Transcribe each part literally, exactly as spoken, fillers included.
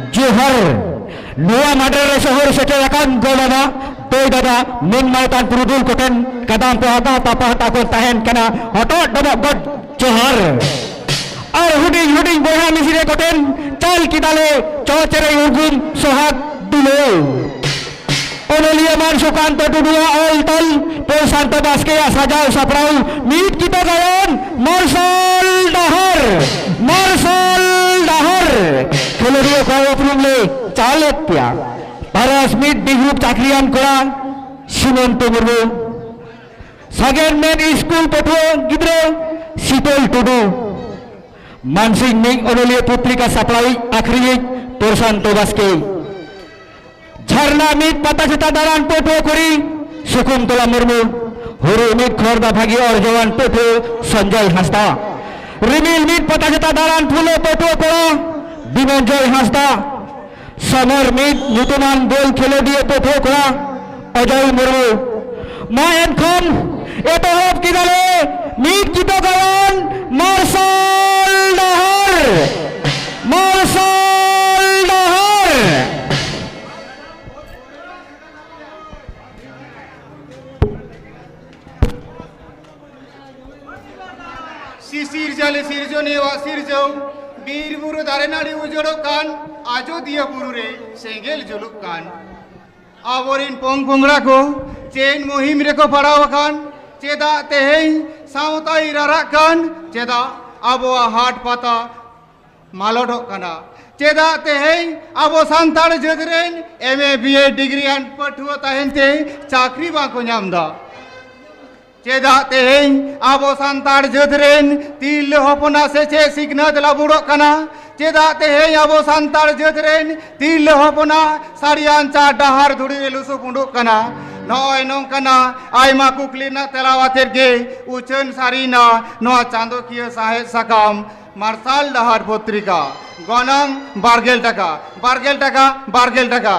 ᱡᱚᱦᱟᱨ᱾ ᱱᱚᱣᱟ ᱢᱟᱰᱮᱨ ᱨᱮ ᱥᱚᱦᱚᱨ ᱥᱮᱴᱮᱨ ᱟᱠᱟᱱ ᱜᱚ ᱵᱟᱵᱟ, ᱫᱟᱹᱭ ᱫᱟᱫᱟ, ᱢᱮᱱ ᱢᱟᱲᱛᱟᱱ ᱯᱩᱨᱩᱫᱷᱩᱞ ᱠᱚᱴᱷᱮᱱ ᱠᱟᱫᱟᱢ ᱯᱟᱦᱴᱟ ᱛᱟᱯᱟᱦᱴᱟ ᱠᱷᱚᱱ ᱛᱟᱦᱮᱱ ᱠᱟᱱᱟ ᱦᱚᱴᱚᱜ ᱰᱚᱵᱚᱜ ᱜᱚᱰ ᱡᱚᱦᱟᱨ᱾ ᱟᱨ ᱦᱩᱰᱤᱧ ᱦᱩᱰᱤᱧ ᱵᱚᱭᱦᱟ ᱢᱤᱥᱤᱨᱮ ᱠᱚᱴᱷᱮᱱ ᱪᱟᱞ ᱠᱮᱫᱟᱞᱮ ᱪᱚᱪᱮᱨᱮ ᱩᱨᱜᱩᱢ ᱥᱚᱦᱟᱜ ᱫᱩᱞᱟᱹᱲ᱾ ᱚᱱᱚᱞᱤᱭᱟᱹ ᱢᱟᱱ ᱥᱩᱠᱟᱱᱛᱚ ᱴᱩᱰᱩᱣᱟᱜ ᱚᱞ ᱛᱚᱞ, ᱯᱨᱚᱥᱟᱱᱛᱚ ᱵᱟᱥᱠᱮᱭᱟᱜ ᱥᱟᱡᱟᱣ ᱥᱟᱯᱲᱟᱣ, ᱢᱤᱫ ᱠᱤᱛᱟᱹ ᱜᱟᱭᱟᱱ, ᱢᱟᱨᱥᱟᱞ ᱰᱟᱦᱟᱨ, ᱢᱟᱨᱥᱟᱞ ᱰᱟᱦᱟᱨ᱾ ᱠᱷᱮᱞᱳᱰᱤᱭᱟᱹ ᱠᱚᱣᱟᱜ ᱩᱯᱨᱩᱢ ᱞᱮ ᱪᱟᱞᱮᱫ ᱯᱮᱭᱟ᱾ ᱯᱟᱨᱟᱥ ᱢᱤᱫ ᱰᱤ ᱜᱨᱩᱯ ᱪᱟᱹᱠᱨᱤᱭᱟᱱ ᱠᱚᱲᱟ, ᱥᱤᱢᱚᱱᱛᱚ ᱢᱩᱨᱢᱩ᱾ ᱥᱟᱜᱮᱱ ᱢᱮᱱ ᱥᱠᱩᱞ ᱯᱟᱹᱴᱷᱩᱣᱟᱹ ᱜᱤᱫᱽᱨᱟᱹ, ᱥᱤᱛᱚᱞ ᱴᱩᱰᱩ᱾ ᱢᱟᱱᱥᱤᱝ ᱢᱤᱫ ᱚᱱᱚᱞᱤᱭᱟᱹ ᱯᱚᱛᱨᱤᱠᱟ ᱥᱟᱯᱲᱟᱣᱤᱡ ᱟᱹᱠᱷᱨᱤᱧᱤᱡ, ᱯᱨᱚᱥᱟᱱᱛᱚ ᱵᱟᱥᱠᱮ᱾ ᱡᱷᱟᱨᱱᱟ ᱢᱤᱫ ᱯᱟᱛᱟ ᱪᱷᱟᱛᱟ ᱫᱟᱬᱟᱱ ᱯᱟᱹᱴᱷᱩᱣᱟᱹ ᱠᱩᱲᱤ, ᱥᱚᱠᱩᱱᱛᱚᱞᱟ ᱢᱩᱨᱢᱩ᱾ ᱦᱩᱨᱩ ᱢᱤᱫ ᱠᱷᱚᱨᱫᱟ ᱵᱷᱟᱹᱜᱤ ᱚᱨᱡᱚᱣᱟᱱ ᱯᱟᱹᱴᱷᱩᱣᱟᱹ, ᱥᱚᱧᱡᱚᱭ ᱦᱟᱸᱥᱫᱟ᱾ ᱨᱤᱢᱤᱞ ᱢᱤᱫ ᱯᱟᱛᱟ ᱪᱷᱟᱛᱟ ᱫᱟᱬᱟᱱ ᱯᱷᱩᱞᱟᱹ ᱯᱟᱹᱴᱷᱩᱣᱟᱹ ᱠᱚᱲᱟ, ᱵᱤᱱᱚᱱᱡᱚᱭ ᱦᱟᱸᱥᱫᱟ᱾ ᱥᱚᱢᱚᱨ ᱢᱤᱫ ᱧᱩᱛᱩᱢᱟᱱ ᱵᱚᱞ ᱠᱷᱮᱞᱳᱰᱤᱭᱟᱹ ᱯᱟᱹᱴᱷᱩᱣᱟᱹ ᱠᱚᱲᱟ, ᱚᱡᱚᱭ ᱢᱩᱨᱢᱩ᱾ ᱢᱟ ᱮᱱᱠᱷᱟᱱ ᱮᱛᱚᱦᱚᱵ ᱠᱮᱫᱟᱞᱮ ᱢᱤᱫ ᱠᱤᱛᱟᱹ ᱜᱟᱭᱟᱱ, ᱢᱟᱨᱥᱟᱞ ᱰᱟᱦᱟᱨ, ᱢᱟᱨᱥᱟᱞ ᱰᱟᱦᱟᱨ᱾ ᱥᱤᱥᱤᱨ ᱡᱟᱞᱮ ᱥᱤᱨᱡᱚᱱᱤᱭᱟᱹᱣᱟᱜ ᱥᱤᱨᱡᱟᱹᱣ, ᱵᱤᱨ ᱵᱩᱨᱩ ᱫᱟᱨᱮ ᱱᱟᱹᱲᱤ ᱩᱡᱟᱹᱲᱚᱜ ᱠᱟᱱ, ᱟᱡᱚᱫᱤᱭᱟᱹ ᱵᱩᱨᱩ ᱨᱮ ᱥᱮᱸᱜᱮᱞ ᱡᱩᱞᱩᱜ ᱠᱟᱱ᱾ ᱟᱵᱚᱨᱤᱱ ᱯᱚᱝ ᱯᱚᱝᱲᱟ ᱠᱚ ᱪᱮᱫ ᱢᱩᱦᱤᱢ ᱨᱮᱠᱚ ᱯᱟᱲᱟᱣ ᱟᱠᱟᱱ? ᱪᱮᱫᱟᱜ ᱛᱮᱦᱮᱧ ᱥᱟᱶᱛᱟᱭ ᱨᱟᱨᱟᱜ ᱠᱟᱱ? ᱪᱮᱫᱟᱜ ᱟᱵᱚᱣᱟᱜ ᱦᱟᱴ ᱯᱟᱛᱟ ᱢᱟᱞᱚᱴᱚᱜ ᱠᱟᱱᱟ? ᱪᱮᱫᱟᱜ ᱛᱮᱦᱮᱧ ᱟᱵᱚ ᱥᱟᱱᱛᱟᱲ ᱡᱟᱹᱛ ᱨᱮᱱ ᱮᱢ ᱮ ᱵᱤ ᱮ ᱰᱤᱜᱽᱨᱤᱭᱟᱱ ᱯᱟᱹᱴᱷᱩᱣᱟᱹ ᱛᱟᱦᱮᱱ ᱛᱮ ᱪᱟᱹᱠᱨᱤ ᱵᱟᱠᱚ ᱧᱟᱢ ᱮᱫᱟ? ᱪᱮᱫᱟᱜ ᱛᱮᱦᱮᱧ ᱟᱵᱚ ᱥᱟᱱᱛᱟᱲ ᱡᱟᱹᱛ ᱨᱮᱱ ᱛᱤᱨᱞᱟᱹ ᱦᱚᱯᱚᱱᱟᱜ ᱥᱮᱪᱮᱫ ᱥᱤᱠᱷᱱᱟᱹᱛ ᱞᱟᱵᱩᱲᱚᱜ ᱠᱟᱱᱟ? ᱪᱮᱫᱟᱜ ᱛᱮᱦᱮᱧ ᱟᱵᱚ ᱥᱟᱱᱛᱟᱲ ᱡᱟᱹᱛ ᱨᱮᱱ ᱛᱤᱨᱞᱟᱹ ᱦᱚᱯᱚᱱᱟᱜ ᱥᱟᱹᱨᱤᱭᱟᱱ ᱪᱟᱨ ᱰᱟᱦᱟᱨ ᱫᱷᱩᱲᱤ ᱨᱮ ᱞᱩᱥᱩ ᱯᱩᱸᱰᱩᱜ ᱠᱟᱱᱟ? ᱱᱚᱜᱼᱚᱭ ᱱᱚᱝᱠᱟᱱᱟᱜ ᱟᱭᱢᱟ ᱠᱩᱠᱞᱤ ᱨᱮᱱᱟᱜ ᱛᱮᱞᱟ ᱟᱛᱮᱫ ᱜᱮ ᱩᱪᱷᱟᱹᱱ ᱥᱟᱹᱨᱤᱭᱮᱱᱟ ᱱᱚᱣᱟ ᱪᱟᱸᱫᱚᱠᱤᱭᱟᱹ ᱥᱟᱶᱦᱮᱫ ᱥᱟᱠᱟᱢ ᱢᱟᱨᱥᱟᱞ ᱰᱟᱦᱟᱨ ᱯᱚᱛᱨᱤᱠᱟ᱾ ᱜᱚᱱᱚᱝ ᱵᱟᱨᱜᱮᱞ ᱴᱟᱠᱟ, ᱵᱟᱨᱜᱮᱞ ᱴᱟᱠᱟ, ᱵᱟᱨᱜᱮᱞ ᱴᱟᱠᱟ᱾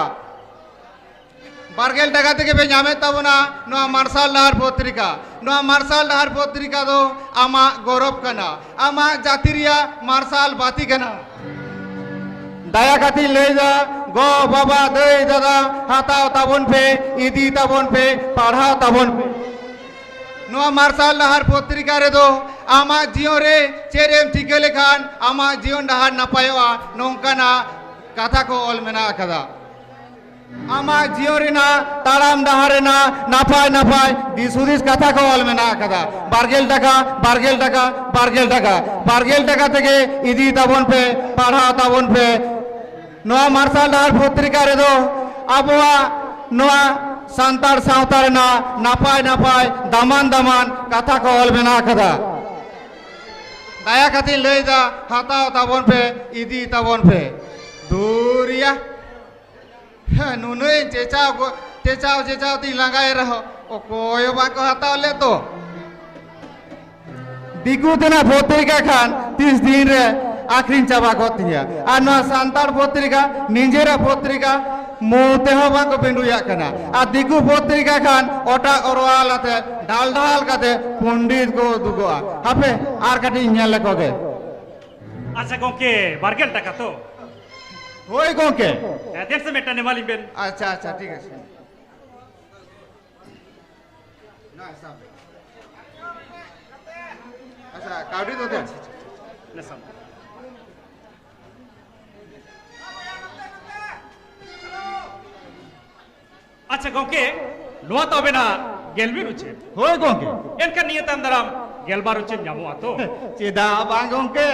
ᱵᱟᱨᱜᱮᱞ ᱴᱟᱠᱟ ᱛᱮᱜᱮ ᱯᱮ ᱧᱟᱢᱮᱫ ᱛᱟᱵᱚᱱᱟ ᱱᱚᱣᱟ ᱢᱟᱨᱥᱟᱞ ᱰᱟᱦᱟᱨ ᱯᱚᱛᱨᱤᱠᱟ᱾ ᱱᱚᱣᱟ ᱢᱟᱨᱥᱟᱞ ᱰᱟᱦᱟᱨ ᱯᱚᱛᱨᱤᱠᱟ ᱫᱚ ᱟᱢᱟᱜ ᱜᱚᱨᱚᱵᱽ ᱠᱟᱱᱟ, ᱟᱢᱟᱜ ᱡᱟᱹᱛᱤ ᱨᱮᱭᱟᱜ ᱢᱟᱨᱥᱟᱞ ᱵᱟᱹᱛᱤ ᱠᱟᱱᱟ᱾ ᱫᱟᱭᱟ ᱠᱟᱛᱮᱧ ᱞᱟᱹᱭᱫᱟ, ᱜᱚ, ᱵᱟᱵᱟ, ᱫᱟᱹᱭ, ᱫᱟᱫᱟ, ᱦᱟᱛᱟᱣ ᱛᱟᱵᱚᱱ ᱯᱮ, ᱤᱫᱤ ᱛᱟᱵᱚᱱ ᱯᱮ, ᱯᱟᱲᱦᱟᱣ ᱛᱟᱵᱚᱱ ᱯᱮ᱾ ᱱᱚᱣᱟ ᱢᱟᱨᱥᱟᱞ ᱰᱟᱦᱟᱨ ᱯᱚᱛᱨᱤᱠᱟ ᱨᱮᱫᱚ ᱟᱢᱟᱜ ᱡᱤᱭᱚᱱ ᱨᱮ ᱪᱮᱫ ᱮᱢ ᱪᱤᱠᱟᱹ ᱞᱮᱠᱷᱟᱱ ᱟᱢᱟᱜ ᱡᱤᱭᱚᱱ ᱰᱟᱦᱟᱨ ᱱᱟᱯᱟᱭᱚᱜᱼᱟ, ᱱᱚᱝᱠᱟᱱᱟᱜ ᱠᱟᱛᱷᱟ ᱠᱚ ᱚᱞ ᱢᱮᱱᱟᱜ ᱟᱠᱟᱫᱟ᱾ ᱟᱢᱟᱜ ᱡᱤᱭᱚᱱ ᱨᱮᱱᱟᱜ ᱛᱟᱲᱟᱢ ᱰᱟᱦᱟᱨ ᱨᱮᱱᱟᱜ ᱱᱟᱯᱟᱭ ᱱᱟᱯᱟᱭ ᱫᱤᱥ ᱦᱩᱫᱤᱥ ᱠᱟᱛᱷᱟ ᱠᱚ ᱚᱞ ᱢᱮᱱᱟᱜ ᱟᱠᱟᱫᱟ᱾ ᱵᱟᱨᱜᱮᱞ ᱴᱟᱠᱟ, ᱵᱟᱨᱜᱮᱞ ᱴᱟᱠᱟ, ᱵᱟᱨᱜᱮᱞ ᱴᱟᱠᱟ, ᱵᱟᱨᱜᱮᱞ ᱴᱟᱠᱟ ᱛᱮᱜᱮ ᱤᱫᱤ ᱛᱟᱵᱚᱱ ᱯᱮ, ᱯᱟᱲᱦᱟᱣ ᱛᱟᱵᱚᱱ ᱯᱮ᱾ ᱱᱚᱣᱟ ᱢᱟᱨᱥᱟᱞ ᱰᱟᱦᱟᱨ ᱯᱚᱛᱨᱤᱠᱟ ᱨᱮᱫᱚ ᱟᱵᱚᱣᱟᱜ ᱱᱚᱣᱟ ᱥᱟᱱᱛᱟᱲ ᱥᱟᱶᱛᱟ ᱨᱮᱱᱟᱜ ᱱᱟᱯᱟᱭ ᱱᱟᱯᱟᱭ ᱫᱟᱢᱟᱱ ᱫᱟᱢᱟᱱ ᱠᱟᱛᱷᱟ ᱠᱚ ᱚᱞ ᱢᱮᱱᱟᱜ ᱟᱠᱟᱫᱟ᱾ ᱫᱟᱭᱟ ᱠᱟᱛᱮᱧ ᱞᱟᱹᱭᱫᱟ, ᱦᱟᱛᱟᱣ ᱛᱟᱵᱚᱱ ᱯᱮ, ᱤᱫᱤ ᱛᱟᱵᱚᱱ ᱯᱮ᱾ ᱫᱩᱨᱤᱭᱟ᱾ ᱦᱮᱸ, ᱱᱩᱱᱟᱹᱜ ᱤᱧ ᱪᱮᱪᱟᱣ ᱜᱚ-, ᱪᱮᱪᱟᱣ ᱪᱮᱪᱟᱣ ᱛᱤᱧ ᱞᱟᱸᱜᱟᱭᱮᱱ ᱨᱮᱦᱚᱸ ᱚᱠᱚᱭ ᱦᱚᱸ ᱵᱟᱠᱚ ᱦᱟᱛᱟᱣ ᱞᱮᱫ ᱫᱚ᱾ ᱫᱤᱠᱩ ᱛᱮᱱᱟᱜ ᱯᱚᱛᱨᱤᱠᱟ ᱠᱷᱟᱱ ᱛᱤᱥ ᱫᱤᱱ ᱨᱮ ᱟᱠᱷᱨᱤᱧ ᱪᱟᱵᱟ ᱠᱚᱜ ᱛᱤᱧᱟ, ᱟᱨ ᱱᱚᱣᱟ ᱥᱟᱱᱛᱟᱲ ᱯᱚᱛᱨᱤᱠᱟ, ᱱᱤᱡᱮᱨᱟᱜ ᱯᱚᱛᱨᱤᱠᱟ ᱢᱩ ᱛᱮᱦᱚᱸ ᱵᱟᱠᱚ ᱵᱤᱸᱰᱩᱭᱟᱜ ᱠᱟᱱᱟ, ᱟᱨ ᱫᱤᱠᱩ ᱯᱚᱛᱨᱤᱠᱟ ᱠᱷᱟᱱ ᱚᱴᱟᱜ ᱚᱨᱣᱟᱞ ᱟᱛᱮ ᱰᱷᱟᱞ ᱰᱷᱟᱞ ᱠᱟᱛᱮ ᱯᱚᱱᱰᱤᱛ ᱠᱚ ᱩᱫᱩᱜᱚᱜᱼᱟ᱾ ᱦᱟᱯᱮ, ᱟᱨ ᱠᱟᱹᱴᱤᱡ ᱤᱧ ᱧᱮᱞ ᱞᱮᱠᱚ ᱜᱮ᱾ ᱟᱪᱪᱷᱟ ᱜᱚᱝᱠᱮ, ᱵᱟᱨᱜᱮᱞ ᱴᱟᱠᱟ ᱛᱚ? ᱦᱳᱭ ᱜᱚᱝᱠᱮ᱾ ᱦᱮᱸ, ᱫᱮᱱ ᱥᱮ ᱢᱤᱫᱴᱟᱝ ᱮᱢᱟᱞᱤᱧ ᱵᱮᱱ᱾ ᱟᱪᱪᱷᱟ, ᱟᱪᱪᱷᱟ, ᱴᱷᱤᱠ ᱟᱪᱷᱮ᱾ ᱱᱚᱣᱟ ᱦᱤᱥᱟᱹᱵ ᱨᱮ᱾ ᱟᱪᱪᱷᱟ, ᱠᱟᱹᱣᱰᱤ ᱫᱚ ᱫᱮᱱ᱾ ᱱᱮ ᱥᱟᱢ᱾ ᱟᱪᱪᱷᱟ ᱜᱚᱝᱠᱮ, ᱱᱚᱣᱟ ᱛᱚ ᱟᱵᱮᱱᱟᱜ ᱜᱮᱞ ᱢᱤᱫ ᱩᱪᱷᱟᱹᱱ᱾ ᱦᱳᱭ ᱜᱚᱝᱠᱮ᱾ ᱮᱱᱠᱷᱟᱱ ᱱᱤᱭᱟᱹ ᱛᱟᱭᱚᱢ ᱫᱟᱨᱟᱢ ᱜᱮᱞᱵᱟᱨ ᱩᱪᱷᱟᱹᱱ ᱧᱟᱢᱚᱜᱼᱟ ᱛᱚ? ᱪᱮᱫᱟᱜ ᱵᱟᱝ ᱜᱚᱝᱠᱮ,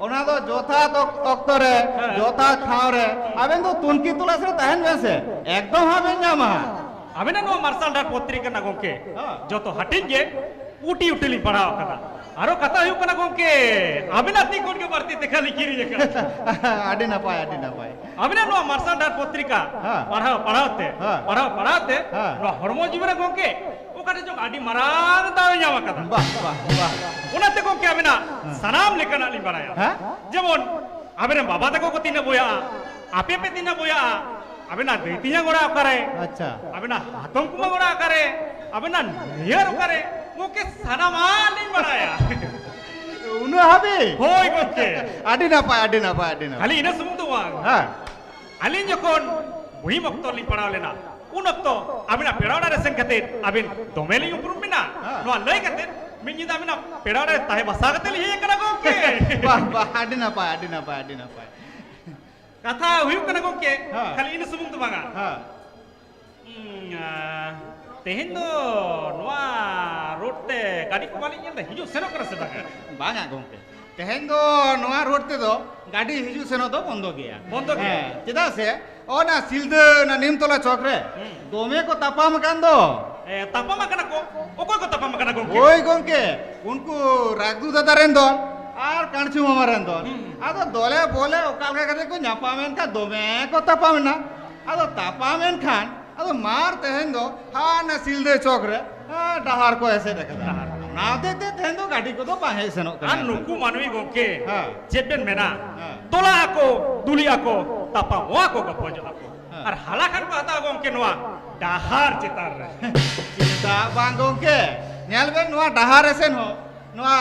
ᱚᱱᱟ ᱫᱚ ᱡᱚᱛᱷᱟᱛ ᱚᱠ-, ᱚᱠᱛᱚ ᱨᱮ, ᱦᱮᱸ᱾ ᱡᱚᱛᱷᱟᱛ ᱴᱷᱟᱶ ᱨᱮ ᱟᱵᱮᱱ ᱫᱚ ᱛᱩᱱᱠᱷᱤ ᱛᱚᱞᱟᱥ ᱨᱮ ᱛᱟᱦᱮᱱ ᱵᱮᱱ ᱥᱮ, ᱮᱠᱫᱚᱢ ᱦᱟᱸᱜ ᱵᱮᱱ ᱧᱟᱢᱟ᱾ ᱟᱵᱮᱱᱟᱜ ᱱᱚᱣᱟ ᱢᱟᱨᱥᱟᱞ ᱰᱟᱦᱟᱨ ᱯᱚᱛᱨᱤᱠᱟ ᱨᱮᱱᱟᱜ ᱜᱚᱝᱠᱮ, ᱦᱮᱸ᱾ ᱡᱚᱛᱚ ᱦᱟᱹᱴᱤᱧ ᱜᱮ ᱩᱴᱤ ᱩᱴᱤ ᱞᱤᱧ ᱯᱟᱲᱦᱟᱣ ᱟᱠᱟᱫᱟ᱾ ᱟᱨᱚ ᱠᱟᱛᱷᱟ ᱦᱩᱭᱩᱜ ᱠᱟᱱᱟ ᱜᱚᱝᱠᱮ, ᱟᱵᱮᱱᱟᱜ ᱛᱤ ᱠᱷᱚᱱ ᱜᱮ ᱵᱟᱹᱲᱛᱤ ᱛᱮᱠᱷᱟ ᱞᱤᱧ ᱠᱤᱨᱤᱧ ᱟᱠᱟᱫᱟ᱾ ᱟᱹᱰᱤ ᱱᱟᱯᱟᱭ, ᱟᱹᱰᱤ ᱱᱟᱯᱟᱭ᱾ ᱟᱵᱮᱱᱟᱜ ᱱᱚᱣᱟ ᱢᱟᱨᱥᱟᱞ ᱰᱟᱦᱟᱨ ᱯᱚᱛᱨᱤᱠᱟ ᱦᱮᱸ᱾ ᱯᱟᱲᱦᱟᱣ ᱯᱟᱲᱦᱟᱣ ᱛᱮ, ᱦᱮᱸ᱾ ᱯᱟᱲᱦᱟᱣ ᱯᱟᱲᱦᱟᱣ ᱛᱮ ᱦᱮᱸ᱾ ᱱᱚᱣᱟ ᱦᱚᱲᱢᱚ ᱡᱤᱣᱤ ᱨᱮ ᱜᱚᱝᱠᱮ ᱚᱠᱟᱴᱷᱮᱱ ᱪᱚᱝ ᱟᱹᱰᱤ ᱢᱟᱨᱟᱝ ᱫᱟᱣ ᱮ ᱧᱟᱢ ᱟᱠᱟᱫᱟ᱾ ᱵᱟᱦ, ᱵᱟᱦ, ᱵᱟᱦ᱾ ᱚᱱᱟᱛᱮ ᱜᱚᱝᱠᱮ ᱟᱵᱮᱱᱟᱜ ᱦᱮᱸ᱾ ᱥᱟᱱᱟᱢ ᱞᱮᱠᱟᱱᱟᱜ ᱞᱤᱧ ᱵᱟᱲᱟᱭᱟ᱾ ᱦᱮᱸ? ᱡᱮᱢᱚᱱ ᱟᱵᱮᱱ ᱨᱮᱱ ᱵᱟᱵᱟ ᱛᱟᱠᱚ ᱠᱚ ᱛᱤᱱᱟᱹᱜ ᱵᱚᱭᱦᱟᱜᱼᱟ, ᱟᱯᱮ ᱯᱮ ᱛᱤᱱᱟᱹᱜ ᱵᱚᱭᱦᱟᱜᱼᱟ, ᱟᱵᱮᱱᱟᱜ ᱫᱟᱹᱭ ᱛᱮᱧᱟᱝ ᱚᱲᱟᱜ ᱚᱠᱟᱨᱮ, ᱟᱪᱪᱷᱟ᱾ ᱟᱵᱮᱱᱟᱜ ᱦᱟᱛᱚᱢ ᱠᱩᱢᱟᱹᱝ ᱚᱲᱟᱜ ᱚᱠᱟᱨᱮ, ᱟᱵᱮᱱᱟᱜ ᱱᱟᱹᱭᱦᱟᱹᱨ ᱚᱠᱟᱨᱮ, ᱜᱚᱝᱠᱮ ᱥᱟᱱᱟᱢᱟᱜ ᱞᱤᱧ ᱵᱟᱲᱟᱭᱟ᱾ ᱩᱱᱟᱹᱜ ᱦᱟᱹᱵᱤᱡ? ᱦᱳᱭ ᱜᱚᱢᱠᱮ᱾ ᱟᱹᱰᱤ ᱱᱟᱯᱟᱭ, ᱟᱹᱰᱤ ᱱᱟᱯᱟᱭ, ᱟᱹᱰᱤ ᱱᱟᱯᱟᱭ᱾ ᱠᱷᱟᱹᱞᱤ ᱤᱱᱟᱹ ᱥᱩᱢᱩᱝ ᱫᱚ ᱵᱟᱝ᱾ ᱦᱮᱸ᱾ ᱟᱹᱞᱤᱧ ᱡᱚᱠᱷᱚᱱ ᱵᱩᱦᱤᱢ ᱚᱠᱛᱚ ᱞᱤᱧ ᱯᱟᱲᱟᱣ ᱞᱮᱱᱟ, ᱩᱱ ᱚᱠᱛᱚ ᱟᱹᱵᱤᱱᱟᱜ ᱯᱮᱲᱟ ᱚᱲᱟᱜ ᱨᱮ ᱥᱮᱱ ᱠᱟᱛᱮ ᱟᱹᱵᱤᱱ ᱫᱚᱢᱮ ᱞᱤᱧ ᱩᱯᱨᱩᱢ ᱵᱤᱱᱟ᱾ ᱦᱮᱸ᱾ ᱱᱚᱣᱟ ᱞᱟᱹᱭ ᱠᱟᱛᱮ ᱢᱤᱫ ᱧᱤᱫᱟᱹ ᱟᱹᱵᱤᱱᱟᱜ ᱯᱮᱲᱟ ᱚᱲᱟᱜ ᱨᱮ ᱛᱟᱦᱮᱸ ᱵᱟᱥᱟ ᱠᱟᱛᱮ ᱞᱤᱧ ᱦᱮᱡ ᱟᱠᱟᱱᱟ ᱜᱚᱢᱠᱮ᱾ ᱵᱟᱦ, ᱵᱟᱦ, ᱟᱹᱰᱤ ᱱᱟᱯᱟᱭ, ᱟᱹᱰᱤ ᱱᱟᱯᱟᱭ, ᱟᱹᱰᱤ ᱱᱟᱯᱟᱭ᱾ ᱠᱟᱛᱷᱟ ᱦᱩᱭᱩᱜ ᱠᱟᱱᱟ ᱜᱚᱢᱠᱮ, ᱦᱮᱸ᱾ ᱠᱷᱟᱹᱞᱤ ᱤᱱᱟᱹ ᱥᱩᱢᱩᱝ ᱫᱚ ᱵᱟᱝᱟ᱾ ᱦᱮᱸ᱾ ᱦᱩᱸ, ᱟ, ᱛᱮᱦᱮᱧ ᱫᱚ ᱱᱚᱣᱟ ᱨᱳᱰ ᱛᱮ ᱜᱟᱹᱰᱤ ᱠᱚ ᱵᱟᱞᱤᱧ ᱧᱮᱞ ᱮᱫᱟ, ᱦᱤᱡᱩᱜ ᱥᱮᱱᱚᱜ ᱠᱟᱱᱟ ᱥᱮ ᱵᱟᱝᱟ? ᱵᱟᱝᱟ ᱜᱚᱢᱠᱮ, ᱛᱮᱦᱮᱧ ᱫᱚ ᱱᱚᱣᱟ ᱨᱳᱰ ᱛᱮᱫᱚ ᱜᱟᱹᱰᱤ ᱦᱤᱡᱩᱜ ᱥᱮᱱᱚᱜ ᱫᱚ ᱵᱚᱱᱫᱚ ᱜᱮᱭᱟ᱾ ᱵᱚᱱᱫᱚ ᱜᱮᱭᱟ? ᱦᱮᱸ, ᱪᱮᱫᱟᱜ ᱥᱮ ᱚᱱᱟ ᱥᱤᱞᱫᱟᱹ ᱚᱱᱟ ᱱᱤᱢᱛᱚᱞᱟ ᱪᱚᱠ ᱨᱮ ᱦᱩᱸ᱾ ᱫᱚᱢᱮ ᱠᱚ ᱛᱟᱯᱟᱢ ᱟᱠᱟᱱ ᱫᱚ᱾ ᱮ, ᱛᱟᱯᱟᱢ ᱟᱠᱟᱱᱟ ᱠᱚ? ᱚᱠᱚᱭ ᱠᱚ ᱛᱟᱯᱟᱢ ᱟᱠᱟᱱᱟ ᱜᱚᱢᱠᱮ? ᱦᱳᱭ ᱜᱚᱢᱠᱮ, ᱩᱱᱠᱩ ᱨᱟᱜᱫᱩ ᱫᱟᱫᱟ ᱨᱮᱱ ᱫᱚᱞ ᱟᱨ ᱠᱟᱹᱬᱪᱩ ᱢᱟᱢᱟ ᱨᱮᱱ ᱫᱚᱞ᱾ ᱦᱩᱸ᱾ ᱟᱫᱚ ᱫᱚᱞᱮ ᱵᱚᱞᱮ ᱚᱠᱟ ᱞᱮᱠᱟ ᱠᱟᱛᱮ ᱠᱚ ᱧᱟᱯᱟᱢᱮᱱ ᱠᱷᱟᱱ ᱫᱚᱢᱮ ᱠᱚ ᱛᱟᱯᱟᱢ ᱮᱱᱟ᱾ ᱟᱫᱚ ᱛᱟᱯᱟᱢ ᱮᱱ ᱠᱷᱟᱱ ᱟᱫᱚ ᱢᱟᱨ ᱛᱮᱦᱮᱧ ᱫᱚ ᱦᱟᱱᱟ ᱥᱤᱞᱫᱟᱹ ᱪᱚᱠ ᱨᱮ, ᱦᱮᱸ, ᱰᱟᱦᱟᱨ ᱠᱚ ᱮᱥᱮᱫ ᱟᱠᱟᱫᱟ᱾ ᱰᱟᱦᱟᱨ᱾ ᱚᱱᱟ ᱦᱚᱛᱮᱡ ᱛᱮ ᱛᱮᱦᱮᱧ ᱫᱚ ᱜᱟᱹᱰᱤ ᱠᱚᱫᱚ ᱵᱟᱝ ᱦᱮᱡ ᱥᱮᱱᱚᱜ ᱠᱟᱱᱟ᱾ ᱟᱨ ᱱᱩᱠᱩ ᱢᱟᱹᱱᱢᱤ ᱜᱚᱢᱠᱮ, ᱦᱮᱸ᱾ ᱪᱮᱫ ᱵᱮᱱ ᱢᱮᱱᱟ? ᱦᱮᱸ᱾ ᱛᱚᱞᱟ ᱟᱠᱚ, ᱫᱩᱞᱤ ᱟᱠᱚ, ᱛᱟᱯᱟᱢᱚᱜ ᱟᱠᱚ, ᱜᱚᱯᱚᱡᱚᱜ ᱟᱠᱚ᱾ ᱦᱮᱸ᱾ ᱟᱨ ᱦᱟᱞᱟ ᱠᱷᱟᱱ ᱠᱚ ᱦᱟᱛᱟᱣᱟ ᱜᱚᱢᱠᱮ ᱱᱚᱣᱟ ᱰᱟᱦᱟᱨ ᱪᱮᱛᱟᱱ ᱨᱮ᱾ ᱪᱮᱫᱟᱜ ᱵᱟᱝ ᱜᱚᱢᱠᱮ? ᱧᱮᱞ ᱵᱮᱱ, ᱱᱚᱣᱟ ᱰᱟᱦᱟᱨ ᱮᱥᱮᱫ ᱦᱚᱸ ᱱᱚᱣᱟ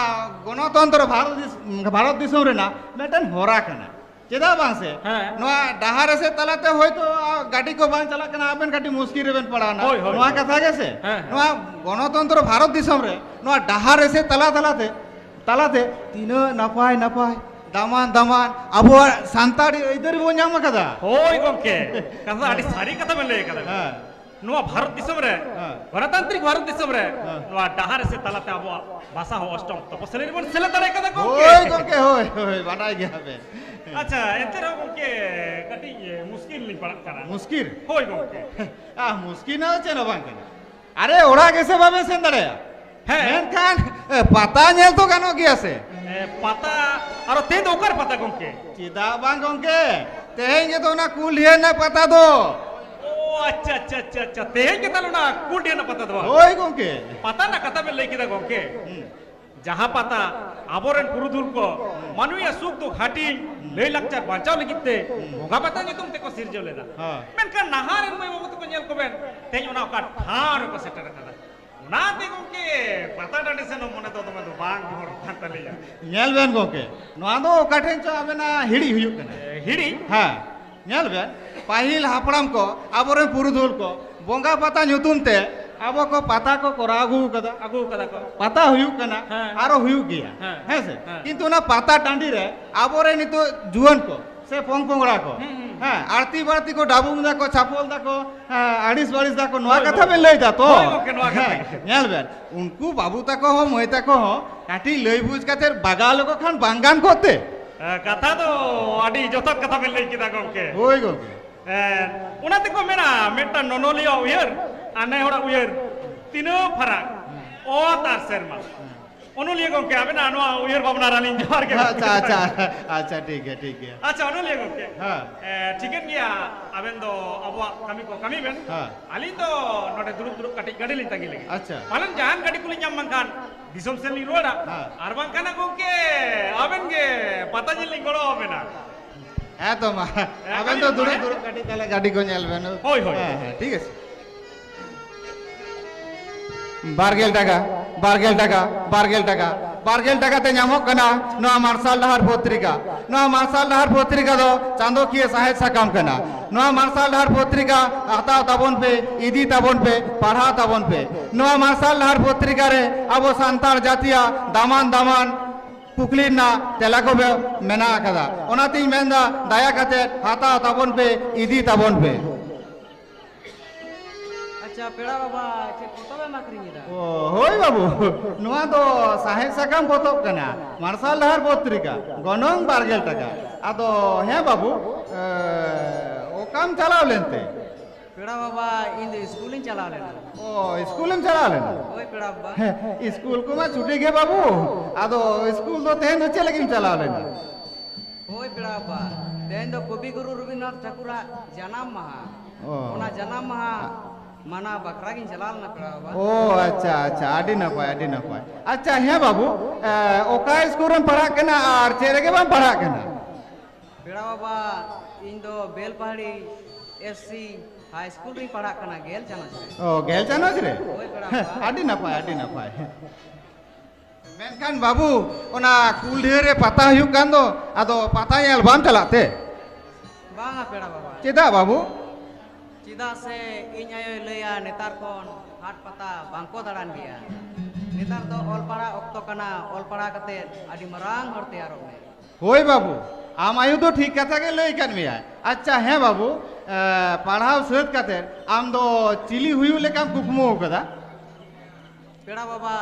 ᱜᱚᱱᱚᱛᱚᱱᱛᱨᱚ ᱵᱷᱟᱨᱚᱛ ᱫᱤᱥ-, ᱵᱷᱟᱨᱚᱛ ᱫᱤᱥᱚᱢ ᱨᱮᱱᱟᱜ ᱢᱤᱫᱴᱮᱱ ᱦᱚᱨᱟ ᱠᱟᱱᱟ᱾ ᱪᱮᱫᱟᱜ ᱵᱟᱝ ᱥᱮ? ᱦᱮᱸ᱾ ᱱᱚᱣᱟ ᱰᱟᱦᱟᱨ ᱮᱥᱮᱫ ᱛᱟᱞᱟᱛᱮ ᱦᱚᱭᱛᱳ, ᱟ, ᱜᱟᱹᱰᱤ ᱠᱚ ᱵᱟᱝ ᱪᱟᱞᱟᱜ ᱠᱟᱱᱟ, ᱟᱵᱮᱱ ᱠᱟᱹᱴᱤᱡ ᱢᱩᱥᱠᱤᱞ ᱨᱮᱵᱮᱱ ᱯᱟᱲᱟᱣᱱᱟ᱾ ᱦᱳᱭ, ᱦᱳᱭ, ᱱᱚᱣᱟ ᱦᱳᱭ᱾ ᱠᱟᱛᱷᱟ ᱜᱮ ᱥᱮ? ᱦᱮᱸ, ᱦᱮᱸ᱾ ᱱᱚᱣᱟ ᱜᱚᱱᱚᱛᱚᱱᱛᱨᱚ ᱵᱷᱟᱨᱚᱛ ᱫᱤᱥᱚᱢ ᱨᱮ ᱱᱚᱣᱟ ᱰᱟᱦᱟᱨ ᱮᱥᱮᱫ ᱛᱟᱞᱟ ᱛᱟᱞᱟᱛᱮ, ᱛᱟᱞᱟᱛᱮ ᱛᱤᱱᱟᱹᱜ ᱱᱟᱯᱟᱭ ᱱᱟᱯᱟᱭ, ᱫᱟᱢᱟᱱ ᱫᱟᱢᱟᱱ ᱟᱵᱚᱣᱟᱜ ᱥᱟᱱᱛᱟᱲᱤ ᱟᱹᱭᱫᱟᱹᱨᱤ ᱵᱚᱱ ᱧᱟᱢ ᱟᱠᱟᱫᱟ᱾ ᱦᱳᱭ ᱜᱚᱢᱠᱮ, ᱠᱟᱛᱷᱟ ᱟᱹᱰᱤ ᱥᱟᱹᱨᱤ ᱠᱟᱛᱷᱟ ᱵᱮᱱ ᱞᱟᱹᱭ ᱟᱠᱟᱫᱟ᱾ ᱦᱮᱸ᱾ ᱱᱚᱣᱟ ᱵᱷᱟᱨᱚᱛ ᱫᱤᱥᱚᱢ ᱨᱮ, ᱦᱮᱸ᱾ ᱜᱚᱱᱚᱛᱟᱱᱛᱨᱤᱠ ᱵᱷᱟᱨᱚᱛ ᱫᱤᱥᱚᱢ ᱨᱮ, ᱦᱮᱸ᱾ ᱱᱚᱣᱟ ᱰᱟᱦᱟᱨ ᱮᱥᱮᱫ ᱛᱟᱞᱟᱛᱮ ᱟᱵᱚᱣᱟᱜ ᱵᱷᱟᱥᱟ ᱦᱚᱸ ᱚᱥᱴᱚᱢ ᱛᱚᱯᱚᱥᱤᱞᱤ ᱨᱮᱵᱚᱱ ᱥᱮᱞᱮᱫ ᱫᱟᱲᱮ ᱠᱟᱫᱟ ᱜᱚᱢᱠᱮ᱾ ᱦᱳᱭ ᱜᱚᱢᱠᱮ, ᱦᱳᱭ, ᱦᱳᱭ, ᱵᱟᱰᱟᱭ ᱜᱮᱭᱟ ᱵᱮᱱ᱾ ᱟᱪᱪᱷᱟ, ᱮᱱᱛᱮ ᱨᱮᱦᱚᱸ ᱜᱚᱢᱠᱮ, ᱠᱟᱹᱴᱤᱡ, ᱮ, ᱢᱩᱥᱠᱤᱞ ᱞᱤᱧ ᱯᱟᱲᱟᱜ ᱠᱟᱱᱟ᱾ ᱢᱩᱥᱠᱤᱞ? ᱦᱳᱭ ᱜᱚᱢᱠᱮ᱾ ᱟ, ᱢᱩᱥᱠᱤᱞ ᱨᱮᱱᱟᱜ ᱫᱚ ᱪᱮᱫ ᱦᱚᱸ ᱵᱟᱝ ᱠᱟᱱᱟ᱾ ᱟᱨᱮ, ᱚᱲᱟᱜ ᱜᱮᱥᱮ ᱵᱟᱵᱮᱱ ᱥᱮᱱ ᱫᱟᱲᱮᱭᱟᱜᱼᱟ? ᱦᱮᱸ᱾ ᱢᱮᱱᱠᱷᱟᱱ, ᱮ, ᱯᱟᱛᱟ ᱧᱮᱞ ᱛᱚ ᱜᱟᱱᱚᱜ ᱜᱮᱭᱟ ᱥᱮ? ᱮ, ᱯᱟᱛᱟ? ᱟᱨᱚ ᱛᱮᱦᱮᱧ ᱫᱚ ᱚᱠᱟᱨᱮ ᱯᱟᱛᱟ ᱜᱚᱢᱠᱮ? ᱪᱮᱫᱟᱜ ᱵᱟᱝ ᱜᱚᱢᱠᱮ, ᱛᱮᱦᱮᱧ ᱜᱮᱛᱚ ᱚᱱᱟ ᱠᱩᱞᱰᱤᱦᱟᱹ ᱨᱮᱱᱟᱜ ᱯᱟᱛᱟ ᱫᱚ᱾ ᱚ, ᱟᱪᱪᱷᱟ, ᱟᱪᱪᱷᱟ, ᱟᱪᱪᱷᱟ, ᱟᱪᱪᱷᱟ, ᱛᱮᱦᱮᱧ ᱜᱮ ᱛᱟᱦᱞᱮ ᱚᱱᱟ ᱠᱩᱞᱰᱤᱦᱟᱹ ᱨᱮᱱᱟᱜ ᱯᱟᱛᱟ ᱫᱚ ᱵᱟᱝ? ᱦᱳᱭ ᱜᱚᱢᱠᱮ᱾ ᱯᱟᱛᱟ ᱨᱮᱱᱟᱜ ᱠᱟᱛᱷᱟ ᱵᱮᱱ ᱞᱟᱹᱭ ᱠᱮᱫᱟ ᱜᱚᱢᱠᱮ, ᱦᱩᱸ᱾ ᱡᱟᱦᱟᱸ ᱯᱟᱛᱟ ᱟᱵᱚᱨᱮᱱ ᱯᱩᱨᱩᱫᱷᱩᱞ ᱠᱚ ᱢᱟᱹᱱᱢᱤᱭᱟᱜ ᱥᱩᱠ ᱫᱩᱠ ᱦᱟᱹᱴᱤᱧ, ᱞᱟᱹᱭ ᱞᱟᱠᱪᱟᱨ ᱵᱟᱧᱪᱟᱣ ᱞᱟᱹᱜᱤᱫ ᱛᱮ ᱵᱚᱸᱜᱟ ᱯᱟᱛᱟ ᱧᱩᱛᱩᱢ ᱛᱮᱠᱚ ᱥᱤᱨᱡᱟᱹᱣ ᱞᱮᱫᱟ᱾ ᱦᱮᱸ᱾ ᱢᱮᱱᱠᱷᱟᱱ ᱱᱟᱦᱟᱜ ᱨᱮᱱ ᱢᱟᱹᱭ ᱵᱟᱹᱵᱩ ᱛᱟᱠᱚ ᱧᱮᱞ ᱠᱚᱵᱮᱱ, ᱛᱮᱦᱮᱧ ᱚᱱᱟ ᱚᱠᱟ ᱴᱷᱟᱶ ᱨᱮᱠᱚ ᱥᱮᱴᱮᱨ ᱟᱠᱟᱫᱟ᱾ ᱚᱱᱟᱛᱮ ᱜᱚᱢᱠᱮ, ᱯᱟᱛᱟ ᱴᱟᱺᱰᱤ ᱥᱮᱱ ᱦᱚᱸ ᱢᱚᱱᱮ ᱫᱚ ᱫᱚᱢᱮ ᱫᱚ ᱵᱟᱝ ᱜᱚᱦᱚᱲᱚᱜ ᱠᱟᱱ ᱛᱟᱞᱮᱭᱟ᱾ ᱧᱮᱞ ᱵᱮᱱ ᱜᱚᱢᱠᱮ, ᱱᱚᱣᱟ ᱫᱚ ᱚᱠᱟ ᱴᱷᱮᱱ ᱪᱚ ᱟᱵᱮᱱᱟᱜ ᱦᱤᱲᱤᱡ ᱦᱩᱭᱩᱜ ᱠᱟᱱᱟ᱾ ᱮ, ᱦᱤᱲᱤᱡ? ᱦᱮᱸ, ᱧᱮᱞ ᱵᱮᱱ, ᱯᱟᱹᱦᱤᱞ ᱦᱟᱯᱲᱟᱢ ᱠᱚ, ᱟᱵᱚᱨᱮᱱ ᱯᱩᱨᱩᱫᱷᱩᱞ ᱠᱚ, ᱵᱚᱸᱜᱟ ᱯᱟᱛᱟ ᱧᱩᱛᱩᱢ ᱛᱮ ᱟᱵᱚ ᱠᱚ ᱯᱟᱛᱟ ᱠᱚ ᱠᱚᱨᱟᱣ ᱟᱹᱜᱩ ᱠᱟᱫᱟ᱾ ᱟᱹᱜᱩ ᱠᱟᱫᱟ ᱠᱚ᱾ ᱯᱟᱛᱟ ᱦᱩᱭᱩᱜ ᱠᱟᱱᱟ, ᱦᱮᱸ᱾ ᱟᱨᱚ ᱦᱩᱭᱩᱜ ᱜᱮᱭᱟ, ᱦᱮᱸ᱾ ᱦᱮᱸ ᱥᱮ? ᱦᱮᱸ᱾ ᱠᱤᱱᱛᱩ ᱚᱱᱟ ᱯᱟᱛᱟ ᱴᱟᱺᱰᱤ ᱨᱮ ᱟᱵᱚᱨᱮᱱ ᱱᱤᱛᱚᱜ ᱡᱩᱣᱟᱹᱱ ᱠᱚ ᱥᱮ ᱯᱚᱝ ᱯᱚᱝᱲᱟ ᱠᱚ, ᱦᱩᱸ, ᱦᱩᱸ᱾ ᱦᱮᱸ, ᱟᱹᱲᱛᱤ ᱵᱟᱹᱲᱛᱤ ᱠᱚ ᱰᱟᱵᱩᱝ ᱫᱟᱠᱚ, ᱪᱷᱟᱯᱚᱞ ᱫᱟᱠᱚ, ᱦᱮᱸ, ᱟᱹᱲᱤᱥ ᱵᱟᱹᱲᱤᱥ ᱫᱟᱠᱚ, ᱱᱚᱣᱟ ᱦᱳᱭ, ᱠᱟᱛᱷᱟ ᱦᱳᱭ᱾ ᱵᱮᱱ ᱞᱟᱹᱭ ᱫᱟ ᱛᱚ? ᱦᱳᱭ ᱜᱚᱢᱠᱮ, ᱱᱚᱣᱟ ᱠᱟᱛᱷᱟ ᱦᱮᱸ, ᱜᱮ᱾ ᱧᱮᱞ ᱵᱮᱱ, ᱩᱱᱠᱩ ᱵᱟᱹᱵᱩ ᱛᱟᱠᱚ ᱦᱚᱸ ᱢᱟᱹᱭ ᱛᱟᱠᱚ ᱦᱚᱸ ᱠᱟᱹᱴᱤᱡ ᱞᱟᱹᱭ ᱵᱩᱡᱽ ᱠᱟᱛᱮ ᱵᱟᱜᱟᱣ ᱞᱮᱠᱚ ᱠᱷᱟᱱ ᱵᱟᱝ ᱜᱟᱱ ᱠᱚᱜ ᱛᱮ? ᱮ, ᱠᱟᱛᱷᱟ ᱫᱚ ᱟᱹᱰᱤ ᱡᱚᱛᱷᱟᱛ ᱠᱟᱛᱷᱟ ᱵᱮᱱ ᱞᱟᱹᱭ ᱠᱮᱫᱟ ᱜᱚᱢᱠᱮ᱾ ᱦᱳᱭ ᱜᱚᱢᱠᱮ᱾ ᱮ, ᱚᱱᱟ ᱛᱮᱠᱚ ᱢᱮᱱᱟ, ᱢᱤᱫᱴᱟᱝ ᱱᱚᱱᱚᱞᱤᱭᱟᱹ ᱩᱭᱦᱟᱹᱨ ᱟᱨ ᱱᱮ ᱦᱚᱲᱟᱜ ᱩᱭᱦᱟᱹᱨ ᱛᱤᱱᱟᱹᱜ ᱯᱷᱟᱨᱟᱠ, ᱚᱛ ᱟᱨ ᱥᱮᱨᱢᱟ᱾ ᱚᱱᱚᱞᱤᱭᱟᱹ ᱜᱚᱢᱠᱮ, ᱟᱵᱮᱱᱟᱜ ᱱᱚᱣᱟ ᱩᱭᱦᱟᱹᱨ ᱵᱷᱟᱵᱽᱱᱟ ᱨᱮ ᱟᱹᱞᱤᱧ ᱡᱚᱦᱟᱨ ᱜᱮ ᱢᱮᱱᱟᱜ ᱟᱪᱪᱷᱟ, ᱟᱪᱪᱷᱟ, ᱛᱟᱹᱞᱤᱧᱟ᱾ ᱟᱪᱪᱷᱟ, ᱴᱷᱤᱠ ᱜᱮᱭᱟ, ᱴᱷᱤᱠ ᱜᱮᱭᱟ᱾ ᱟᱪᱪᱷᱟ, ᱚᱱᱚᱞᱤᱭᱟᱹ ᱜᱚᱢᱠᱮ, ᱦᱮᱸ᱾ ᱮ, ᱴᱷᱤᱠᱟᱹᱱ ᱜᱮᱭᱟ, ᱟᱵᱮᱱ ᱫᱚ ᱟᱵᱚᱣᱟᱜ ᱠᱟᱹᱢᱤ ᱠᱚ ᱠᱟᱹᱢᱤ ᱵᱮᱱ᱾ ᱦᱮᱸ᱾ ᱟᱹᱞᱤᱧ ᱫᱚ ᱱᱚᱰᱮ ᱫᱩᱲᱩᱵ ᱫᱩᱲᱩᱵ ᱠᱟᱹᱴᱤᱡ ᱜᱟᱹᱰᱤ ᱞᱤᱧ ᱛᱟᱺᱜᱤ ᱞᱟᱹᱜᱤᱫ᱾ ᱟᱪᱪᱷᱟ᱾ ᱯᱟᱞᱮᱱ ᱡᱟᱦᱟᱱ ᱜᱟᱹᱰᱤ ᱠᱚᱞᱤᱧ ᱧᱟᱢ ᱵᱟᱝᱠᱷᱟᱱ ᱫᱤᱥᱚᱢ ᱥᱮᱱ ᱞᱤᱧ ᱨᱩᱣᱟᱹᱲᱟ᱾ ᱦᱮᱸ᱾ ᱟᱨ ᱵᱟᱝᱠᱷᱟᱱ ᱜᱚᱢᱠᱮ, ᱟᱵᱮᱱ ᱜᱮ ᱯᱟᱛᱟ ᱧᱮᱞ ᱞᱤᱧ ᱜᱚᱲᱚ ᱟᱵᱮᱱᱟ᱾ ᱦᱮᱸ ᱛᱚ ᱢᱟ, ᱦᱮᱸ, ᱟᱵᱮᱱ ᱠᱷᱟᱹᱞᱤ ᱫᱚ ᱫᱩᱲᱩᱵ ᱢᱟᱲᱟᱝ ᱫᱩᱲᱩᱵ ᱠᱟᱹᱴᱤᱡ ᱛᱟᱦᱞᱮ ᱜᱟᱹᱰᱤ ᱠᱚ ᱧᱮᱞ ᱵᱮᱱ᱾ ᱦᱳᱭ, ᱦᱳᱭ᱾ ᱦᱮᱸ, ᱦᱮᱸ, ᱴᱷᱤᱠ ᱟᱪᱷᱮ᱾ ᱵᱟᱨ ᱜᱮᱞ ᱴᱟᱠᱟ, ᱵᱟᱨ ᱜᱮᱞ ᱴᱟᱠᱟ, ᱵᱟᱨ ᱜᱮᱞ ᱴᱟᱠᱟ, ᱵᱟᱨ ᱜᱮᱞ ᱴᱟᱠᱟ ᱛᱮ ᱧᱟᱢᱚᱜ ᱠᱟᱱᱟ ᱱᱚᱣᱟ ᱢᱟᱨᱥᱟᱞ ᱰᱟᱦᱟᱨ ᱯᱚᱛᱨᱤᱠᱟ᱾ ᱱᱚᱣᱟ ᱢᱟᱨᱥᱟᱞ ᱰᱟᱦᱟᱨ ᱯᱚᱛᱨᱤᱠᱟ ᱫᱚ ᱪᱟᱸᱫᱚᱠᱤᱭᱟᱹ ᱥᱟᱶᱦᱮᱫ ᱥᱟᱠᱟᱢ ᱠᱟᱱᱟ᱾ ᱱᱚᱣᱟ ᱢᱟᱨᱥᱟᱞ ᱰᱟᱦᱟᱨ ᱯᱚᱛᱨᱤᱠᱟ ᱦᱟᱛᱟᱣ ᱛᱟᱵᱚᱱ ᱯᱮ, ᱤᱫᱤ ᱛᱟᱵᱚᱱ ᱯᱮ, ᱯᱟᱲᱦᱟᱣ ᱛᱟᱵᱚᱱ ᱯᱮ᱾ ᱱᱚᱣᱟ ᱢᱟᱨᱥᱟᱞ ᱰᱟᱦᱟᱨ ᱯᱚᱛᱨᱤᱠᱟ ᱨᱮ ᱟᱵᱚ ᱥᱟᱱᱛᱟᱲ ᱡᱟᱹᱛᱤᱭᱟᱜ ᱫᱟᱢᱟᱱ ᱫᱟᱢᱟᱱ ᱠᱩᱠᱞᱤ ᱨᱮᱱᱟᱜ ᱛᱮᱞᱟ ᱠᱚ ᱢᱮᱱᱟᱜ ᱟᱠᱟᱫᱟ᱾ ᱚᱱᱟᱛᱤᱧ ᱢᱮᱱᱫᱟ, ᱫᱟᱭᱟ ᱠᱟᱛᱮ ᱦᱟᱛᱟᱣ ᱛᱟᱵᱚᱱ ᱯᱮ, ᱤᱫᱤ ᱛᱟᱵᱚᱱ ᱯᱮ᱾ ᱟᱪᱪᱷᱟ, ᱯᱮᱲᱟ ᱵᱟᱵᱟ, ᱪᱮᱫ ᱯᱚᱛᱚᱵ ᱮᱢ ᱟᱹᱠᱷᱨᱤᱧ ᱮᱫᱟ? ᱚ, ᱦᱳᱭ ᱵᱟᱹᱵᱩ, ᱱᱚᱣᱟ ᱫᱚ ᱥᱟᱶᱦᱮᱫ ᱥᱟᱠᱟᱢ ᱯᱚᱛᱚᱵ ᱠᱟᱱᱟ, ᱢᱟᱨᱥᱟᱞ ᱰᱟᱦᱟᱨ ᱯᱚᱛᱨᱤᱠᱟ, ᱜᱚᱱᱚᱝ ᱵᱟᱨ ᱜᱮᱞ ᱴᱟᱠᱟ᱾ ᱟᱫᱚ ᱦᱮᱸ ᱵᱟᱹᱵᱩ, ᱮ, ᱚᱠᱟᱢ ᱪᱟᱞᱟᱣ ᱞᱮᱱᱛᱮ? ᱯᱮᱲᱟ ᱵᱟᱵᱟ, ᱤᱧ ᱫᱚ ᱤᱥᱠᱩᱞᱤᱧ ᱪᱟᱞᱟᱣ ᱞᱮᱱᱟ᱾ ᱚ, ᱤᱥᱠᱩᱞᱮᱢ ᱪᱟᱞᱟᱣ ᱞᱮᱱᱟ? ᱦᱳᱭ ᱯᱮᱲᱟ ᱵᱟᱵᱟ᱾ ᱦᱮᱸ, ᱤᱥᱠᱩᱞ ᱠᱚᱢᱟ ᱪᱷᱩᱴᱤ ᱜᱮ ᱵᱟᱹᱵᱩ, ᱟᱫᱚ ᱤᱥᱠᱩᱞ ᱫᱚ ᱛᱮᱦᱮᱧ ᱫᱚ ᱪᱮᱫ ᱞᱟᱹᱜᱤᱫ ᱮᱢ ᱪᱟᱞᱟᱣ ᱞᱮᱱᱟ? ᱦᱳᱭ ᱯᱮᱲᱟ ᱵᱟᱵᱟ, ᱛᱮᱦᱮᱧ ᱫᱚ ᱠᱚᱵᱤ ᱜᱩᱨᱩ ᱨᱚᱵᱤᱱᱫᱨᱚᱱᱟᱛᱷ ᱴᱷᱟᱹᱠᱩᱨᱟᱜ ᱡᱟᱱᱟᱢ ᱢᱟᱦᱟ᱾ ᱚ᱾ ᱚᱱᱟ ᱡᱟᱱᱟᱢ ᱢᱟᱦᱟ ᱢᱟᱱᱟᱣ ᱵᱟᱠᱷᱨᱟ ᱜᱤᱧ ᱪᱟᱞᱟᱣ ᱞᱮᱱᱟ ᱯᱮᱲᱟ ᱵᱟᱵᱟ᱾ ᱚ, ᱟᱪᱪᱷᱟ, ᱟᱪᱪᱷᱟ, ᱟᱹᱰᱤ ᱱᱟᱯᱟᱭ, ᱟᱹᱰᱤ ᱱᱟᱯᱟᱭ᱾ ᱟᱪᱪᱷᱟ, ᱦᱮᱸ ᱵᱟᱹᱵᱩ, ᱮ, ᱚᱠᱟ ᱤᱥᱠᱩᱞ ᱨᱮᱢ ᱯᱟᱲᱦᱟᱜ ᱠᱟᱱᱟ ᱟᱨ ᱪᱮᱫ ᱨᱮᱜᱮ ᱵᱟᱢ ᱯᱟᱲᱦᱟᱜ ᱠᱟᱱᱟ? ᱯᱮᱲᱟ ᱵᱟᱵᱟ, ᱤᱧ ᱫᱚ ᱵᱮᱞᱯᱟᱦᱟᱲᱤ ᱮᱥ ᱥᱤ ᱦᱟᱭ ᱥᱠᱩᱞ ᱨᱤᱧ ᱯᱟᱲᱦᱟᱜ ᱠᱟᱱᱟ, ᱜᱮᱞ ᱪᱟᱱᱟᱪ ᱨᱮ᱾ ᱚ, ᱜᱮᱞ ᱪᱟᱱᱟᱪ ᱨᱮ? ᱦᱳᱭ, ᱯᱮᱲᱟ ᱵᱟᱵᱟ᱾ ᱟᱹᱰᱤ ᱱᱟᱯᱟᱭ, ᱟᱹᱰᱤ ᱱᱟᱯᱟᱭ᱾ ᱢᱮᱱᱠᱷᱟᱱ ᱵᱟᱹᱵᱩ, ᱚᱱᱟ ᱠᱩᱞᱰᱷᱟᱹ ᱨᱮ ᱯᱟᱛᱟ ᱦᱩᱭᱩᱜ ᱠᱟᱱ ᱫᱚ, ᱟᱫᱚ ᱯᱟᱛᱟ ᱧᱮᱞ ᱵᱟᱢ ᱪᱟᱞᱟᱜ ᱛᱮ? ᱵᱟᱝᱟ ᱯᱮᱲᱟ ᱵᱟᱵᱟ᱾ ᱪᱮᱫᱟᱜ ᱵᱟᱹᱵᱩ? ᱪᱮᱫᱟᱜ ᱥᱮ ᱤᱧ ᱟᱭᱳᱭ ᱞᱟᱹᱭᱟ, ᱱᱮᱛᱟᱨ ᱠᱷᱚᱱ ᱦᱟᱴ ᱯᱟᱛᱟ ᱵᱟᱝᱠᱚ ᱫᱟᱬᱟᱱ ᱜᱮᱭᱟ᱾ ᱱᱮᱛᱟᱨ ᱫᱚ ᱚᱞ ᱯᱟᱲᱦᱟᱜ ᱚᱠᱛᱚ ᱠᱟᱱᱟ, ᱚᱞ ᱯᱟᱲᱦᱟᱣ ᱠᱟᱛᱮ ᱟᱹᱰᱤ ᱢᱟᱨᱟᱝ ᱦᱚᱲ ᱛᱮᱭᱟᱨᱚᱜ ᱢᱮ᱾ ᱦᱳᱭ ᱵᱟᱹᱵᱩ, ᱟᱢ ᱟᱭᱳ ᱫᱚ ᱴᱷᱤᱠ ᱠᱟᱛᱷᱟ ᱜᱮ ᱞᱟᱹᱭ ᱠᱟᱫ ᱢᱮᱭᱟᱭ᱾ ᱟᱪᱪᱷᱟ, ᱦᱮᱸ ᱵᱟᱹᱵᱩ, ᱮ, ᱯᱟᱲᱦᱟᱣ ᱥᱟᱹᱛ ᱠᱟᱛᱮ ᱟᱢ ᱫᱚ ᱪᱤᱞᱤ ᱦᱩᱭᱩᱜ ᱞᱮᱠᱟᱢ ᱠᱩᱠᱢᱩ ᱟᱠᱟᱫᱟ? ᱯᱮᱲᱟ ᱵᱟᱵᱟ,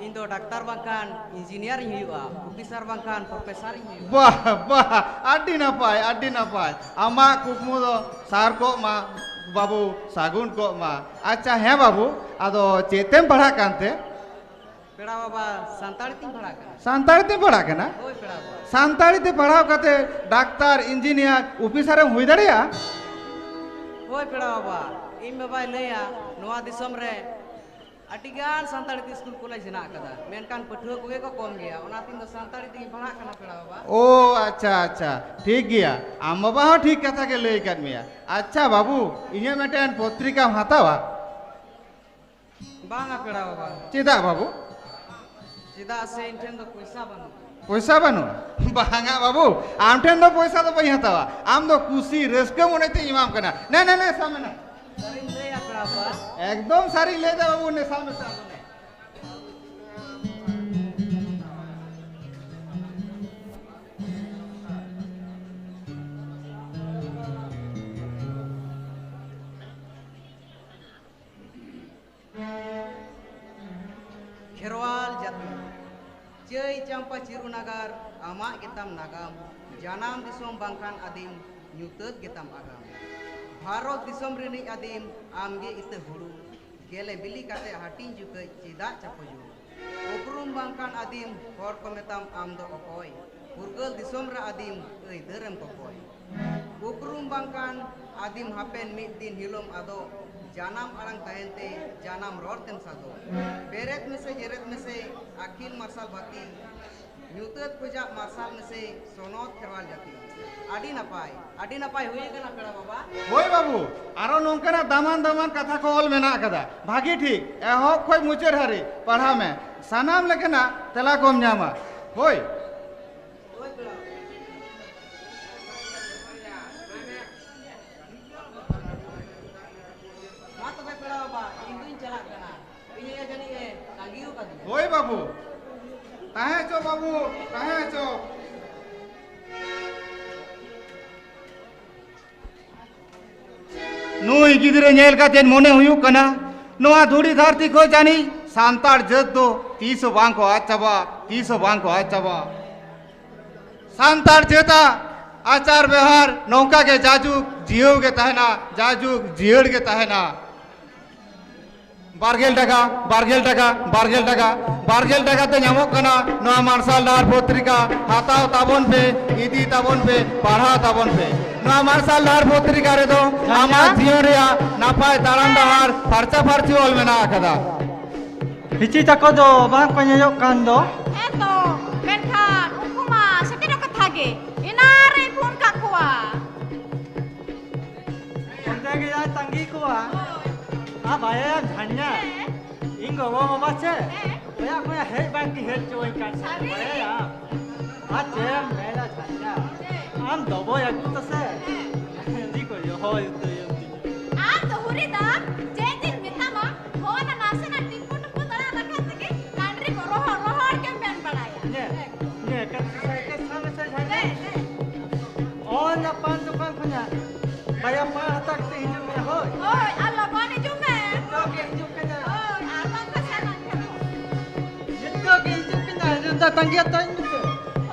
ᱤᱧ ᱫᱚ ᱰᱟᱠᱛᱟᱨ ᱵᱟᱝᱠᱷᱟᱱ ᱤᱧᱡᱤᱱᱤᱭᱟᱨ ᱤᱧ ᱦᱩᱭᱩᱜᱼᱟ, ᱚᱯᱷᱤᱥᱟᱨ ᱵᱟᱝᱠᱷᱟᱱ ᱯᱨᱚᱯᱷᱮᱥᱟᱨ ᱤᱧ ᱦᱩᱭᱩᱜᱼᱟ᱾ ᱵᱟᱦ, ᱵᱟᱦ, ᱟᱹᱰᱤ ᱱᱟᱯᱟᱭ, ᱟᱹᱰᱤ ᱱᱟᱯᱟᱭ᱾ ᱟᱢᱟᱜ ᱠᱩᱠᱢᱩ ᱫᱚ ᱥᱟᱨ ᱠᱚᱜ ᱢᱟ ᱵᱟᱹᱵᱩ, ᱥᱟᱹᱜᱩᱱ ᱠᱚᱜ ᱢᱟ᱾ ᱟᱪᱪᱷᱟ, ᱦᱮᱸ ᱵᱟᱹᱵᱩ, ᱟᱫᱚ ᱪᱮᱫ ᱛᱮᱢ ᱯᱟᱲᱦᱟᱜ ᱠᱟᱱᱛᱮ? ᱯᱮᱲᱟ ᱵᱟᱵᱟ, ᱥᱟᱱᱛᱟᱲᱤ ᱛᱤᱧ ᱯᱟᱲᱦᱟᱜ ᱠᱟᱱᱟ᱾ ᱥᱟᱱᱛᱟᱲᱤ ᱛᱮᱢ ᱯᱟᱲᱦᱟᱜ ᱠᱟᱱᱟ? ᱦᱳᱭ ᱯᱮᱲᱟ ᱵᱟᱵᱟ᱾ ᱥᱟᱱᱛᱟᱲᱤ ᱛᱮ ᱯᱟᱲᱦᱟᱣ ᱠᱟᱛᱮ ᱰᱟᱠᱛᱟᱨ, ᱤᱧᱡᱤᱱᱤᱭᱟᱨ, ᱚᱯᱷᱤᱥᱟᱨ ᱮᱢ ᱦᱩᱭ ᱫᱟᱲᱮᱭᱟᱜᱼᱟ? ᱦᱳᱭ ᱯᱮᱲᱟ ᱵᱟᱵᱟ, ᱤᱧ ᱵᱟᱵᱟᱭ ᱞᱟᱹᱭᱟ, ᱱᱚᱣᱟ ᱫᱤᱥᱚᱢ ᱨᱮ ᱟᱹᱰᱤ ᱜᱟᱱ ᱥᱟᱱᱛᱟᱲᱤ ᱛᱮ ᱥᱠᱩᱞ ᱠᱚᱞᱮᱡᱽ ᱦᱮᱱᱟᱜ ᱟᱠᱟᱫᱟ, ᱢᱮᱱᱠᱷᱟᱱ ᱯᱟᱹᱴᱷᱩᱣᱟᱹ ᱠᱚᱜᱮ ᱠᱚ ᱠᱚᱢ ᱜᱮᱭᱟ, ᱚᱱᱟᱛᱮ ᱤᱧ ᱫᱚ ᱥᱟᱱᱛᱟᱲᱤ ᱛᱮᱜᱤᱧ ᱯᱟᱲᱦᱟᱜ ᱠᱟᱱᱟ ᱯᱮᱲᱟ ᱵᱟᱵᱟ᱾ ᱳ ᱟᱪᱪᱷᱟ, ᱟᱪᱪᱷᱟ, ᱴᱷᱤᱠ ᱜᱮᱭᱟ, ᱟᱢ ᱵᱟᱵᱟ ᱦᱚᱸ ᱴᱷᱤᱠ ᱠᱟᱛᱷᱟ ᱜᱮ ᱞᱟᱹᱭ ᱟᱠᱟᱫ ᱢᱮᱭᱟ᱾ ᱟᱪᱪᱷᱟ ᱵᱟᱹᱵᱩ, ᱤᱧᱟᱹᱜ ᱢᱤᱫᱴᱮᱱ ᱯᱚᱛᱨᱤᱠᱟᱢ ᱦᱟᱛᱟᱣᱟ? ᱵᱟᱝᱟ ᱯᱮᱲᱟ ᱵᱟᱵᱟ᱾ ᱪᱮᱫᱟᱜ ᱵᱟᱹᱵᱩ? ᱪᱮᱫᱟᱜ ᱥᱮ ᱤᱧ ᱴᱷᱮᱱ ᱫᱚ ᱯᱚᱭᱥᱟ ᱵᱟᱹᱱᱩᱜᱼᱟ᱾ ᱯᱚᱭᱥᱟ ᱵᱟᱹᱱᱩᱜᱼᱟ? ᱵᱟᱝᱟ ᱵᱟᱹᱵᱩ, ᱟᱢ ᱴᱷᱮᱱ ᱫᱚ ᱯᱚᱭᱥᱟ ᱫᱚ ᱵᱟᱹᱧ ᱦᱟᱛᱟᱣᱟ, ᱟᱢ ᱫᱚ ᱠᱩᱥᱤ ᱨᱟᱹᱥᱠᱟᱹ ᱢᱚᱱᱮ ᱛᱮᱧ ᱮᱢᱟᱢ ᱠᱟᱱᱟ᱾ ᱱᱮ, ᱱᱮ, ᱱᱮ, ᱥᱟᱵ ᱢᱮ ᱱᱮ᱾ ᱥᱟᱹᱨᱤᱢ ᱞᱟᱹᱭᱟ ᱯᱮᱲᱟ ᱵᱟᱵᱟ? ᱮᱠᱫᱚᱢ ᱥᱟᱹᱨᱤᱧ ᱞᱟᱹᱭ ᱮᱫᱟ ᱵᱟᱹᱵᱩ, ᱱᱮ, ᱥᱟᱵ ᱢᱮ, ᱥᱟᱵ ᱢᱮ ᱱᱮ᱾ ᱠᱷᱮᱨᱣᱟᱞ ᱡᱟᱹᱛᱤ, ᱪᱟᱹᱭ ᱪᱟᱢᱯᱟ ᱪᱤᱨᱩ ᱱᱟᱜᱟᱨ, ᱟᱢᱟᱜ ᱜᱮᱛᱟᱢ ᱱᱟᱜᱟᱢ, ᱡᱟᱱᱟᱢ ᱫᱤᱥᱚᱢ ᱵᱟᱝᱠᱷᱟᱱ ᱟᱹᱫᱤᱢ, ᱧᱩᱛᱟᱹᱛ ᱜᱮᱛᱟᱢ ᱟᱜᱟᱢ᱾ ᱵᱷᱟᱨᱚᱛ ᱫᱤᱥᱚᱢ ᱨᱤᱱᱤᱡ ᱟᱹᱫᱤᱢ, ᱟᱢᱜᱮ ᱤᱛᱟᱹ ᱦᱩᱲᱩ, ᱜᱮᱞᱮ ᱵᱤᱞᱤ ᱠᱟᱛᱮ ᱦᱟᱹᱴᱤᱧ ᱡᱩᱠᱟᱹᱡ ᱪᱮᱫᱟᱜ ᱪᱟᱯᱚ ᱡᱩᱲᱩ? ᱩᱯᱨᱩᱢ ᱵᱟᱝᱠᱷᱟᱱ ᱟᱹᱫᱤᱢ, ᱦᱚᱲ ᱠᱚ ᱢᱮᱛᱟᱢ ᱟᱢ ᱫᱚ ᱚᱠᱚᱭ? ᱯᱷᱩᱨᱜᱟᱹᱞ ᱫᱤᱥᱚᱢ ᱨᱮ ᱟᱹᱫᱤᱢ, ᱟᱹᱭᱫᱟᱹᱨᱮᱢ ᱠᱚᱠᱚᱭ᱾ ᱩᱯᱨᱩᱢ ᱵᱟᱝᱠᱷᱟᱱ ᱟᱹᱫᱤᱢ, ᱦᱟᱯᱮᱱ ᱢᱤᱫ ᱫᱤᱱ ᱦᱤᱞᱳᱢ ᱟᱫᱚᱜ᱾ ᱡᱟᱱᱟᱢ ᱟᱲᱟᱝ ᱛᱟᱦᱮᱱ ᱛᱮ ᱡᱟᱱᱟᱢ ᱨᱚᱲ ᱛᱮᱢ ᱥᱟᱫᱚᱜ᱾ ᱵᱮᱨᱮᱫ ᱢᱮᱥᱮ, ᱡᱮᱨᱮᱫ ᱢᱮᱥᱮ, ᱟᱹᱠᱤᱞ ᱢᱟᱨᱥᱟᱞ ᱵᱟᱹᱛᱤ᱾ ᱧᱩᱛᱟᱹᱛ ᱠᱷᱚᱡᱟᱜ ᱢᱟᱨᱥᱟᱞ ᱢᱮᱥᱮ ᱥᱚᱱᱚᱛ ᱠᱷᱮᱨᱣᱟᱞ ᱡᱟᱹᱛᱤ᱾ ᱟᱹᱰᱤ ᱱᱟᱯᱟᱭ, ᱟᱹᱰᱤ ᱱᱟᱯᱟᱭ ᱦᱩᱭ ᱟᱠᱟᱱᱟ ᱯᱮᱲᱟ ᱵᱟᱵᱟ᱾ ᱦᱳᱭ ᱵᱟᱹᱵᱩ, ᱟᱨᱚ ᱱᱚᱝᱠᱟᱱᱟᱜ ᱫᱟᱢᱟᱱ ᱫᱟᱢᱟᱱ ᱠᱟᱛᱷᱟ ᱠᱚ ᱚᱞ ᱢᱮᱱᱟᱜ ᱟᱠᱟᱫᱟ᱾ ᱵᱷᱟᱹᱜᱤ ᱴᱷᱤᱠ ᱮᱦᱚᱵ ᱠᱷᱚᱡ ᱢᱩᱪᱟᱹᱫ ᱦᱟᱹᱨᱤᱡ ᱯᱟᱲᱦᱟᱣ ᱢᱮ, ᱥᱟᱱᱟᱢ ᱞᱮᱠᱟᱱᱟᱜ ᱛᱮᱞᱟ ᱠᱚᱢ ᱧᱟᱢᱟ᱾ ᱦᱳᱭ᱾ ᱢᱟ ᱛᱚᱵᱮ ᱯᱮᱲᱟ ᱵᱟᱵᱟ, ᱤᱧ ᱫᱩᱧ ᱪᱟᱞᱟᱜ ᱠᱟᱱᱟ᱾ ᱤᱧ ᱟᱭᱳ ᱡᱟᱹᱱᱤᱡ ᱮ ᱛᱟᱺᱜᱤ ᱟᱠᱟᱫᱤᱧᱟ᱾ ᱦᱳᱭ ᱵᱟᱹᱵᱩ, ᱛᱟᱦᱮᱸ ᱦᱚᱪᱚ ᱵᱟᱹᱵᱩ, ᱛᱟᱦᱮᱸ ᱦᱚᱪᱚ᱾ ᱱᱩᱭ ᱜᱤᱫᱽᱨᱟᱹ ᱧᱮᱞ ᱠᱟᱛᱮ ᱢᱚᱱᱮ ᱦᱩᱭᱩᱜ ᱠᱟᱱᱟ, ᱱᱚᱣᱟ ᱫᱷᱩᱲᱤ ᱫᱷᱟᱹᱨᱛᱤ ᱠᱷᱚᱱ ᱡᱟᱹᱱᱤᱡ ᱥᱟᱱᱛᱟᱲ ᱡᱟᱹᱛ ᱫᱚ ᱛᱤᱥ ᱦᱚᱸ ᱵᱟᱝ ᱠᱚ ᱟᱫ ᱪᱟᱵᱟᱜᱼᱟ, ᱛᱤᱥ ᱦᱚᱸ ᱵᱟᱝ ᱠᱚ ᱟᱫ ᱪᱟᱵᱟᱜᱼᱟ᱾ ᱥᱟᱱᱛᱟᱲ ᱡᱟᱹᱛᱟᱜ ᱟᱪᱟᱨ ᱵᱮᱣᱦᱟᱨ ᱱᱚᱝᱠᱟ ᱜᱮ ᱡᱟᱭᱡᱩᱜᱽ ᱡᱤᱭᱟᱹᱣ ᱜᱮ ᱛᱟᱦᱮᱱᱟ, ᱡᱟᱭᱡᱩᱜᱽ ᱡᱤᱭᱟᱹᱲ ᱜᱮ ᱛᱟᱦᱮᱱᱟ᱾ ᱵᱟᱨᱜᱮᱞ ᱴᱟᱠᱟ, ᱵᱟᱨᱜᱮᱞ ᱴᱟᱠᱟ, ᱵᱟᱨᱜᱮᱞ ᱴᱟᱠᱟ, ᱵᱟᱨᱜᱮᱞ ᱴᱟᱠᱟ ᱛᱮ ᱧᱟᱢᱚᱜ ᱠᱟᱱᱟ ᱱᱚᱣᱟ ᱢᱟᱨᱥᱟᱞ ᱰᱟᱦᱟᱨ ᱯᱚᱛᱨᱤᱠᱟ᱾ ᱦᱟᱛᱟᱣ ᱛᱟᱵᱚᱱ ᱯᱮ, ᱤᱫᱤ ᱛᱟᱵᱚᱱ ᱯᱮ, ᱯᱟᱲᱦᱟᱣ ᱛᱟᱵᱚᱱ ᱯᱮ᱾ ᱱᱚᱣᱟ ᱢᱟᱨᱥᱟᱞ ᱰᱟᱦᱟᱨ ᱯᱚᱛᱨᱤᱠᱟ ᱨᱮᱫᱚ ᱟᱢᱟᱜ ᱡᱤᱭᱚᱱ ᱨᱮᱭᱟᱜ ᱱᱟᱯᱟᱭ ᱛᱟᱲᱟᱢ ᱰᱟᱦᱟᱨ ᱯᱷᱟᱨᱪᱟ ᱯᱷᱟᱨᱪᱤ ᱚᱞ ᱢᱮᱱᱟᱜ ᱟᱠᱟᱫᱟ᱾ ᱦᱤᱪᱤ ᱛᱟᱠᱚ ᱫᱚ ᱵᱟᱝ ᱠᱚ ᱧᱮᱞᱚᱜ ᱠᱟᱱ ᱫᱚ᱾ ᱦᱮᱸ ᱛᱚ, ᱢᱮᱱᱠᱷᱟᱱ ᱩᱱᱠᱩ ᱢᱟ ᱥᱮᱴᱮᱨᱚᱜ ᱠᱟᱛᱷᱟ ᱜᱮ᱾ ᱮᱱᱟᱱ ᱨᱮᱧ ᱯᱷᱳᱱ ᱠᱟᱜ ᱠᱚᱣᱟ᱾ ᱚᱱᱛᱮ ᱜᱮ ᱭᱟᱭ ᱛᱟᱺᱜᱤ ᱠᱚᱣᱟ᱾ ᱦᱳᱭ᱾ ᱟ ᱵᱟᱭᱟ ᱡᱷᱟᱧᱟ᱾ ᱦᱮᱸ᱾ ᱤᱧ ᱜᱚᱜᱚ ᱵᱟᱵᱟ ᱪᱮ? ᱦᱮᱸ᱾ ᱚᱲᱟᱜ ᱠᱷᱚᱱᱟᱜ ᱦᱮᱡ ᱵᱟᱝ ᱠᱤᱱ ᱦᱮᱡ ᱦᱚᱪᱚᱣᱟᱹᱧ ᱠᱟᱱ᱾ ᱥᱟᱹᱨᱤ? ᱵᱟᱭᱟ᱾ ᱟᱨ ᱪᱮᱫ ᱮᱢ ᱢᱮᱱᱟ ᱡᱷᱟᱧᱟ? ᱪᱮᱫ? ᱟᱢ ᱫᱚᱵᱚᱭ ᱟᱹᱜᱩ ᱛᱟᱥᱮ᱾ ᱦᱮᱸ᱾ ᱤᱫᱤ ᱠᱚ ᱦᱩᱭᱩᱜᱼᱟ, ᱦᱳᱭ, ᱩᱛᱩ ᱦᱩᱭᱩᱜᱼᱟ᱾ ᱟᱨ ᱫᱚ ᱦᱩᱨᱤ ᱫᱟ, ᱪᱮᱫ ᱤᱧ ᱢᱮᱛᱟᱢᱟ? ᱦᱚᱸ, ᱚᱱᱟ ᱱᱟᱥᱮᱱᱟᱜ ᱴᱤᱯᱩ ᱴᱩᱯᱩ ᱫᱟᱬᱟ ᱞᱮᱠᱷᱟᱱ ᱛᱮᱜᱮ ᱰᱟᱝᱨᱤ ᱠᱚ ᱨᱚᱦᱚᱲ, ᱨᱚᱦᱚᱲ ᱜᱮᱢ ᱢᱮᱱ ᱵᱟᱲᱟᱭᱟ᱾ ᱧᱮ, ᱧᱮ, ᱠᱟᱹᱴᱤᱡ ᱥᱟᱭᱠᱮᱞ ᱥᱟᱵ ᱢᱮᱥᱮ, ᱡᱷᱟᱧᱟ᱾ ᱦᱮᱸ, ᱦᱮᱸ᱾ ᱚ, ᱚᱱᱟ ᱯᱟᱱ ᱫᱚᱠᱟᱱ ᱠᱷᱚᱱᱟᱜ ᱵᱟᱨᱭᱟ ᱯᱟᱱ ᱦᱟᱛᱟᱣ ᱠᱟᱛᱮ ᱦᱤᱡᱩᱜ ᱢᱮ, ᱦᱳᱭ᱾ ᱦᱳᱭ, ᱟᱨ ᱞᱚᱜᱚᱱ ᱦᱤᱡᱩᱜ ᱢᱮ᱾ ᱱᱤᱛᱚᱜ ᱜᱮ ᱦᱤᱡᱩᱜ ᱠᱟᱱᱟ᱾ ᱦᱳᱭ, ᱟᱨ ᱵᱟᱝ ᱠᱷᱟᱱ ᱥᱮᱱ ᱞᱮᱱᱠᱷᱟᱱ᱾ ᱱᱤᱛᱚᱜ ᱜᱮ ᱦᱤᱡᱩᱜ ᱠᱟᱱᱟ, ᱟᱸᱡᱚᱢ ᱫᱟ, ᱛᱟᱺᱜᱤ ᱦᱟᱛᱟᱲ ᱢᱮᱥᱮ᱾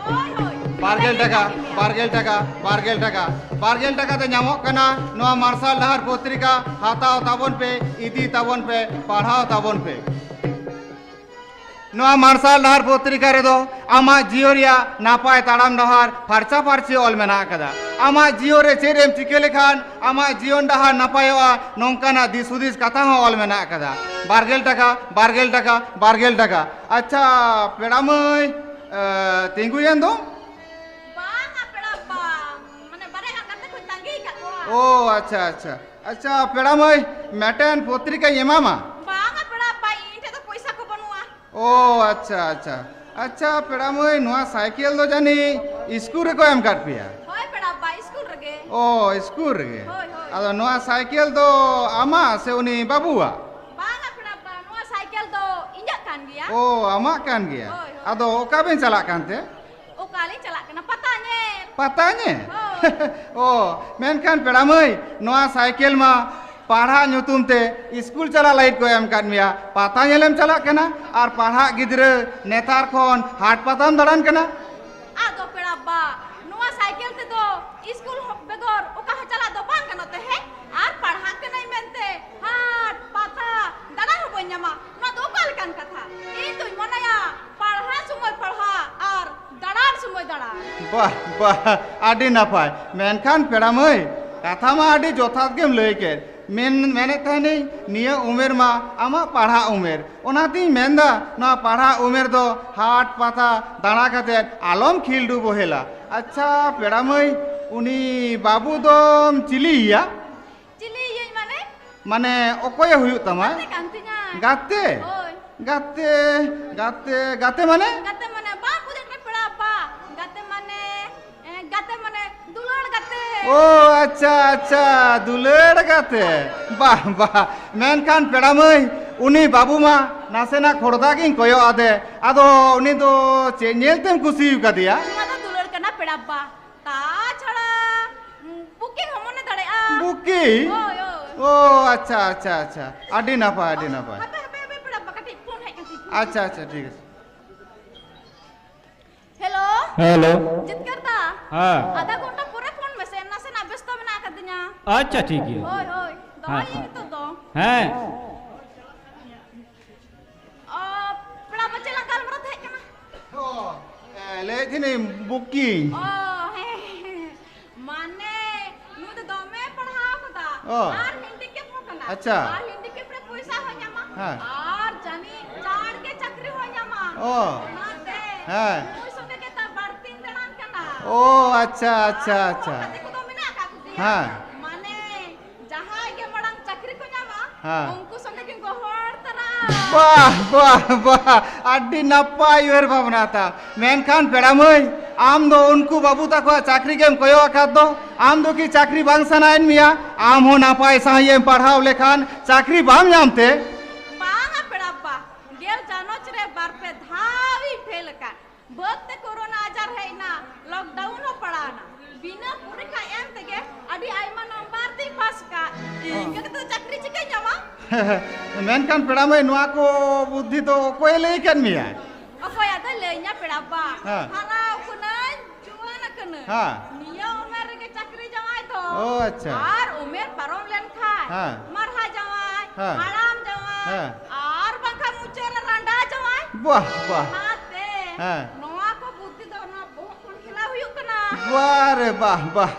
ᱦᱳᱭ, ᱦᱳᱭ᱾ ᱵᱟᱨᱜᱮᱞ ᱴᱟᱠᱟ, ᱵᱟᱨᱜᱮᱞ ᱴᱟᱠᱟ, ᱵᱟᱨᱜᱮᱞ ᱴᱟᱠᱟ, ᱵᱟᱨᱜᱮᱞ ᱴᱟᱠᱟ ᱛᱮ ᱧᱟᱢᱚᱜ ᱠᱟᱱᱟ ᱱᱚᱣᱟ ᱢᱟᱨᱥᱟᱞ ᱰᱟᱦᱟᱨ ᱯᱚᱛᱨᱤᱠᱟ᱾ ᱦᱟᱛᱟᱣ ᱛᱟᱵᱚᱱ ᱯᱮ, ᱤᱫᱤ ᱛᱟᱵᱚᱱ ᱯᱮ, ᱯᱟᱲᱦᱟᱣ ᱛᱟᱵᱚᱱ ᱯᱮ᱾ ᱱᱚᱣᱟ ᱢᱟᱨᱥᱟᱞ ᱰᱟᱦᱟᱨ ᱯᱚᱛᱨᱤᱠᱟ ᱨᱮᱫᱚ ᱟᱢᱟᱜ ᱡᱤᱭᱚᱱ ᱨᱮᱭᱟᱜ ᱱᱟᱯᱟᱭ ᱛᱟᱲᱟᱢ ᱰᱟᱦᱟᱨ ᱯᱷᱟᱨᱪᱟ ᱯᱷᱟᱨᱪᱤ ᱚᱞ ᱢᱮᱱᱟᱜ ᱟᱠᱟᱫᱟ᱾ ᱟᱢᱟᱜ ᱡᱤᱭᱚᱱ ᱨᱮ ᱪᱮᱫ ᱮᱢ ᱪᱤᱠᱟᱹ ᱞᱮᱠᱷᱟᱱ ᱟᱢᱟᱜ ᱡᱤᱭᱚᱱ ᱰᱟᱦᱟᱨ ᱱᱟᱯᱟᱭᱚᱜᱼᱟ, ᱱᱚᱝᱠᱟᱱᱟᱜ ᱫᱤᱥ ᱦᱩᱫᱤᱥ ᱠᱟᱛᱷᱟ ᱦᱚᱸ ᱚᱞ ᱢᱮᱱᱟᱜ ᱟᱠᱟᱫᱟ᱾ ᱵᱟᱨᱜᱮᱞ ᱴᱟᱠᱟ, ᱵᱟᱨᱜᱮᱞ ᱴᱟᱠᱟ, ᱵᱟᱨᱜᱮᱞ ᱴᱟᱠᱟ᱾ ᱟᱪᱪᱷᱟ, ᱯᱮᱲᱟ ᱢᱟᱹᱭ, ᱮ, ᱛᱤᱸᱜᱩᱭᱮᱱ ᱫᱚ? ᱵᱟᱝᱟ ᱯᱮᱲᱟ ᱵᱟ, ᱢᱟᱱᱮ ᱵᱟᱨᱭᱟ ᱜᱟᱱ ᱜᱟᱛᱮ ᱠᱚᱧ ᱛᱟᱸᱜᱤ ᱟᱠᱟᱫ ᱠᱚᱣᱟ᱾ ᱳ, ᱟᱪᱪᱷᱟ, ᱟᱪᱪᱷᱟ᱾ ᱟᱪᱪᱷᱟ ᱯᱮᱲᱟ ᱢᱟᱹᱭ, ᱢᱤᱫᱴᱮᱱ ᱯᱚᱛᱨᱤᱠᱟᱧ ᱮᱢᱟᱢᱟ᱾ ᱵᱟᱝᱟ ᱯᱮᱲᱟ ᱵᱟ, ᱤᱧ ᱴᱷᱮᱱ ᱫᱚ ᱯᱚᱭᱥᱟ ᱠᱚ ᱵᱟᱹᱱᱩᱜᱼᱟ᱾ ᱳ, ᱟᱪᱪᱷᱟ, ᱟᱪᱪᱷᱟ᱾ ᱟᱪᱪᱷᱟ ᱯᱮᱲᱟ ᱢᱟᱹᱭ, ᱱᱚᱣᱟ ᱥᱟᱭᱠᱮᱞ ᱫᱚ ᱡᱟᱹᱱᱤᱡ ᱤᱥᱠᱩᱞ ᱨᱮᱠᱚ ᱮᱢ ᱠᱟᱫ ᱯᱮᱭᱟ? ᱦᱳᱭ ᱯᱮᱲᱟ ᱵᱟ, ᱤᱥᱠᱩᱞ ᱨᱮᱜᱮ᱾ ᱳ, ᱤᱥᱠᱩᱞ ᱨᱮᱜᱮ? ᱦᱳᱭ, ᱦᱳᱭ᱾ ᱟᱫᱚ ᱱᱚᱣᱟ ᱥᱟᱭᱠᱮᱞ ᱫᱚ ᱟᱢᱟᱜ ᱥᱮ ᱩᱱᱤ ᱵᱟᱹᱵᱩᱣᱟᱜ? ᱵᱟᱝᱟ ᱯᱮᱲᱟ ᱵᱟ, ᱱᱚᱣᱟ ᱥᱟᱭᱠᱮᱞ ᱫᱚ ᱤᱧᱟᱹᱜ ᱠᱟᱱ ᱜᱮᱭᱟ᱾ ᱳ, ᱟᱢᱟᱜ ᱠᱟᱱ ᱜᱮᱭᱟ? ᱦᱳᱭ, ᱦᱳᱭ᱾ ᱟᱫᱚ ᱚᱠᱟ ᱵᱮᱱ ᱪᱟᱞᱟᱜ ᱠᱟᱱᱛᱮ? ᱚᱠᱟᱞᱤᱧ ᱪᱟᱞᱟᱜ ᱠᱟᱱᱟ, ᱯᱟᱛᱟ ᱧᱮᱞ᱾ ᱯᱟᱛᱟ ᱧᱮᱞ? ᱦᱳᱭ᱾ ᱳ, ᱢᱮᱱᱠᱷᱟᱱ ᱯᱮᱲᱟ ᱢᱟᱹᱭ, ᱱᱚᱣᱟ ᱥᱟᱭᱠᱮᱞ ᱢᱟ ᱯᱟᱲᱦᱟᱜ ᱧᱩᱛᱩᱢ ᱛᱮ ᱤᱥᱠᱩᱞ ᱪᱟᱞᱟᱜ ᱞᱟᱹᱜᱤᱫ ᱠᱚ ᱮᱢ ᱠᱟᱫ ᱢᱮᱭᱟ, ᱯᱟᱛᱟ ᱧᱮᱞᱮᱢ ᱪᱟᱞᱟᱜ ᱠᱟᱱᱟ ᱟᱨ ᱯᱟᱲᱦᱟᱜ ᱜᱤᱫᱽᱨᱟᱹ ᱱᱮᱛᱟᱨ ᱠᱷᱚᱱ ᱦᱟᱴ ᱯᱟᱛᱟᱢ ᱫᱟᱬᱟᱱ ᱠᱟᱱᱟ? ᱟᱫᱚ ᱯᱮᱲᱟ ᱵᱟ, ᱱᱚᱣᱟ ᱥᱟᱭᱠᱮᱞ ᱛᱮᱫᱚ ᱤᱥᱠᱩᱞ ᱦᱚᱸ ᱵᱮᱜᱚᱨ ᱚᱠᱟ ᱦᱚᱸ ᱪᱟᱞᱟᱜ ᱫᱚ ᱵᱟᱝ ᱜᱟᱱᱚᱜ ᱛᱮ, ᱦᱮᱸ? ᱟᱨ ᱯᱟᱲᱦᱟᱜ ᱠᱟᱹᱱᱟᱹᱧ ᱢᱮᱱᱛᱮ ᱦᱟᱴ ᱯᱟᱛᱟ ᱫᱟᱬᱟ ᱦᱚᱸ ᱵᱟᱹᱧ ᱧᱟᱢᱟ, ᱱᱚᱣᱟ ᱫᱚ ᱚᱠᱟ ᱞᱮᱠᱟᱱ ᱠᱟᱛᱷᱟ? ᱤᱧ ᱫᱩᱧ ᱢᱚᱱᱮᱭᱟ ᱯᱟᱲᱦᱟᱜ ᱥᱚᱢᱚᱭ ᱯᱟᱲᱦᱟᱜ ᱟᱨ ᱫᱟᱬᱟᱱ ᱥᱚᱢᱚᱭ ᱫᱟᱬᱟᱱ᱾ ᱵᱟᱦ, ᱵᱟᱦ, ᱟᱹᱰᱤ ᱱᱟᱯᱟᱭ᱾ ᱢᱮᱱᱠᱷᱟᱱ ᱯᱮᱲᱟ ᱢᱟᱹᱭ, ᱠᱟᱛᱷᱟ ᱢᱟ ᱟᱹᱰᱤ ᱡᱚᱛᱷᱟᱛ ᱜᱮᱢ ᱞᱟᱹᱭ ᱠᱮᱫ᱾ ᱢᱮᱱ, ᱢᱮᱱᱮᱫ ᱛᱟᱦᱮᱱᱤᱧ, ᱱᱤᱭᱟᱹ ᱩᱢᱮᱨ ᱢᱟ ᱟᱢᱟᱜ ᱯᱟᱲᱦᱟᱜ ᱩᱢᱮᱨ᱾ ᱚᱱᱟᱛᱤᱧ ᱢᱮᱱᱫᱟ, ᱱᱚᱣᱟ ᱯᱟᱲᱦᱟᱜ ᱩᱢᱮᱨ ᱫᱚ ᱦᱟᱴ ᱯᱟᱛᱟ ᱫᱟᱬᱟ ᱠᱟᱛᱮᱫ ᱟᱞᱚᱢ ᱠᱷᱤᱞᱰᱩ ᱵᱚᱦᱮᱞᱟ᱾ ᱟᱪᱪᱷᱟ ᱯᱮᱲᱟ ᱢᱟᱹᱭ, ᱩᱱᱤ ᱵᱟᱹᱵᱩ ᱫᱚᱢ ᱪᱤᱞᱤᱭᱮᱭᱟ? ᱪᱤᱞᱤᱭᱟᱹᱧ ᱢᱟᱱᱮ? ᱢᱟᱱᱮ ᱚᱠᱚᱭᱮ ᱦᱩᱭᱩᱜ ᱛᱟᱢᱟ? ᱜᱟᱛᱮ ᱠᱟᱱ ᱛᱤᱧᱟᱭ᱾ ᱜᱟᱛᱮ? ᱦᱳᱭ᱾ ᱜᱟᱛᱮ, ᱜᱟᱛᱮ, ᱜᱟᱛᱮ ᱢᱟᱱᱮ? ᱜᱟᱛᱮ ᱢᱟᱱᱮ ᱵᱟᱢ ᱵᱩᱡᱮᱫ ᱠᱟᱱᱟ ᱯᱮᱲᱟ ᱵᱟ? ᱜᱟᱛᱮ ᱢᱟᱱᱮ, ᱮ, ᱜᱟᱛᱮ ᱢᱟᱱᱮ ᱫᱩᱞᱟᱹᱲ ᱜᱟᱛᱮ᱾ ᱳ, ᱟᱪᱪᱷᱟ, ᱟᱪᱪᱷᱟ, ᱫᱩᱞᱟᱹᱲ ᱜᱟᱛᱮ᱾ ᱵᱟᱦ, ᱵᱟᱦ᱾ ᱢᱮᱱᱠᱷᱟᱱ ᱯᱮᱲᱟ ᱢᱟᱹᱭ, ᱩᱱᱤ ᱵᱟᱹᱵᱩ ᱢᱟ ᱱᱟᱥᱮᱱᱟᱜ ᱠᱷᱚᱲᱫᱟ ᱜᱤᱧ ᱠᱚᱭᱚᱜ ᱟᱫᱮ᱾ ᱟᱫᱚ ᱩᱱᱤ ᱫᱚ ᱪᱮᱫ ᱧᱮᱞ ᱛᱮᱢ ᱠᱩᱥᱤ ᱟᱠᱟᱫᱮᱭᱟ? ᱱᱚᱣᱟ ᱫᱚ ᱫᱩᱞᱟᱹᱲ ᱠᱟᱱᱟ ᱯᱮᱲᱟ ᱵᱟ᱾ ᱛᱟᱪᱷᱟᱲᱟ, ᱩᱸ, ᱵᱩᱠᱤᱝ ᱦᱚᱸ ᱢᱚᱱᱮ ᱫᱟᱲᱮᱭᱟᱜᱼᱟ᱾ ᱵᱩᱠᱤᱝ? ᱦᱳᱭ, ᱦᱳᱭ᱾ ᱳ, ᱟᱪᱪᱷᱟ, ᱟᱪᱪᱷᱟ, ᱟᱪᱪᱷᱟ᱾ ᱟᱹᱰᱤ ᱱᱟᱯᱟᱭ, ᱟᱹᱰᱤ ᱱᱟᱯᱟᱭ᱾ ᱦᱟᱯᱮ, ᱦᱟᱯᱮ, ᱦᱟᱯᱮ, ᱯᱮᱲᱟ ᱵᱟ, ᱠᱟᱹᱴᱤᱡ ᱯᱷᱳᱱ ᱦᱮᱡ ᱠᱟᱱ ᱛᱤᱧᱟ᱾ ᱟᱪᱪᱷᱟ, ᱟᱪᱪᱷᱟ, ᱴᱷᱤᱠ ᱟᱪᱷᱮ᱾ ᱦᱮᱞᱳ᱾ ᱦᱮᱞᱳ᱾ ᱡᱤᱛᱠᱟᱹᱨ ᱫᱟ᱾ ᱦᱮᱸ᱾ ᱟᱫᱷᱟ ᱜᱷᱚᱱᱴᱟ ᱯᱚᱨᱮ ᱯᱷᱳᱱ ᱢᱮᱥᱮ, ᱱᱟᱥᱮᱱᱟᱜ ᱵᱮᱥᱛᱚ ᱢᱮᱱᱟᱜ ᱟᱠᱟᱫᱤᱧᱟ᱾ ᱟᱪᱪᱷᱟ, ᱴᱷᱤᱠ ᱜᱮᱭᱟ᱾ ᱦᱳᱭ, ᱦᱳᱭ᱾ ᱦᱮᱸ, ᱫᱚᱦᱚᱭᱤᱧ ᱦᱮᱸ᱾ ᱱᱤᱛᱚᱜ ᱫᱚ᱾ ᱦᱮᱸ᱾ ᱚ, ᱯᱮᱲᱟ ᱵᱟ, ᱪᱮᱫ ᱞᱟᱝ ᱜᱟᱞᱢᱟᱨᱟᱣ ᱛᱟᱦᱮᱸ ᱠᱟᱱᱟ? ᱚ, ᱮ, ᱞᱟᱹᱭᱮᱫ ᱛᱟᱦᱮᱱᱤᱧ ᱵᱩᱠᱤᱝ᱾ ᱚ, ᱦᱮᱸ, ᱦᱮᱸ, ᱦᱮᱸ᱾ ᱢᱟᱱᱮ, ᱱᱩᱭ ᱫᱚ ᱫᱚᱢᱮ ᱯᱟᱲᱦᱟᱣ ᱠᱟᱫᱟ᱾ ᱚ᱾ ᱟᱨ ᱦᱮᱱᱰᱤᱠᱮᱯ ᱦᱚᱸ ᱠᱟᱱᱟ᱾ ᱟᱪᱪᱷᱟ᱾ ᱟᱨ ᱦᱮᱱᱰᱤᱠᱮᱯ ᱨᱮ ᱯᱚᱭᱥᱟ ᱦᱚᱸ ᱧᱟᱢᱟ᱾ ᱦᱮᱸ᱾ ᱟᱨ ᱡᱟᱹᱱᱤᱡ ᱪᱟᱬ ᱜᱮ ᱪᱟᱹᱠᱨᱤ ᱦᱚᱸ ᱧᱟᱢᱟ᱾ ᱚ᱾ ᱚᱱᱟᱛᱮ ᱦᱮᱸ᱾ ᱱᱩᱭ ᱥᱚᱸᱜᱮ ᱜᱮ ᱛᱟ ᱵᱟᱹᱲᱛᱤᱧ ᱫᱟᱬᱟᱱ ᱠᱟᱱᱟ᱾ ᱚ, ᱟᱪᱪᱷᱟ, ᱟᱪᱪᱷᱟ, ᱟᱨ ᱟᱪᱪᱷᱟ᱾ ᱜᱟᱛᱮ ᱠᱚᱫᱚ ᱢᱮᱱᱟᱜ ᱟᱠᱟᱫ ᱠᱚᱜᱮᱭᱟ᱾ ᱦᱮᱸ᱾ ᱢᱟᱱᱮ, ᱡᱟᱦᱟᱸᱭ ᱜᱮ ᱢᱟᱲᱟᱝ ᱪᱟᱹᱠᱨᱤ ᱠᱚ ᱧᱟᱢᱟ, ᱦᱮᱸ᱾ ᱩᱱᱠᱩ ᱥᱚᱸᱜᱮ ᱠᱤᱱ ᱜᱚᱦᱚᱲ ᱛᱟᱨᱟ᱾ ᱵᱟᱦ, ᱵᱟᱦ, ᱵᱟᱦ, ᱟᱹᱰᱤ ᱱᱟᱯᱟᱭ ᱩᱭᱦᱟᱹᱨ ᱵᱷᱟᱵᱽᱱᱟ ᱛᱟᱢ᱾ ᱢᱮᱱᱠᱷᱟᱱ ᱯᱮᱲᱟ ᱢᱟᱹᱭ, ᱟᱢ ᱫᱚ ᱩᱱᱠᱩ ᱵᱟᱹᱵᱩ ᱛᱟᱠᱚᱣᱟᱜ ᱪᱟᱹᱠᱨᱤ ᱜᱮᱢ ᱠᱚᱭᱚᱜ ᱟᱠᱟᱫ ᱫᱚ, ᱟᱢ ᱫᱚ ᱠᱤ ᱪᱟᱹᱠᱨᱤ ᱵᱟᱝ ᱥᱟᱱᱟᱭᱮᱫ ᱢᱮᱭᱟ? ᱟᱢ ᱦᱚᱸ ᱱᱟᱯᱟᱭ ᱥᱟᱺᱦᱤᱡ ᱮᱢ ᱯᱟᱲᱦᱟᱣ ᱞᱮᱠᱷᱟᱱ ᱪᱟᱹᱠᱨᱤ ᱵᱟᱢ ᱧᱟᱢ ᱛᱮ? ᱵᱟᱝᱟ ᱯᱮᱲᱟ ᱵᱟ, ᱜᱮᱞ ᱪᱟᱱᱟᱪ ᱨᱮ ᱵᱟᱨ ᱯᱮ ᱫᱷᱟᱣ ᱤᱧ ᱯᱷᱮᱞ ᱟᱠᱟᱫ᱾ ᱵᱟᱹᱫᱽ ᱛᱮ ᱠᱳᱨᱳᱱᱟ ᱟᱡᱟᱨ ᱦᱮᱡ ᱮᱱᱟ, ᱞᱚᱠᱰᱟᱣᱩᱱ ᱦᱚᱸ ᱯᱟᱲᱟᱣ ᱮᱱᱟ᱾ ᱵᱤᱱᱟᱹ ᱯᱚᱨᱤᱠᱠᱷᱟ ᱮᱢ ᱛᱮᱜᱮ ᱟᱹᱰᱤ ᱟᱭᱢᱟ ᱱᱟᱢᱵᱟᱨ ᱛᱤᱧ ᱯᱟᱥ ᱠᱟᱜ᱾ ᱤᱧ ᱜᱮ ᱛᱚ ᱪᱟᱹᱠᱨᱤ ᱪᱤᱠᱟᱹᱧ ᱧᱟᱢᱟ? ᱢᱮᱱᱠᱷᱟᱱ ᱯᱮᱲᱟ ᱢᱟᱹᱭ, ᱱᱚᱣᱟ ᱠᱚ ᱵᱩᱫᱽᱫᱷᱤ ᱫᱚ ᱚᱠᱚᱭᱮ ᱞᱟᱹᱭ ᱟᱠᱟᱫ ᱢᱮᱭᱟ? ᱚᱠᱚᱭ ᱟᱫᱚᱭ ᱞᱟᱹᱭᱟᱹᱧᱟ ᱯᱮᱲᱟ ᱵᱟ? ᱦᱮᱸ᱾ ᱦᱟᱨᱟ ᱠᱟᱹᱱᱟᱹᱧ, ᱡᱩᱣᱟᱹᱱ ᱟᱠᱟᱱᱟᱹᱧ᱾ ᱦᱮᱸ᱾ ᱱᱤᱭᱟᱹ ᱩᱢᱮᱨ ᱨᱮᱜᱮ ᱪᱟᱹᱠᱨᱤ ᱡᱟᱶᱟᱭ ᱫᱚ᱾ ᱚ, ᱟᱪᱪᱷᱟ᱾ ᱟᱨ ᱩᱢᱮᱨ ᱯᱟᱨᱚᱢ ᱞᱮᱱᱠᱷᱟᱱ ᱦᱮᱸ᱾ ᱢᱟᱨᱦᱟ ᱡᱟᱶᱟᱭ, ᱦᱮᱸ᱾ ᱦᱟᱲᱟᱢ ᱡᱟᱶᱟᱭ, ᱦᱮᱸ᱾ ᱟᱨ ᱵᱟᱝᱠᱷᱟᱱ ᱢᱩᱪᱟᱹᱫ ᱨᱮ ᱨᱟᱸᱰᱟ ᱡᱟᱶᱟᱭ᱾ ᱵᱟᱦ, ᱵᱟᱦ᱾ ᱚᱱᱟᱛᱮ ᱦᱮᱸ᱾ ᱱᱚᱣᱟ ᱠᱚ ᱵᱩᱫᱽᱫᱷᱤ ᱫᱚ ᱱᱚᱣᱟ ᱵᱚᱦᱚᱜ ᱠᱷᱚᱱ ᱠᱷᱮᱞᱟᱣ ᱦᱩᱭᱩᱜ ᱠᱟᱱᱟ᱾ ᱵᱟᱦ ᱨᱮ ᱵᱟᱦ, ᱵᱟᱦ,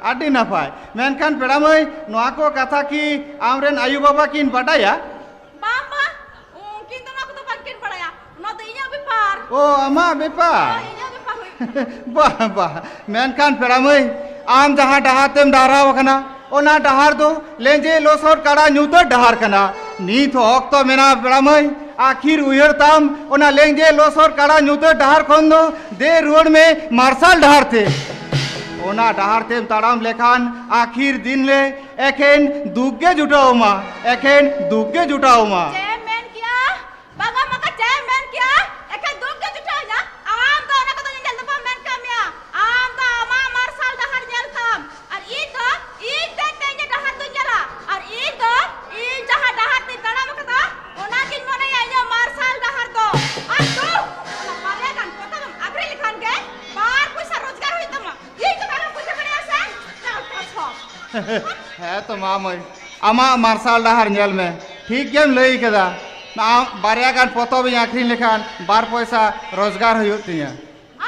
ᱟᱹᱰᱤ ᱱᱟᱯᱟᱭ᱾ ᱢᱮᱱᱠᱷᱟᱱ ᱯᱮᱲᱟ ᱢᱟᱹᱭ, ᱱᱚᱣᱟ ᱠᱚ ᱠᱟᱛᱷᱟ ᱠᱤ ᱟᱢᱨᱮᱱ ᱟᱭᱳ ᱵᱟᱵᱟ ᱠᱤᱱ ᱵᱟᱰᱟᱭᱟ? ᱵᱟᱝ, ᱵᱟᱝ, ᱩᱱᱠᱤᱱ ᱫᱚ ᱱᱚᱣᱟ ᱠᱚᱫᱚ ᱵᱟᱝᱠᱤᱱ ᱵᱟᱲᱟᱭᱟ᱾ ᱱᱚᱣᱟ ᱫᱚ ᱤᱧᱟᱹᱜ ᱵᱮᱯᱟᱨ᱾ ᱚ, ᱟᱢᱟᱜ ᱵᱮᱯᱟᱨ? ᱦᱳᱭ, ᱤᱧᱟᱹᱜ ᱵᱮᱯᱟᱨ ᱦᱩᱭᱩᱜ ᱠᱟᱱᱟ᱾ ᱵᱟᱦ, ᱵᱟᱦ, ᱢᱮᱱᱠᱷᱟᱱ ᱯᱮᱲᱟ ᱢᱟᱹᱭ, ᱟᱢ ᱡᱟᱦᱟᱸ ᱰᱟᱦᱟᱨ ᱛᱮᱢ ᱰᱟᱦᱨᱟᱣ ᱟᱠᱟᱱᱟ, ᱚᱱᱟ ᱰᱟᱦᱟᱨ ᱫᱚ ᱞᱮᱸᱡᱮᱫ ᱞᱚᱥᱚᱫ ᱠᱟᱰᱟ ᱧᱩᱛᱟᱹᱛ ᱰᱟᱦᱟᱨ ᱠᱟᱱᱟ᱾ ᱱᱤᱛ ᱦᱚᱸ ᱚᱠᱛᱚ ᱢᱮᱱᱟᱜᱼᱟ ᱯᱮᱲᱟ ᱢᱟᱹᱭ, ᱟᱹᱠᱷᱤᱨ ᱩᱭᱦᱟᱹᱨ ᱛᱟᱢ ᱚᱱᱟ ᱞᱮᱸᱡᱮᱫ ᱞᱚᱥᱚᱫ ᱠᱟᱰᱟ ᱧᱩᱛᱟᱹᱛ ᱰᱟᱦᱟᱨ ᱠᱷᱚᱱ ᱫᱚ ᱫᱮᱡ ᱨᱩᱣᱟᱹᱲ ᱢᱮ ᱢᱟᱨᱥᱟᱞ ᱰᱟᱦᱟᱨ ᱛᱮ᱾ ᱚᱱᱟ ᱰᱟᱦᱟᱨ ᱛᱮᱢ ᱛᱟᱲᱟᱢ ᱞᱮᱠᱷᱟᱱ ᱟᱹᱠᱷᱤᱨ ᱫᱤᱱ ᱨᱮ ᱮᱠᱷᱮᱱ ᱫᱩᱠ ᱜᱮ ᱡᱩᱴᱟᱹᱣ ᱟᱢᱟ, ᱮᱠᱷᱮᱱ ᱫᱩᱠ ᱜᱮ ᱡᱩᱴᱟᱹᱣ ᱟᱢᱟ᱾ ᱪᱮᱫ ᱮᱢ ᱢᱮᱱ ᱠᱮᱜᱼᱟ? ᱵᱟᱝᱟ, ᱵᱟᱝᱟ, ᱪᱮᱫ ᱮᱢ ᱢᱮᱱ ᱠᱮᱜᱼᱟ? ᱮᱠᱷᱮᱱ ᱫᱩᱠ ᱜᱮ ᱡᱩᱴᱟᱹᱣ ᱤᱧᱟ? ᱟᱢ ᱫᱚ ᱚᱱᱟ ᱠᱚᱫᱚ ᱧᱮᱧᱮᱞ ᱫᱚ ᱵᱟᱢ ᱢᱮᱱ ᱠᱟᱜ ᱢᱮᱭᱟ᱾ ᱟᱢ ᱫᱚ ᱟᱢᱟᱜ ᱢᱟᱨᱥᱟᱞ ᱰᱟᱦᱟᱨ ᱧᱮᱞ ᱛᱟᱢ, ᱟᱨ ᱤᱧ ᱫᱚ ᱤᱧ ᱛᱮ ᱛᱮ ᱤᱧᱟᱹᱜ ᱰᱟᱦᱟᱨ ᱫᱚᱧ ᱧᱮᱞᱟ, ᱟᱨ ᱤᱧ ᱫᱚ ᱤᱧ ᱡᱟᱦᱟᱸ ᱰᱟᱦᱟᱨ ᱛᱤᱧ ᱛᱟᱲᱟᱢ ᱟᱠᱟᱫᱟ, ᱚᱱᱟᱜᱤᱧ ᱢᱚᱱᱮᱭᱟ ᱤᱧᱟᱹᱜ ᱢᱟᱨᱥᱟᱞ ᱰᱟᱦᱟᱨ ᱫᱚ᱾ ᱟᱨ ᱫᱩ, ᱚᱱᱟ ᱵᱟᱨᱭᱟ ᱜᱟᱱ ᱯᱚᱛᱚᱵ ᱮᱢ ᱟᱹᱠᱷᱨᱤᱧ ᱞᱮᱠᱷᱟᱱ ᱜᱮ ᱵᱟᱨ ᱯᱚᱭᱥᱟ ᱨᱳᱡᱽᱜᱟᱨ ᱦᱩᱭᱩᱜ ᱛᱟᱢᱟ᱾ ᱤᱧ ᱫᱚ ᱛᱟᱦᱞᱮ ᱯᱚᱭᱥᱟ ᱵᱟᱲᱟᱭᱟ ᱥᱮ? ᱪᱟᱞ ᱛᱚ ᱥᱚᱵ᱾ ᱦᱮᱸ ᱛᱚ ᱢᱟ ᱢᱟᱹᱭ, ᱟᱢᱟᱜ ᱢᱟᱨᱥᱟᱞ ᱰᱟᱦᱟᱨ ᱧᱮᱞ ᱢᱮ, ᱴᱷᱤᱠ ᱜᱮᱢ ᱞᱟᱹᱭ ᱠᱟᱫᱟ᱾ ᱟᱢ ᱵᱟᱨᱭᱟ ᱜᱟᱱ ᱯᱚᱛᱚᱵ ᱤᱧ ᱟᱹᱠᱷᱨᱤᱧ ᱞᱮᱠᱷᱟᱱ ᱵᱟᱨ ᱯᱚᱭᱥᱟ ᱨᱳᱡᱽᱜᱟᱨ ᱦᱩᱭᱩᱜ ᱛᱤᱧᱟᱹ᱾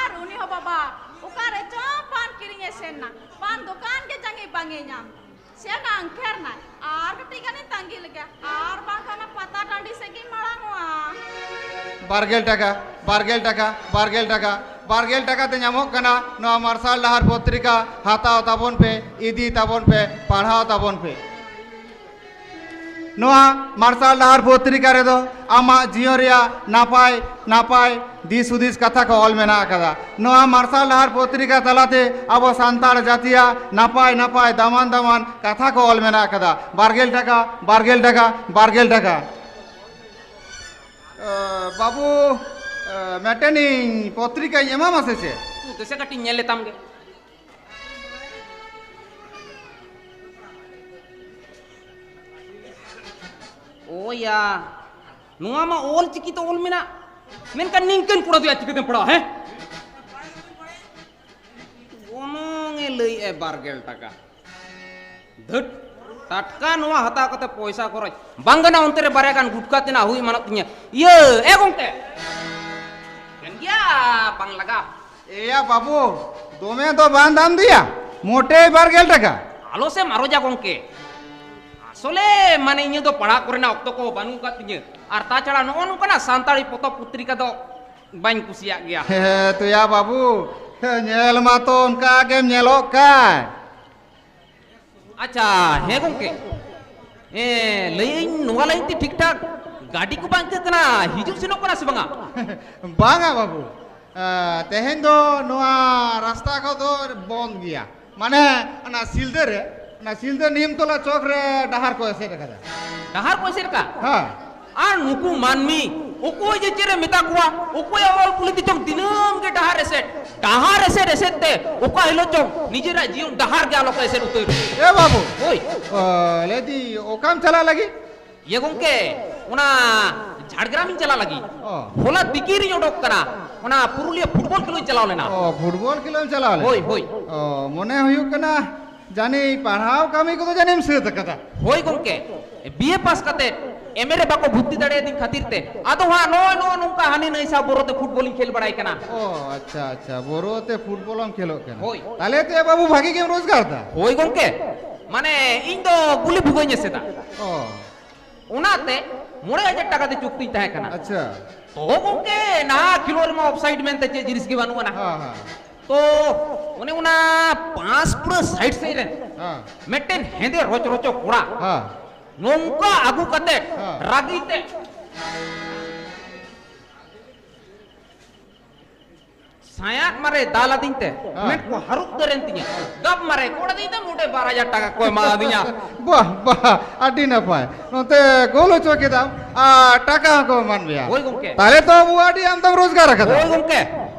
ᱟᱨ ᱩᱱᱤ ᱦᱚᱸ ᱵᱟᱵᱟ ᱚᱠᱟᱨᱮ ᱪᱚ ᱯᱟᱱ ᱠᱤᱨᱤᱧ ᱮ ᱥᱮᱱ ᱱᱟ, ᱯᱟᱱ ᱫᱚᱠᱟᱱ ᱜᱮ ᱡᱟᱸᱜᱮ ᱵᱟᱝ ᱮ ᱧᱟᱢ ᱫᱟ᱾ ᱥᱮ ᱰᱟᱝᱠᱷᱮᱨ ᱱᱟᱭ, ᱟᱨ ᱠᱟᱹᱴᱤᱡ ᱜᱟᱱᱤᱧ ᱛᱟᱺᱜᱤ ᱞᱮᱜᱮ, ᱟᱨ ᱵᱟᱝᱠᱷᱟᱱ ᱚᱱᱟ ᱯᱟᱛᱟ ᱴᱟᱺᱰᱤ ᱥᱮᱫ ᱜᱤᱧ ᱢᱟᱲᱟᱝᱚᱜᱼᱟ᱾ ᱵᱟᱨᱜᱮᱞ ᱴᱟᱠᱟ, ᱵᱟᱨᱜᱮᱞ ᱴᱟᱠᱟ, ᱵᱟᱨᱜᱮᱞ ᱴᱟᱠᱟ, ᱵᱟᱨᱜᱮᱞ ᱴᱟᱠᱟ ᱛᱮ ᱧᱟᱢᱚᱜ ᱠᱟᱱᱟ ᱱᱚᱣᱟ ᱢᱟᱨᱥᱟᱞ ᱰᱟᱦᱟᱨ ᱯᱚᱛᱨᱤᱠᱟ᱾ ᱦᱟᱛᱟᱣ ᱛᱟᱵᱚᱱ ᱯᱮ, ᱤᱫᱤ ᱛᱟᱵᱚᱱ ᱯᱮ, ᱯᱟᱲᱦᱟᱣ ᱛᱟᱵᱚᱱ ᱯᱮ᱾ ᱱᱚᱣᱟ ᱢᱟᱨᱥᱟᱞ ᱰᱟᱦᱟᱨ ᱯᱚᱛᱨᱤᱠᱟ ᱨᱮᱫᱚ ᱟᱢᱟᱜ ᱡᱤᱭᱚᱱ ᱨᱮᱭᱟᱜ ᱱᱟᱯᱟᱭ ᱱᱟᱯᱟᱭ ᱫᱤᱥ ᱦᱩᱫᱤᱥ ᱠᱟᱛᱷᱟ ᱠᱚ ᱚᱞ ᱢᱮᱱᱟᱜ ᱟᱠᱟᱫᱟ᱾ ᱱᱚᱣᱟ ᱢᱟᱨᱥᱟᱞ ᱰᱟᱦᱟᱨ ᱯᱚᱛᱨᱤᱠᱟ ᱛᱟᱞᱟᱛᱮ ᱟᱵᱚ ᱥᱟᱱᱛᱟᱲ ᱡᱟᱹᱛᱤᱭᱟᱜ ᱱᱟᱯᱟᱭ ᱱᱟᱯᱟᱭ ᱫᱟᱢᱟᱱ ᱫᱟᱢᱟᱱ ᱠᱟᱛᱷᱟ ᱠᱚ ᱚᱞ ᱢᱮᱱᱟᱜ ᱟᱠᱟᱫᱟ᱾ ᱵᱟᱨᱜᱮᱞ ᱴᱟᱠᱟ, ᱵᱟᱨᱜᱮᱞ ᱴᱟᱠᱟ, ᱵᱟᱨᱜᱮᱞ ᱴᱟᱠᱟ᱾ ᱮ, ᱵᱟᱹᱵᱩ, ᱮ, ᱢᱤᱫᱴᱮᱱᱤᱧ ᱯᱚᱛᱨᱤᱠᱟᱧ ᱮᱢᱟᱢᱟ ᱥᱮ ᱪᱮᱫ? ᱩ, ᱫᱮᱥᱮ ᱠᱟᱹᱴᱤᱡ ᱧᱮᱞ ᱞᱮᱛᱟᱢ ᱜᱮ᱾ ᱳᱭᱟ, ᱱᱚᱣᱟ ᱢᱟ ᱚᱞ ᱪᱤᱠᱤ ᱛᱮ ᱚᱞ ᱢᱮᱱᱟᱜ, ᱢᱮᱱᱠᱷᱟᱱ ᱱᱤᱝᱠᱟᱹᱱ ᱠᱚᱲᱟ ᱫᱚᱭᱟ ᱪᱤᱠᱟᱹᱛᱮᱢ ᱯᱟᱲᱦᱟᱣᱟ, ᱦᱮᱸ? ᱜᱚᱱᱚᱝ ᱮ ᱞᱟᱹᱭᱮᱫᱼᱟ ᱵᱟᱨ ᱜᱮᱞ ᱴᱟᱠᱟ᱾ ᱫᱷᱟᱹᱴ, ᱴᱟᱴᱠᱟ ᱱᱚᱣᱟ ᱦᱟᱛᱟᱣ ᱠᱟᱛᱮ ᱯᱚᱭᱥᱟ ᱠᱷᱚᱨᱚᱪ ᱵᱟᱝ ᱜᱟᱱᱚᱜᱼᱟ, ᱚᱱᱛᱮ ᱨᱮ ᱵᱟᱨᱭᱟ ᱜᱟᱱ ᱜᱩᱴᱠᱟ ᱛᱮᱱᱟᱜ ᱦᱩᱭ ᱮᱢᱟᱱᱚᱜ ᱛᱤᱧᱟᱹ᱾ ᱤᱭᱟᱹ, ᱮ ᱜᱚᱝᱠᱮ, ᱠᱟᱱ ᱜᱮᱭᱟ, ᱵᱟᱝ ᱞᱟᱜᱟᱣ᱾ ᱮᱭᱟ ᱵᱟᱹᱵᱩ, ᱫᱚᱢᱮ ᱫᱚ ᱵᱟᱝ ᱫᱟᱢ ᱫᱤᱭᱟ, ᱢᱚᱴᱮ ᱵᱟᱨ ᱜᱮᱞ ᱴᱟᱠᱟ᱾ ᱟᱞᱚ ᱥᱮᱢ ᱟᱨᱚᱡᱟ ᱜᱚᱝᱠᱮ, ᱟᱥᱚᱞᱮ ᱢᱟᱱᱮ ᱤᱧᱟᱹᱜ ᱫᱚ ᱯᱟᱲᱦᱟᱜ ᱠᱚᱨᱮᱱᱟᱜ ᱚᱠᱛᱚ ᱠᱚ ᱵᱟᱹᱱᱩᱜ ᱟᱠᱟᱫ ᱛᱤᱧᱟᱹ, ᱟᱨ ᱛᱟᱪᱷᱟᱲᱟ ᱱᱚᱜᱼᱚ ᱱᱚᱝᱠᱟᱱᱟᱜ ᱥᱟᱱᱛᱟᱲᱤ ᱯᱚᱛᱚᱵ ᱯᱚᱛᱨᱤᱠᱟ ᱫᱚ ᱵᱟᱹᱧ ᱠᱩᱥᱤᱭᱟᱜ ᱜᱮᱭᱟ᱾ ᱦᱮᱸ ᱛᱚᱭᱟ ᱵᱟᱹᱵᱩ, ᱧᱮᱞ ᱢᱟᱛᱚ ᱚᱱᱠᱟ ᱜᱮᱢ ᱧᱮᱞᱚᱜ ᱠᱟᱱ᱾ ᱟᱪᱪᱷᱟ, ᱦᱮᱸ ᱜᱚᱝᱠᱮ, ᱮ, ᱞᱟᱹᱭᱟᱹᱧ ᱱᱚᱣᱟ ᱞᱟᱭᱤᱱ ᱛᱮ ᱴᱷᱤᱠ ᱴᱷᱟᱠ ᱜᱟᱹᱰᱤ ᱠᱚ ᱵᱟᱝ ᱟᱹᱭᱠᱟᱹᱜ ᱠᱟᱱᱟ, ᱦᱤᱡᱩᱜ ᱥᱮᱱᱚᱜ ᱠᱟᱱᱟ ᱥᱮ ᱵᱟᱝᱟ? ᱵᱟᱝᱟ ᱵᱟᱹᱵᱩ, ᱮ, ᱛᱮᱦᱮᱧ ᱫᱚ ᱱᱚᱣᱟ ᱨᱟᱥᱛᱟ ᱠᱚᱫᱚ ᱵᱚᱱᱫ ᱜᱮᱭᱟ᱾ ᱢᱟᱱᱮ ᱚᱱᱟ ᱥᱤᱞᱫᱟᱹ ᱨᱮ, ᱚᱱᱟ ᱥᱤᱞᱫᱟᱹ ᱱᱤᱢᱛᱚᱞᱟ ᱪᱚᱠ ᱨᱮ ᱰᱟᱦᱟᱨ ᱠᱚ ᱮᱥᱮᱫ ᱟᱠᱟᱫᱟ᱾ ᱰᱟᱦᱟᱨ ᱠᱚ ᱮᱥᱮᱫ ᱟᱠᱟᱫ? ᱦᱮᱸ᱾ ᱟᱨ ᱱᱩᱠᱩ ᱢᱟᱹᱱᱢᱤ ᱚᱠᱚᱭ ᱡᱮ ᱪᱮᱫ ᱮ ᱢᱮᱛᱟ ᱠᱚᱣᱟ, ᱚᱠᱚᱭᱟᱜ ᱚᱞ ᱠᱩᱞᱤ ᱛᱮᱪᱚᱝ ᱫᱤᱱᱟᱹᱢ ᱜᱮ ᱰᱟᱦᱟᱨ ᱮᱥᱮᱫ, ᱰᱟᱦᱟᱨ ᱮᱥᱮᱫ ᱮᱥᱮᱫ ᱛᱮ ᱚᱠᱟ ᱦᱤᱞᱳᱜ ᱪᱚᱝ ᱱᱤᱡᱮᱨᱟᱜ ᱡᱤᱭᱚᱱ ᱰᱟᱦᱟᱨ ᱜᱮ ᱟᱞᱚ ᱠᱚ ᱮᱥᱮᱫ ᱩᱛᱟᱹᱨ᱾ ᱮ ᱵᱟᱹᱵᱩ, ᱦᱳᱭ᱾ ᱚ, ᱞᱟᱹᱭᱫᱤᱧ ᱚᱠᱟᱢ ᱪᱟᱞᱟᱜ ᱞᱟᱹᱜᱤᱫ? ᱤᱭᱟᱹ ᱜᱚᱝᱠᱮ, ᱚᱱᱟ ᱡᱷᱟᱲᱜᱨᱟᱢ ᱤᱧ ᱪᱟᱞᱟᱜ ᱞᱟᱹᱜᱤᱫ᱾ ᱚ᱾ ᱦᱚᱞᱟ ᱛᱤᱠᱤᱱ ᱨᱤᱧ ᱚᱰᱚᱠ ᱠᱟᱱᱟ, ᱚᱱᱟ ᱯᱩᱨᱩᱞᱤᱭᱟᱹ ᱯᱷᱩᱴᱵᱚᱞ ᱠᱷᱮᱞᱳᱜ ᱤᱧ ᱪᱟᱞᱟᱣ ᱞᱮᱱᱟ᱾ ᱚ, ᱯᱷᱩᱴᱵᱚᱞ ᱠᱷᱮᱞᱳᱜ ᱮᱢ ᱪᱟᱞᱟᱣ ᱞᱮᱱᱟ? ᱦᱳᱭ, ᱦᱳᱭ᱾ ᱚ, ᱢᱚᱱᱮ ᱦᱩᱭᱩᱜ ᱠᱟᱱᱟ ᱡᱟᱹᱱᱤᱡ ᱯᱟᱲᱦᱟᱣ ᱠᱟᱹᱢᱤ ᱠᱚᱫᱚ ᱡᱟᱹᱱᱤᱡ ᱮᱢ ᱥᱟᱹᱛ ᱟᱠᱟᱫᱟ᱾ ᱦᱳᱭ ᱜᱚᱝᱠᱮ, ᱵᱤ ᱮ ᱯᱟᱥ ᱠᱟᱛᱮ ᱮᱢ ᱮ ᱨᱮ ᱵᱟᱠᱚ ᱵᱷᱩᱨᱛᱤ ᱫᱟᱲᱮᱭᱟᱫᱤᱧ ᱠᱷᱟᱹᱛᱤᱨ ᱛᱮ ᱟᱫᱚ ᱦᱟᱸᱜ ᱱᱚᱜᱼᱚᱭ ᱱᱚᱜᱼᱚ ᱱᱚᱝᱠᱟ ᱦᱟᱹᱱᱤ ᱱᱟᱹᱭ ᱥᱟᱶ ᱵᱚᱨᱚ ᱛᱮ ᱯᱷᱩᱴᱵᱚᱞᱤᱧ ᱠᱷᱮᱞ ᱵᱟᱲᱟᱭ ᱠᱟᱱᱟ᱾ ᱚ, ᱟᱪᱪᱷᱟ, ᱟᱪᱪᱷᱟ, ᱵᱚᱨᱚ ᱛᱮ ᱯᱷᱩᱴᱵᱚᱞ ᱮᱢ ᱠᱷᱮᱞᱳᱜ ᱠᱟᱱᱟ᱾ ᱦᱳᱭ᱾ ᱛᱟᱦᱞᱮ ᱛᱚ ᱭᱟ ᱵᱟᱹᱵᱩ ᱵᱷᱟᱜᱤ ᱜᱮᱢ ᱨᱳᱡᱽᱜᱟᱨ ᱫᱟ᱾ ᱦᱳᱭ ᱜᱚᱝᱠᱮ, ᱢᱟᱱᱮ, ᱤᱧ ᱫᱚ ᱜᱩᱞᱤ ᱵᱷᱩᱜᱟᱹᱧ ᱮᱥᱮᱫᱟ᱾ ᱚ᱾ ᱚᱱᱟᱛᱮ ᱢᱚᱬᱮ ᱦᱟᱡᱟᱨ ᱴᱟᱠᱟ ᱛᱮ ᱪᱩᱠᱛᱤᱧ ᱛᱟᱦᱮᱸ ᱠᱟᱱᱟ᱾ ᱟᱪᱪᱷᱟ᱾ ᱛᱚ ᱜᱚᱝᱠᱮ, ᱱᱟᱦᱟᱜ ᱠᱷᱮᱞᱳᱰ ᱨᱮᱢᱟ ᱚᱯᱷᱥᱟᱭᱤᱰ ᱢᱮᱱᱛᱮ ᱪᱮᱫ ᱡᱤᱱᱤᱥ ᱜᱮ ᱵᱟᱹᱱᱩᱜ ᱟᱱᱟ᱾ ᱦᱮᱸ, ᱦᱮᱸ᱾ ᱛᱚ ᱚᱱᱮ ᱚᱱᱟ ᱯᱟᱸᱥ ᱯᱩᱨᱟᱹ ᱥᱟᱭᱤᱰ ᱥᱮᱫ ᱨᱮ ᱦᱮᱸ᱾ ᱢᱤᱫᱴᱮᱱ ᱦᱮᱸᱫᱮ ᱨᱚᱪ ᱨᱚᱪᱚ ᱠᱚᱲᱟ ᱦᱮᱸ᱾ ᱱᱚᱝᱠᱟ ᱟᱹᱜᱩ ᱠᱟᱛᱮ ᱦᱮᱸ᱾ ᱨᱟᱹᱜᱤ ᱛᱮ ᱥᱟᱭᱟᱫ ᱢᱟᱨᱮ ᱫᱟᱞ ᱟᱹᱫᱤᱧ ᱛᱮ ᱦᱮᱸ᱾ ᱢᱮᱫ ᱠᱚ ᱦᱟᱹᱨᱩᱵ ᱩᱛᱟᱹᱨᱮᱱ ᱛᱤᱧᱟ᱾ ᱜᱟᱯ ᱢᱟᱨᱮ ᱠᱚᱲᱟ ᱫᱤᱧ ᱛᱮ ᱢᱚᱴᱮ ᱵᱟᱨ ᱦᱟᱡᱟᱨ ᱴᱟᱠᱟ ᱠᱚ ᱮᱢᱟ ᱟᱹᱫᱤᱧᱟ᱾ ᱵᱟᱦ, ᱵᱟᱦ, ᱟᱹᱰᱤ ᱱᱟᱯᱟᱭ᱾ ᱱᱚᱛᱮ ᱜᱳᱞ ᱦᱚᱪᱚ ᱠᱮᱫᱟᱢ ᱟᱨ ᱴᱟᱠᱟ ᱦᱚᱸᱠᱚ ᱮᱢᱟᱱ ᱢᱮᱭᱟ᱾ ᱦᱳᱭ ᱜᱚᱝᱠᱮ᱾ ᱛᱟᱦᱞᱮ ᱛᱚ ᱟᱵᱚ ᱟᱹᱰᱤ ᱟᱢᱫᱟᱢ ᱨᱳᱡᱽᱜᱟᱨ ᱟᱠᱟᱫᱟ᱾ ᱦᱳᱭ ᱜᱚᱝᱠᱮ᱾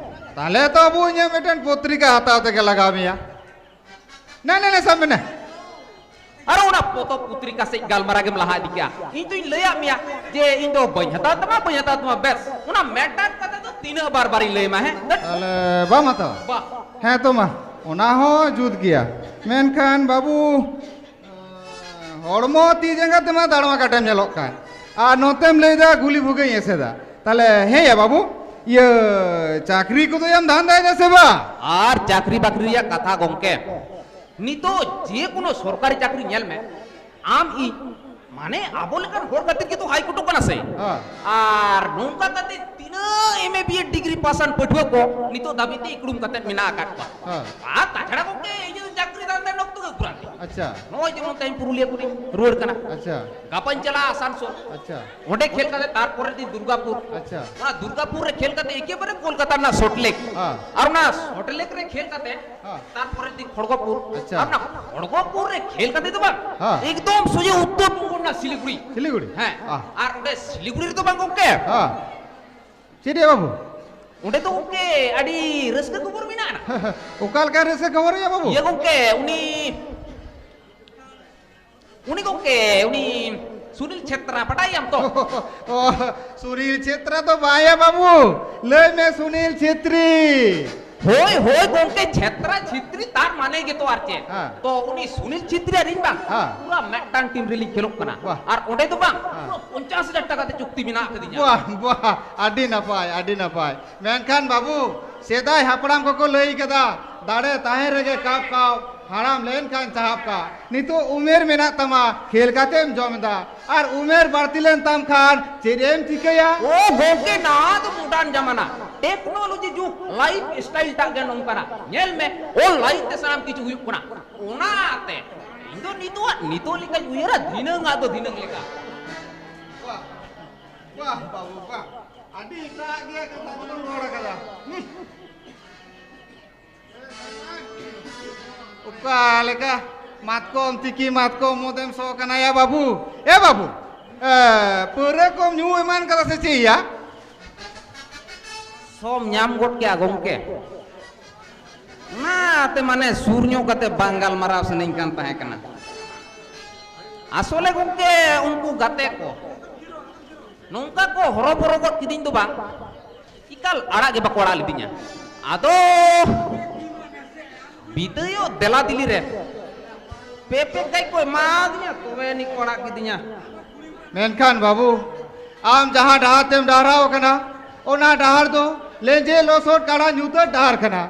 ᱛᱟᱦᱞᱮ ᱛᱚ ᱟᱵᱚ ᱤᱧᱟᱹᱜ ᱢᱤᱫᱴᱮᱱ ᱯᱚᱛᱨᱤᱠᱟ ᱦᱟᱛᱟᱣ ᱛᱮᱜᱮ ᱞᱟᱜᱟᱣ ᱢᱮᱭᱟ᱾ ᱱᱮ, ᱱᱮ, ᱱᱮ, ᱥᱟᱵ ᱢᱮ ᱱᱮ᱾ ᱟᱨ ᱚᱱᱟ ᱯᱚᱛᱚᱵ ᱯᱚᱛᱨᱤᱠᱟ ᱥᱮᱫ ᱜᱟᱞᱢᱟᱨᱟᱣ ᱜᱮᱢ ᱞᱟᱦᱟ ᱤᱫᱤ ᱠᱮᱜᱼᱟ᱾ ᱤᱧ ᱫᱚᱧ ᱞᱟᱹᱭᱟᱫ ᱢᱮᱭᱟ ᱡᱮ ᱤᱧ ᱫᱚ ᱵᱟᱹᱧ ᱦᱟᱛᱟᱣ ᱛᱟᱢᱟ, ᱵᱟᱹᱧ ᱦᱟᱛᱟᱣ ᱛᱟᱢᱟ᱾ ᱵᱮᱥ, ᱚᱱᱟ ᱢᱮᱴᱟᱨ ᱠᱟᱛᱷᱟ ᱫᱚ ᱛᱤᱱᱟᱹᱜ ᱵᱟᱨ ᱵᱟᱨᱤᱧ ᱞᱟᱹᱭ ᱟᱢᱟ, ᱦᱮᱸ? ᱫᱟᱹᱴ᱾ ᱛᱟᱦᱞᱮ ᱵᱟᱢ ᱦᱟᱛᱟᱣᱟ? ᱵᱟ᱾ ᱦᱮᱸ ᱛᱚ ᱢᱟ, ᱚᱱᱟ ᱦᱚᱸ ᱡᱩᱛ ᱜᱮᱭᱟ᱾ ᱢᱮᱱᱠᱷᱟᱱ ᱵᱟᱹᱵᱩ, ᱦᱚᱲᱢᱚ ᱛᱤ ᱡᱟᱸᱜᱟ ᱛᱮᱢᱟ ᱫᱟᱲᱢᱟ ᱠᱟᱴᱮᱢ ᱧᱮᱞᱚᱜ ᱠᱟᱱ, ᱟᱨ ᱱᱚᱛᱮᱢ ᱞᱟᱹᱭᱫᱟ ᱜᱩᱞᱤ ᱵᱷᱩᱜᱟᱹᱧ ᱮᱥᱮᱫᱟ᱾ ᱛᱟᱦᱞᱮ ᱦᱮᱸᱭᱟ ᱵᱟᱹᱵᱩ, ᱤᱭᱟᱹ, ᱪᱟᱹᱠᱨᱤ ᱠᱚᱫᱚ ᱭᱟᱢ ᱫᱷᱟᱱᱫᱟᱭᱮᱫᱟ ᱥᱮ ᱵᱟᱝ? ᱟᱨ ᱪᱟᱹᱠᱨᱤ ᱵᱟᱹᱠᱨᱤ ᱨᱮᱭᱟᱜ ᱠᱟᱛᱷᱟ ᱜᱚᱝᱠᱮ, ᱱᱤᱛᱚᱜ ᱡᱮ ᱠᱳᱱᱳ ᱥᱚᱨᱠᱟᱨᱤ ᱪᱟᱹᱠᱨᱤ ᱧᱮᱞ ᱢᱮ, ᱟᱢ ᱤᱧ, ᱢᱟᱱᱮ ᱟᱵᱚ ᱞᱮᱠᱟᱱ ᱦᱚᱲ ᱠᱷᱟᱹᱛᱤᱨ ᱜᱮᱛᱚ ᱦᱟᱭ ᱠᱳᱨᱴᱚᱜ ᱠᱟᱱᱟ ᱥᱮ᱾ ᱦᱮᱸ᱾ ᱟᱨ ᱱᱚᱝᱠᱟ ᱠᱟᱛᱮ ᱛᱤᱱᱟᱹᱜ M A B Ed degree pass ᱟᱱ ᱯᱟᱹᱴᱷᱩᱣᱟᱹ ᱠᱚ ᱱᱤᱛᱚᱜ ᱫᱷᱟᱹᱵᱤᱡ ᱛᱮ ᱤᱠᱲᱩᱢ ᱠᱟᱛᱮ ᱢᱮᱱᱟᱜ ᱟᱠᱟᱫ ᱠᱚᱣᱟ᱾ ᱦᱮᱸ᱾ ᱟᱨ ᱛᱟᱪᱷᱟᱲᱟ ᱜᱚᱝᱠᱮ, ᱤᱧ ᱫᱚ ᱪᱟᱹᱠᱨᱤ ᱫᱟᱱ ᱫᱟᱱ ᱚᱠᱛᱚ ᱜᱮ ᱯᱩᱨᱟᱹ ᱜᱮ᱾ ᱟᱪᱪᱷᱟ᱾ ᱱᱚᱜᱼᱚᱭ ᱡᱮᱢᱚᱱ ᱛᱮᱦᱮᱧ ᱯᱩᱨᱩᱞᱤᱭᱟᱹ ᱠᱷᱚᱱᱤᱧ ᱨᱩᱣᱟᱹᱲ ᱠᱟᱱᱟ᱾ ᱟᱪᱪᱷᱟ᱾ ᱜᱟᱯᱟᱧ ᱪᱟᱞᱟᱜᱼᱟ ᱟᱥᱟᱱᱥᱳᱞ᱾ ᱟᱪᱪᱷᱟ᱾ ᱚᱸᱰᱮ ᱠᱷᱮᱞ ᱠᱟᱛᱮ ᱛᱟᱨᱯᱚᱨᱮᱨ ᱫᱤᱱ ᱫᱩᱨᱜᱟᱯᱩᱨ᱾ ᱟᱪᱪᱷᱟ᱾ ᱚᱱᱟ ᱫᱩᱨᱜᱟᱯᱩᱨ ᱨᱮ ᱠᱷᱮᱞ ᱠᱟᱛᱮ ᱮᱠᱮᱵᱟᱨᱮ ᱠᱳᱞᱠᱟᱛᱟ ᱨᱮᱱᱟᱜ ᱥᱚᱞᱴ ᱞᱮᱠ᱾ ᱦᱮᱸ᱾ ᱟᱨ ᱚᱱᱟ ᱥᱚᱞᱴ ᱞᱮᱠ ᱨᱮ ᱠᱷᱮᱞ ᱠᱟᱛᱮ ᱦᱮᱸ᱾ ᱛᱟᱨᱯᱚᱨᱮᱨ ᱫᱤᱱ ᱠᱷᱚᱲᱜᱚᱯᱩᱨ᱾ ᱟᱪᱪᱷᱟ᱾ ᱟᱨ ᱚᱱᱟ ᱠᱷᱚᱲᱜᱚᱯᱩᱨ ᱨᱮ ᱠᱷᱮᱞ ᱠᱟᱛᱮ ᱫᱚ ᱵᱟᱝ, ᱦᱮᱸ᱾ ᱮᱠᱫᱚᱢ ᱥᱚᱡᱷᱮ ᱩᱛᱛᱚᱨ ᱵᱚᱝᱜᱚ ᱨᱮᱱᱟᱜ ᱥᱤᱞᱤᱜᱩᱲᱤ᱾ ᱥᱤᱞᱤᱜᱩᱲᱤ? ᱦᱮᱸ᱾ ᱟᱦ᱾ ᱟᱨ ᱚᱸᱰᱮ ᱥᱤᱞᱤᱜᱩᱲᱤ ᱨᱮᱫᱚ ᱵᱟᱝ ᱜᱚᱝᱠᱮ᱾ ᱦᱮᱸ᱾ ᱪᱮᱫ ᱭᱟ ᱵᱟᱹᱵᱩ? ᱚᱸᱰᱮ ᱫᱚ ᱜᱚᱝᱠᱮ ᱟᱹᱰᱤ ᱨᱟᱹᱥᱠᱟᱹ ᱠᱷᱚᱵᱚᱨ ᱢᱮᱱᱟᱜᱼᱟ᱾ ᱚᱠᱟ ᱞᱮᱠᱟ ᱨᱟᱹᱥᱠᱟᱹ ᱠᱷᱚᱵᱚᱨ ᱭᱟ ᱵᱟᱹᱵᱩ? ᱤᱭᱟᱹ ᱜᱚᱝᱠᱮ, ᱩᱱᱤ ᱩᱱᱤ ᱜᱚᱝᱠᱮ, ᱩᱱᱤ ᱥᱩᱱᱤᱞ ᱪᱷᱮᱛᱨᱟ, ᱵᱟᱰᱟᱭᱟᱢ ᱛᱚ? ᱚ, ᱥᱩᱱᱤᱞ ᱪᱷᱮᱛᱨᱟ ᱫᱚ ᱵᱟᱝ ᱭᱟ ᱵᱟᱹᱵᱩ, ᱞᱟᱹᱭ ᱢᱮ ᱥᱩᱱᱤᱞ ᱪᱷᱮᱛᱨᱤ᱾ ᱦᱳᱭ, ᱦᱳᱭ ᱜᱚᱝᱠᱮ, ᱪᱷᱮᱛᱨᱟ ᱪᱷᱮᱛᱨᱤ ᱛᱟᱨ ᱢᱟᱱᱮ ᱜᱮᱛᱚ ᱟᱨ ᱪᱮᱫ? ᱦᱮᱸ᱾ ᱛᱚ ᱩᱱᱤ ᱥᱩᱱᱤᱞ ᱪᱷᱮᱛᱨᱤ ᱟᱨ ᱤᱧ ᱵᱟᱝ, ᱦᱮᱸ᱾ ᱯᱩᱨᱟ ᱢᱤᱫᱴᱟᱝ ᱴᱤᱢ ᱨᱮᱞᱤᱧ ᱠᱷᱮᱞᱳᱜ ᱠᱟᱱᱟ᱾ ᱵᱟᱦ᱾ ᱟᱨ ᱚᱸᱰᱮ ᱫᱚ ᱵᱟᱝ, ᱦᱮᱸ᱾ ᱯᱩᱨᱟᱹ ᱯᱚᱧᱪᱟᱥ ᱦᱟᱡᱟᱨ ᱴᱟᱠᱟ ᱛᱮ ᱪᱩᱠᱛᱤ ᱢᱮᱱᱟᱜ ᱟᱠᱟᱫᱤᱧᱟ᱾ ᱵᱟᱦ, ᱵᱟᱦ, ᱟᱹᱰᱤ ᱱᱟᱯᱟᱭ, ᱟᱹᱰᱤ ᱱᱟᱯᱟᱭ᱾ ᱢᱮᱱᱠᱷᱟᱱ ᱵᱟᱹᱵᱩ, ᱥᱮᱫᱟᱭ ᱦᱟᱯᱲᱟᱢ ᱠᱚᱠᱚ ᱞᱟᱹᱭ ᱠᱟᱫᱟ, ᱫᱟᱲᱮ ᱛᱟᱦᱮᱸ ᱨᱮᱜᱮ ᱠᱟᱯ ᱠᱟᱯ᱾ ᱦᱟᱲᱟᱢ ᱞᱮᱱᱠᱷᱟᱱ ᱪᱟᱦᱟᱵ ᱠᱟᱜ, ᱱᱤᱛᱚᱜ ᱩᱢᱮᱨ ᱢᱮᱱᱟᱜ ᱛᱟᱢᱟ, ᱠᱷᱮᱞ ᱠᱟᱛᱮᱢ ᱡᱚᱢ ᱮᱫᱟ, ᱟᱨ ᱩᱢᱮᱨ ᱵᱟᱹᱲᱛᱤ ᱞᱮᱱ ᱛᱟᱢ ᱠᱷᱟᱱ ᱪᱮᱫ ᱮᱢ ᱪᱤᱠᱟᱹᱭᱟ? ᱳ ᱜᱚᱢᱠᱮ, ᱱᱟᱣᱟ ᱫᱚ ᱢᱚᱰᱟᱨᱱ ᱡᱟᱢᱟᱱᱟ, ᱴᱮᱠᱱᱳᱞᱚᱡᱤ ᱡᱩᱜᱽ, ᱞᱟᱭᱤᱯᱷ ᱥᱴᱟᱭᱤᱞ ᱴᱟᱜ ᱜᱮ ᱱᱚᱝᱠᱟᱱᱟ᱾ ᱧᱮᱞ ᱢᱮ, ᱚᱱᱞᱟᱭᱤᱱ ᱛᱮ ᱥᱟᱱᱟᱢ ᱠᱤᱪᱷᱩ ᱦᱩᱭᱩᱜ ᱠᱟᱱᱟ᱾ ᱚᱱᱟᱛᱮ ᱤᱧ ᱫᱚ ᱱᱤᱛᱚᱜᱟᱜ ᱱᱤᱛᱚᱜ ᱞᱮᱠᱟᱧ ᱩᱭᱦᱟᱹᱨᱟ, ᱫᱷᱤᱱᱟᱹᱝ ᱟᱜ ᱫᱚ ᱫᱷᱤᱱᱟᱹᱝ ᱞᱮᱠᱟ᱾ ᱵᱟᱦ, ᱵᱟᱦ ᱵᱟᱹᱵᱩ, ᱵᱟᱦ᱾ ᱟᱹᱰᱤ ᱮᱴᱟᱜ ᱜᱮ ᱠᱟᱛᱷᱟ ᱠᱚᱫᱚᱢ ᱨᱚᱲ ᱟᱠᱟᱫᱟ᱾ ᱦᱩᱸ᱾ ᱚᱠᱟ ᱞᱮᱠᱟ ᱢᱟᱛᱠᱚᱢ ᱛᱤᱠᱤ ᱢᱟᱛᱠᱚᱢ ᱢᱚᱫᱮᱢ ᱥᱚ ᱠᱟᱱᱟ ᱭᱟ ᱵᱟᱹᱵᱩ? ᱮ ᱵᱟᱹᱵᱩ, ᱮ, ᱯᱟᱹᱣᱨᱟᱹ ᱠᱚᱢ ᱧᱩ ᱮᱢᱟᱱ ᱠᱟᱫᱟ ᱥᱮ ᱪᱮᱫ ᱭᱟ? ᱥᱚᱢ ᱧᱟᱢ ᱜᱚᱫ ᱠᱮᱜᱼᱟ ᱜᱚᱢᱠᱮ᱾ ᱚᱱᱟᱛᱮ ᱢᱟᱱᱮ ᱥᱩᱨ ᱧᱚᱜ ᱠᱟᱛᱮ ᱵᱟᱝ ᱜᱟᱞᱢᱟᱨᱟᱣ ᱥᱟᱱᱟᱧ ᱠᱟᱱ ᱛᱟᱦᱮᱸ ᱠᱟᱱᱟ᱾ ᱟᱥᱚᱞᱮ ᱜᱚᱢᱠᱮ, ᱩᱱᱠᱩ ᱜᱟᱛᱮ ᱠᱚ ᱱᱚᱝᱠᱟ ᱠᱚ ᱦᱚᱨᱚᱵᱚᱨᱚ ᱜᱚᱫ ᱠᱤᱫᱤᱧ ᱫᱚ ᱵᱟᱝ, ᱮᱠᱟᱞ ᱟᱲᱟᱜ ᱜᱮ ᱵᱟᱠᱚ ᱟᱲᱟᱜ ᱞᱤᱫᱤᱧᱟ᱾ ᱟᱫᱚ ᱵᱤᱫᱟᱹᱭᱚᱜ ᱫᱮᱞᱟ ᱫᱤᱞᱤ ᱨᱮ ᱯᱮ ᱯᱮ ᱜᱟᱡ ᱠᱚ ᱮᱢᱟᱫᱤᱧᱟ, ᱛᱚᱵᱮ ᱟᱹᱱᱤᱡ ᱠᱚ ᱟᱲᱟᱜ ᱠᱤᱫᱤᱧᱟ᱾ ᱢᱮᱱᱠᱷᱟᱱ ᱵᱟᱹᱵᱩ, ᱟᱢ ᱡᱟᱦᱟᱸ ᱰᱟᱦᱟᱨ ᱛᱮᱢ ᱰᱟᱦᱨᱟᱣ ᱟᱠᱟᱱᱟ, ᱚᱱᱟ ᱰᱟᱦᱟᱨ ᱫᱚ ᱞᱮᱸᱡᱮᱫ ᱞᱚᱥᱚᱫ ᱠᱟᱰᱟ ᱧᱩᱛᱟᱹᱛ ᱰᱟᱦᱟᱨ ᱠᱟᱱᱟ᱾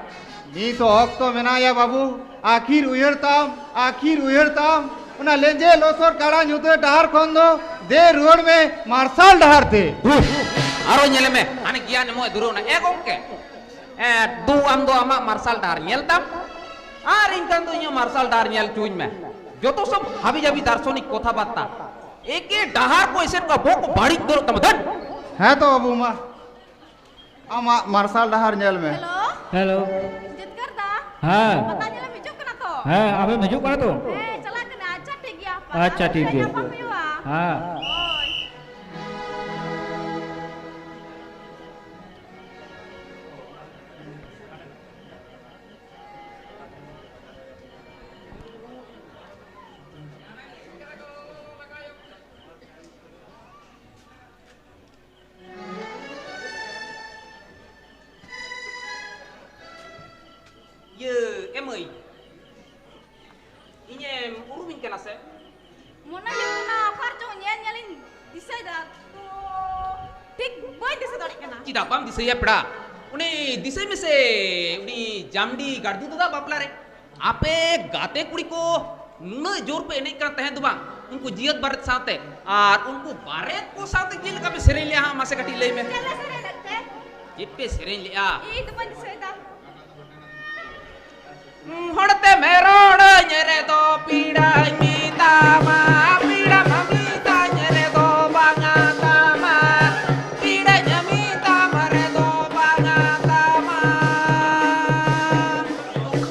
ᱱᱤᱛ ᱦᱚᱸ ᱚᱠᱛᱚ ᱢᱮᱱᱟᱭᱟ ᱵᱟᱹᱵᱩ, ᱟᱹᱠᱷᱤᱨ ᱩᱭᱦᱟᱹᱨ ᱛᱟᱢ, ᱟᱹᱠᱷᱤᱨ ᱩᱭᱦᱟᱹᱨ ᱛᱟᱢ᱾ ᱚᱱᱟ ᱞᱮᱸᱡᱮᱫ ᱞᱚᱥᱚᱫ ᱠᱟᱰᱟ ᱧᱩᱛᱟᱹᱛ ᱰᱟᱦᱟᱨ ᱠᱷᱚᱱ ᱫᱚ ᱫᱮ ᱨᱩᱣᱟᱹᱲ ᱢᱮ ᱢᱟᱨᱥᱟᱞ ᱰᱟᱦᱟᱨ ᱛᱮ᱾ ᱫᱷᱩᱨ, ᱟᱨᱚ ᱧᱮᱞᱮ ᱢᱮ, ᱦᱟᱱᱮ ᱜᱮᱭᱟᱱ ᱮᱢᱚᱜ ᱮ ᱫᱷᱩᱨᱟᱹᱣ ᱮᱱᱟ᱾ ᱮ ᱜᱚᱢᱠᱮ, ᱮ, ᱫᱩ ᱟᱢ ᱫᱚ ᱟᱢᱟᱜ ᱢᱟᱨᱥᱟᱞ ᱰᱟᱦᱟᱨ ᱧᱮᱞ ᱛᱟᱢ, ᱟᱨ ᱤᱧ ᱠᱷᱟᱱ ᱫᱚ ᱤᱧᱟᱹᱜ ᱢᱟᱨᱥᱟᱞ ᱰᱟᱦᱟᱨ ᱧᱮᱞ ᱦᱚᱪᱚᱧ ᱢᱮ᱾ ᱡᱚᱛᱚ ᱥᱚᱵ ᱦᱟᱵᱤ ᱡᱟᱵᱤ ᱫᱟᱨᱥᱚᱱᱤᱠ ᱠᱚᱛᱷᱟ ᱵᱟᱨᱛᱟ᱾ ᱮᱠᱮ ᱰᱟᱦᱟᱨ ᱠᱚ ᱮᱥᱮᱫ ᱠᱚᱣᱟ, ᱵᱚᱦᱚᱜ ᱠᱚ ᱵᱟᱹᱲᱤᱡ ᱩᱛᱟᱹᱨᱚᱜ ᱛᱟᱢᱟ᱾ ᱫᱷᱟᱹᱴ! ᱦᱮᱸ ᱛᱚ ᱵᱟᱹᱵᱩ, ᱢᱟ ᱟᱢᱟᱜ ᱢᱟᱨᱥᱟᱞ ᱰᱟᱦᱟᱨ ᱧᱮᱞ ᱢᱮ᱾ ᱦᱮᱞᱳ᱾ ᱦᱮᱞᱳ᱾ ᱡᱤᱛᱠᱟᱹᱨ ᱫᱟ᱾ ᱦᱮᱸ᱾ ᱯᱟᱛᱟ ᱧᱮᱞᱮᱢ ᱦᱤᱡᱩᱜ ᱠᱟᱱᱟ ᱛᱚ? ᱦᱮᱸ, ᱟᱢᱮᱢ ᱦᱤᱡᱩᱜ ᱠᱟᱱᱟ ᱛᱚ? ᱦᱮᱸ, ᱪᱟᱞᱟᱜ ᱠᱟᱱᱟ᱾ ᱟᱪᱪᱷᱟ, ᱴᱷᱤᱠ ᱜᱮᱭᱟ᱾ ᱯᱟᱛᱟ ᱟᱪᱪᱷᱟ, ᱨᱮ ᱴᱷᱤᱠ ᱜᱮᱭᱟ᱾ ᱧᱟᱯᱟᱢ ᱦᱩᱭᱩᱜᱼᱟ᱾ ᱦᱮᱸ᱾ ᱦᱳᱭ᱾ ᱤᱭᱟᱹ, ᱮ ᱢᱟᱹᱭ, ᱤᱧᱮᱢ ᱩᱨᱩᱢᱤᱧ ᱠᱟᱱᱟ ᱥᱮ? ᱢᱚᱱᱮ ᱦᱩᱭᱩᱜ ᱠᱟᱱᱟ ᱚᱠᱟ ᱨᱮᱪᱚᱝ ᱧᱮᱞ ᱧᱮᱞᱤᱧ ᱫᱤᱥᱟᱹᱭᱮᱫᱟ, ᱛᱚ ᱴᱷᱤᱠ ᱵᱟᱹᱧ ᱫᱤᱥᱟᱹ ᱫᱟᱲᱮᱭᱟᱜ ᱠᱟᱱᱟ᱾ ᱪᱮᱫᱟᱜ ᱵᱟᱢ ᱫᱤᱥᱟᱹᱭᱟ ᱯᱮᱲᱟ? ᱩᱱᱤ ᱫᱤᱥᱟᱹᱭ ᱢᱮᱥᱮ, ᱩᱱᱤ ᱡᱟᱢᱰᱤ ᱜᱟᱲᱫᱩ ᱫᱟᱫᱟ ᱵᱟᱯᱞᱟ ᱨᱮ᱾ ᱟᱯᱮ ᱜᱟᱛᱮ ᱠᱩᱲᱤ ᱠᱚ ᱱᱩᱱᱟᱹᱜ ᱡᱳᱨ ᱯᱮ ᱮᱱᱮᱡ ᱠᱟᱱ ᱛᱟᱦᱮᱸᱫ ᱫᱚ ᱵᱟᱝ, ᱩᱱᱠᱩ ᱡᱤᱭᱟᱹᱛ ᱵᱟᱨᱮᱛ ᱥᱟᱶᱛᱮ, ᱟᱨ ᱩᱱᱠᱩ ᱵᱟᱨᱮᱛ ᱠᱚ ᱥᱟᱶᱛᱮ ᱪᱮᱫ ᱞᱮᱠᱟ ᱯᱮ ᱥᱮᱨᱮᱧ ᱞᱮᱜᱼᱟ ᱦᱟᱸᱜ, ᱢᱟᱥᱮ ᱠᱟᱹᱴᱤᱡ ᱞᱟᱹᱭ ᱢᱮ᱾ ᱪᱮᱫ ᱞᱮ ᱥᱮᱨᱮᱧ ᱞᱮᱫ ᱛᱮ? ᱪᱮᱫ ᱯᱮ ᱥᱮᱨᱮᱧ ᱞᱮᱜᱼᱟ? ᱤᱧ ᱫᱚ ᱵᱟᱹᱧ ᱫᱤᱥᱟᱹᱭᱮᱫᱟ᱾ ᱦᱚᱲ ᱛᱮᱢ ᱨᱚᱲᱟᱹᱧ ᱨᱮᱫᱚ ᱯᱤᱲᱟᱹᱧ ᱢᱮᱛᱟᱢᱟ, ᱯᱤᱲᱟ ᱢᱟ ᱢᱮᱛᱟᱹᱧ ᱨᱮᱫᱚ ᱵᱟᱝᱟ ᱛᱟᱢᱟ, ᱯᱤᱲᱟᱹᱧ ᱢᱮᱛᱟᱢ ᱨᱮᱫᱚ ᱵᱟᱝᱟ ᱛᱟᱢᱟ᱾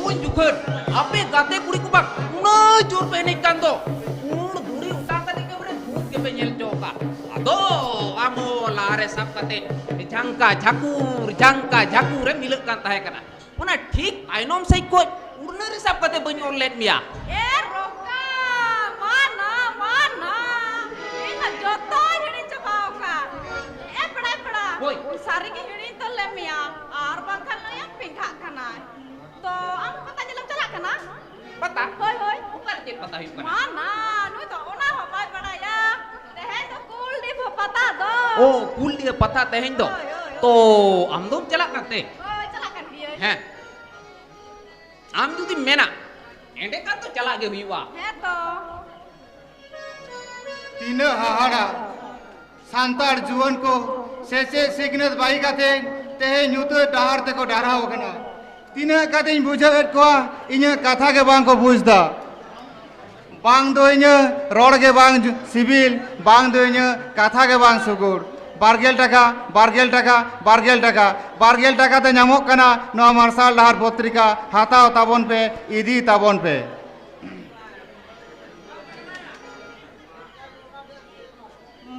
ᱩᱱ ᱡᱚᱠᱷᱚᱱ ᱟᱯᱮ ᱜᱟᱛᱮ ᱠᱩᱲᱤ ᱠᱚ ᱵᱟᱝ ᱩᱱᱟᱹᱜ ᱡᱳᱨ ᱯᱮ ᱮᱱᱮᱡ ᱠᱟᱱ ᱫᱚ, ᱩᱱ ᱫᱷᱩᱲᱤ ᱚᱴᱟᱝ ᱠᱟᱛᱮ ᱜᱮ ᱵᱚᱞᱮ ᱫᱷᱩᱛ ᱜᱮᱯᱮ ᱧᱮᱞ ᱦᱚᱪᱚ ᱟᱠᱟᱫ᱾ ᱟᱫᱚ ᱟᱢ ᱦᱚᱸ ᱞᱟᱦᱟᱨᱮ ᱥᱟᱵ ᱠᱟᱛᱮ ᱡᱷᱟᱝᱠᱟ ᱡᱷᱟᱠᱩᱨ, ᱡᱷᱟᱝᱠᱟ ᱡᱷᱟᱠᱩᱨ ᱮᱢ ᱦᱤᱞᱟᱹᱜ ᱠᱟᱱ ᱛᱟᱦᱮᱸ ᱠᱟᱱᱟ᱾ ᱚᱱᱟ ᱴᱷᱤᱠ ᱛᱟᱭᱱᱚᱢ ᱥᱮᱫ ᱠᱷᱚᱡ ᱩᱲᱱᱟᱹ ᱨᱮ ᱥᱟᱵ ᱠᱟᱛᱮ ᱵᱟᱹᱧ ᱚᱨ ᱞᱮᱫ ᱢᱮᱭᱟ᱾ ᱮ ᱨᱚᱠᱟ, ᱢᱟᱱᱟ, ᱢᱟᱱᱟ᱾ ᱤᱧ ᱢᱟ ᱡᱚᱛᱚᱧ ᱦᱤᱲᱤᱧ ᱪᱟᱵᱟᱣ ᱟᱠᱟᱫ᱾ ᱮ ᱯᱮᱲᱟ, ᱮ ᱯᱮᱲᱟ᱾ ᱦᱳᱭ᱾ ᱥᱟᱹᱨᱤ ᱜᱮ ᱦᱤᱲᱤᱧ ᱩᱛᱟᱹᱨ ᱞᱮᱫ ᱢᱮᱭᱟ᱾ ᱟᱨ ᱵᱟᱝᱠᱷᱟᱱ ᱱᱚᱜᱼᱚᱭ ᱯᱮᱸᱜᱷᱟᱜ ᱠᱟᱱᱟᱭ᱾ ᱛᱚ, ᱟᱢ ᱯᱟᱛᱟ ᱧᱮᱞᱮᱢ ᱪᱟᱞᱟᱜ ᱠᱟᱱᱟ? ᱯᱟᱛᱟ? ᱦᱳᱭ, ᱦᱳᱭ᱾ ᱚᱠᱟᱨᱮ ᱪᱮᱫ ᱯᱟᱛᱟ ᱦᱩᱭᱩᱜ ᱠᱟᱱᱟ? ᱢᱟᱱᱟ, ᱱᱩᱭ ᱫᱚ ᱚᱱᱟ ᱦᱚᱸ ᱵᱟᱭ ᱵᱟᱲᱟᱭᱟ᱾ ᱛᱮᱦᱮᱧ ᱫᱚ ᱠᱩᱞᱰᱤᱦᱟᱹ ᱯᱟᱛᱟ ᱫᱚ᱾ ᱳ, ᱠᱩᱞᱰᱤᱦᱟᱹ ᱯᱟᱛᱟ ᱛᱮᱦᱮᱧ ᱫᱚ? ᱦᱳᱭ, ᱦᱳᱭ, ᱦᱳᱭ᱾ ᱛᱚ, ᱟᱢ ᱫᱚᱢ ᱪᱟᱞᱟᱜ ᱠᱟᱱ ᱛᱮ? ᱦᱳᱭ, ᱪᱟᱞᱟᱜ ᱠᱟᱱ ᱜᱤᱭᱟᱹᱧ᱾ ᱦᱮᱸ᱾ ᱟᱢ ᱡᱩᱫᱤᱢ ᱢᱮᱱᱟ, ᱮᱸᱰᱮᱠᱷᱟᱱ ᱫᱚ ᱪᱟᱞᱟᱜ ᱜᱮ ᱦᱩᱭᱩᱜᱼᱟ᱾ ᱦᱮᱸ ᱛᱚ᱾ ᱛᱤᱱᱟᱹᱜ ᱦᱟᱦᱟᱲᱟ᱾ ᱥᱟᱱᱛᱟᱲ ᱡᱩᱣᱟᱹᱱ ᱠᱚ ᱥᱮᱪᱮᱫ ᱥᱤᱠᱷᱱᱟᱹᱛ ᱵᱟᱹᱜᱤ ᱠᱟᱛᱮ ᱛᱮᱦᱮᱧ ᱧᱩᱛᱟᱹᱛ ᱰᱟᱦᱟᱨ ᱛᱮᱠᱚ ᱰᱟᱨᱦᱟᱣ ᱟᱠᱟᱱᱟ᱾ ᱛᱤᱱᱟᱹᱜ ᱠᱟᱛᱮᱧ ᱵᱩᱡᱷᱟᱹᱣᱮᱫ ᱠᱚᱣᱟ, ᱤᱧᱟᱹᱜ ᱠᱟᱛᱷᱟ ᱜᱮ ᱵᱟᱝ ᱠᱚ ᱵᱩᱡᱽ ᱫᱟ᱾ ᱵᱟᱝ ᱫᱚ ᱤᱧᱟᱹᱜ ᱨᱚᱲ ᱜᱮ ᱵᱟᱝ ᱡᱩ-, ᱥᱤᱵᱤᱞ, ᱵᱟᱝ ᱫᱚ ᱤᱧᱟᱹᱜ ᱠᱟᱛᱷᱟ ᱜᱮ ᱵᱟᱝ ᱥᱩᱜᱩᱲ᱾ ᱵᱟᱨᱜᱮᱞ ᱴᱟᱠᱟ, ᱵᱟᱨᱜᱮᱞ ᱴᱟᱠᱟ, ᱵᱟᱨᱜᱮᱞ ᱴᱟᱠᱟ, ᱵᱟᱨᱜᱮᱞ ᱴᱟᱠᱟ ᱛᱮ ᱧᱟᱢᱚᱜ ᱠᱟᱱᱟ ᱱᱚᱣᱟ ᱢᱟᱨᱥᱟᱞ ᱰᱟᱦᱟᱨ ᱯᱚᱛᱨᱤᱠᱟ, ᱦᱟᱛᱟᱣ ᱛᱟᱵᱚᱱ ᱯᱮ, ᱤᱫᱤ ᱛᱟᱵᱚᱱ ᱯᱮ᱾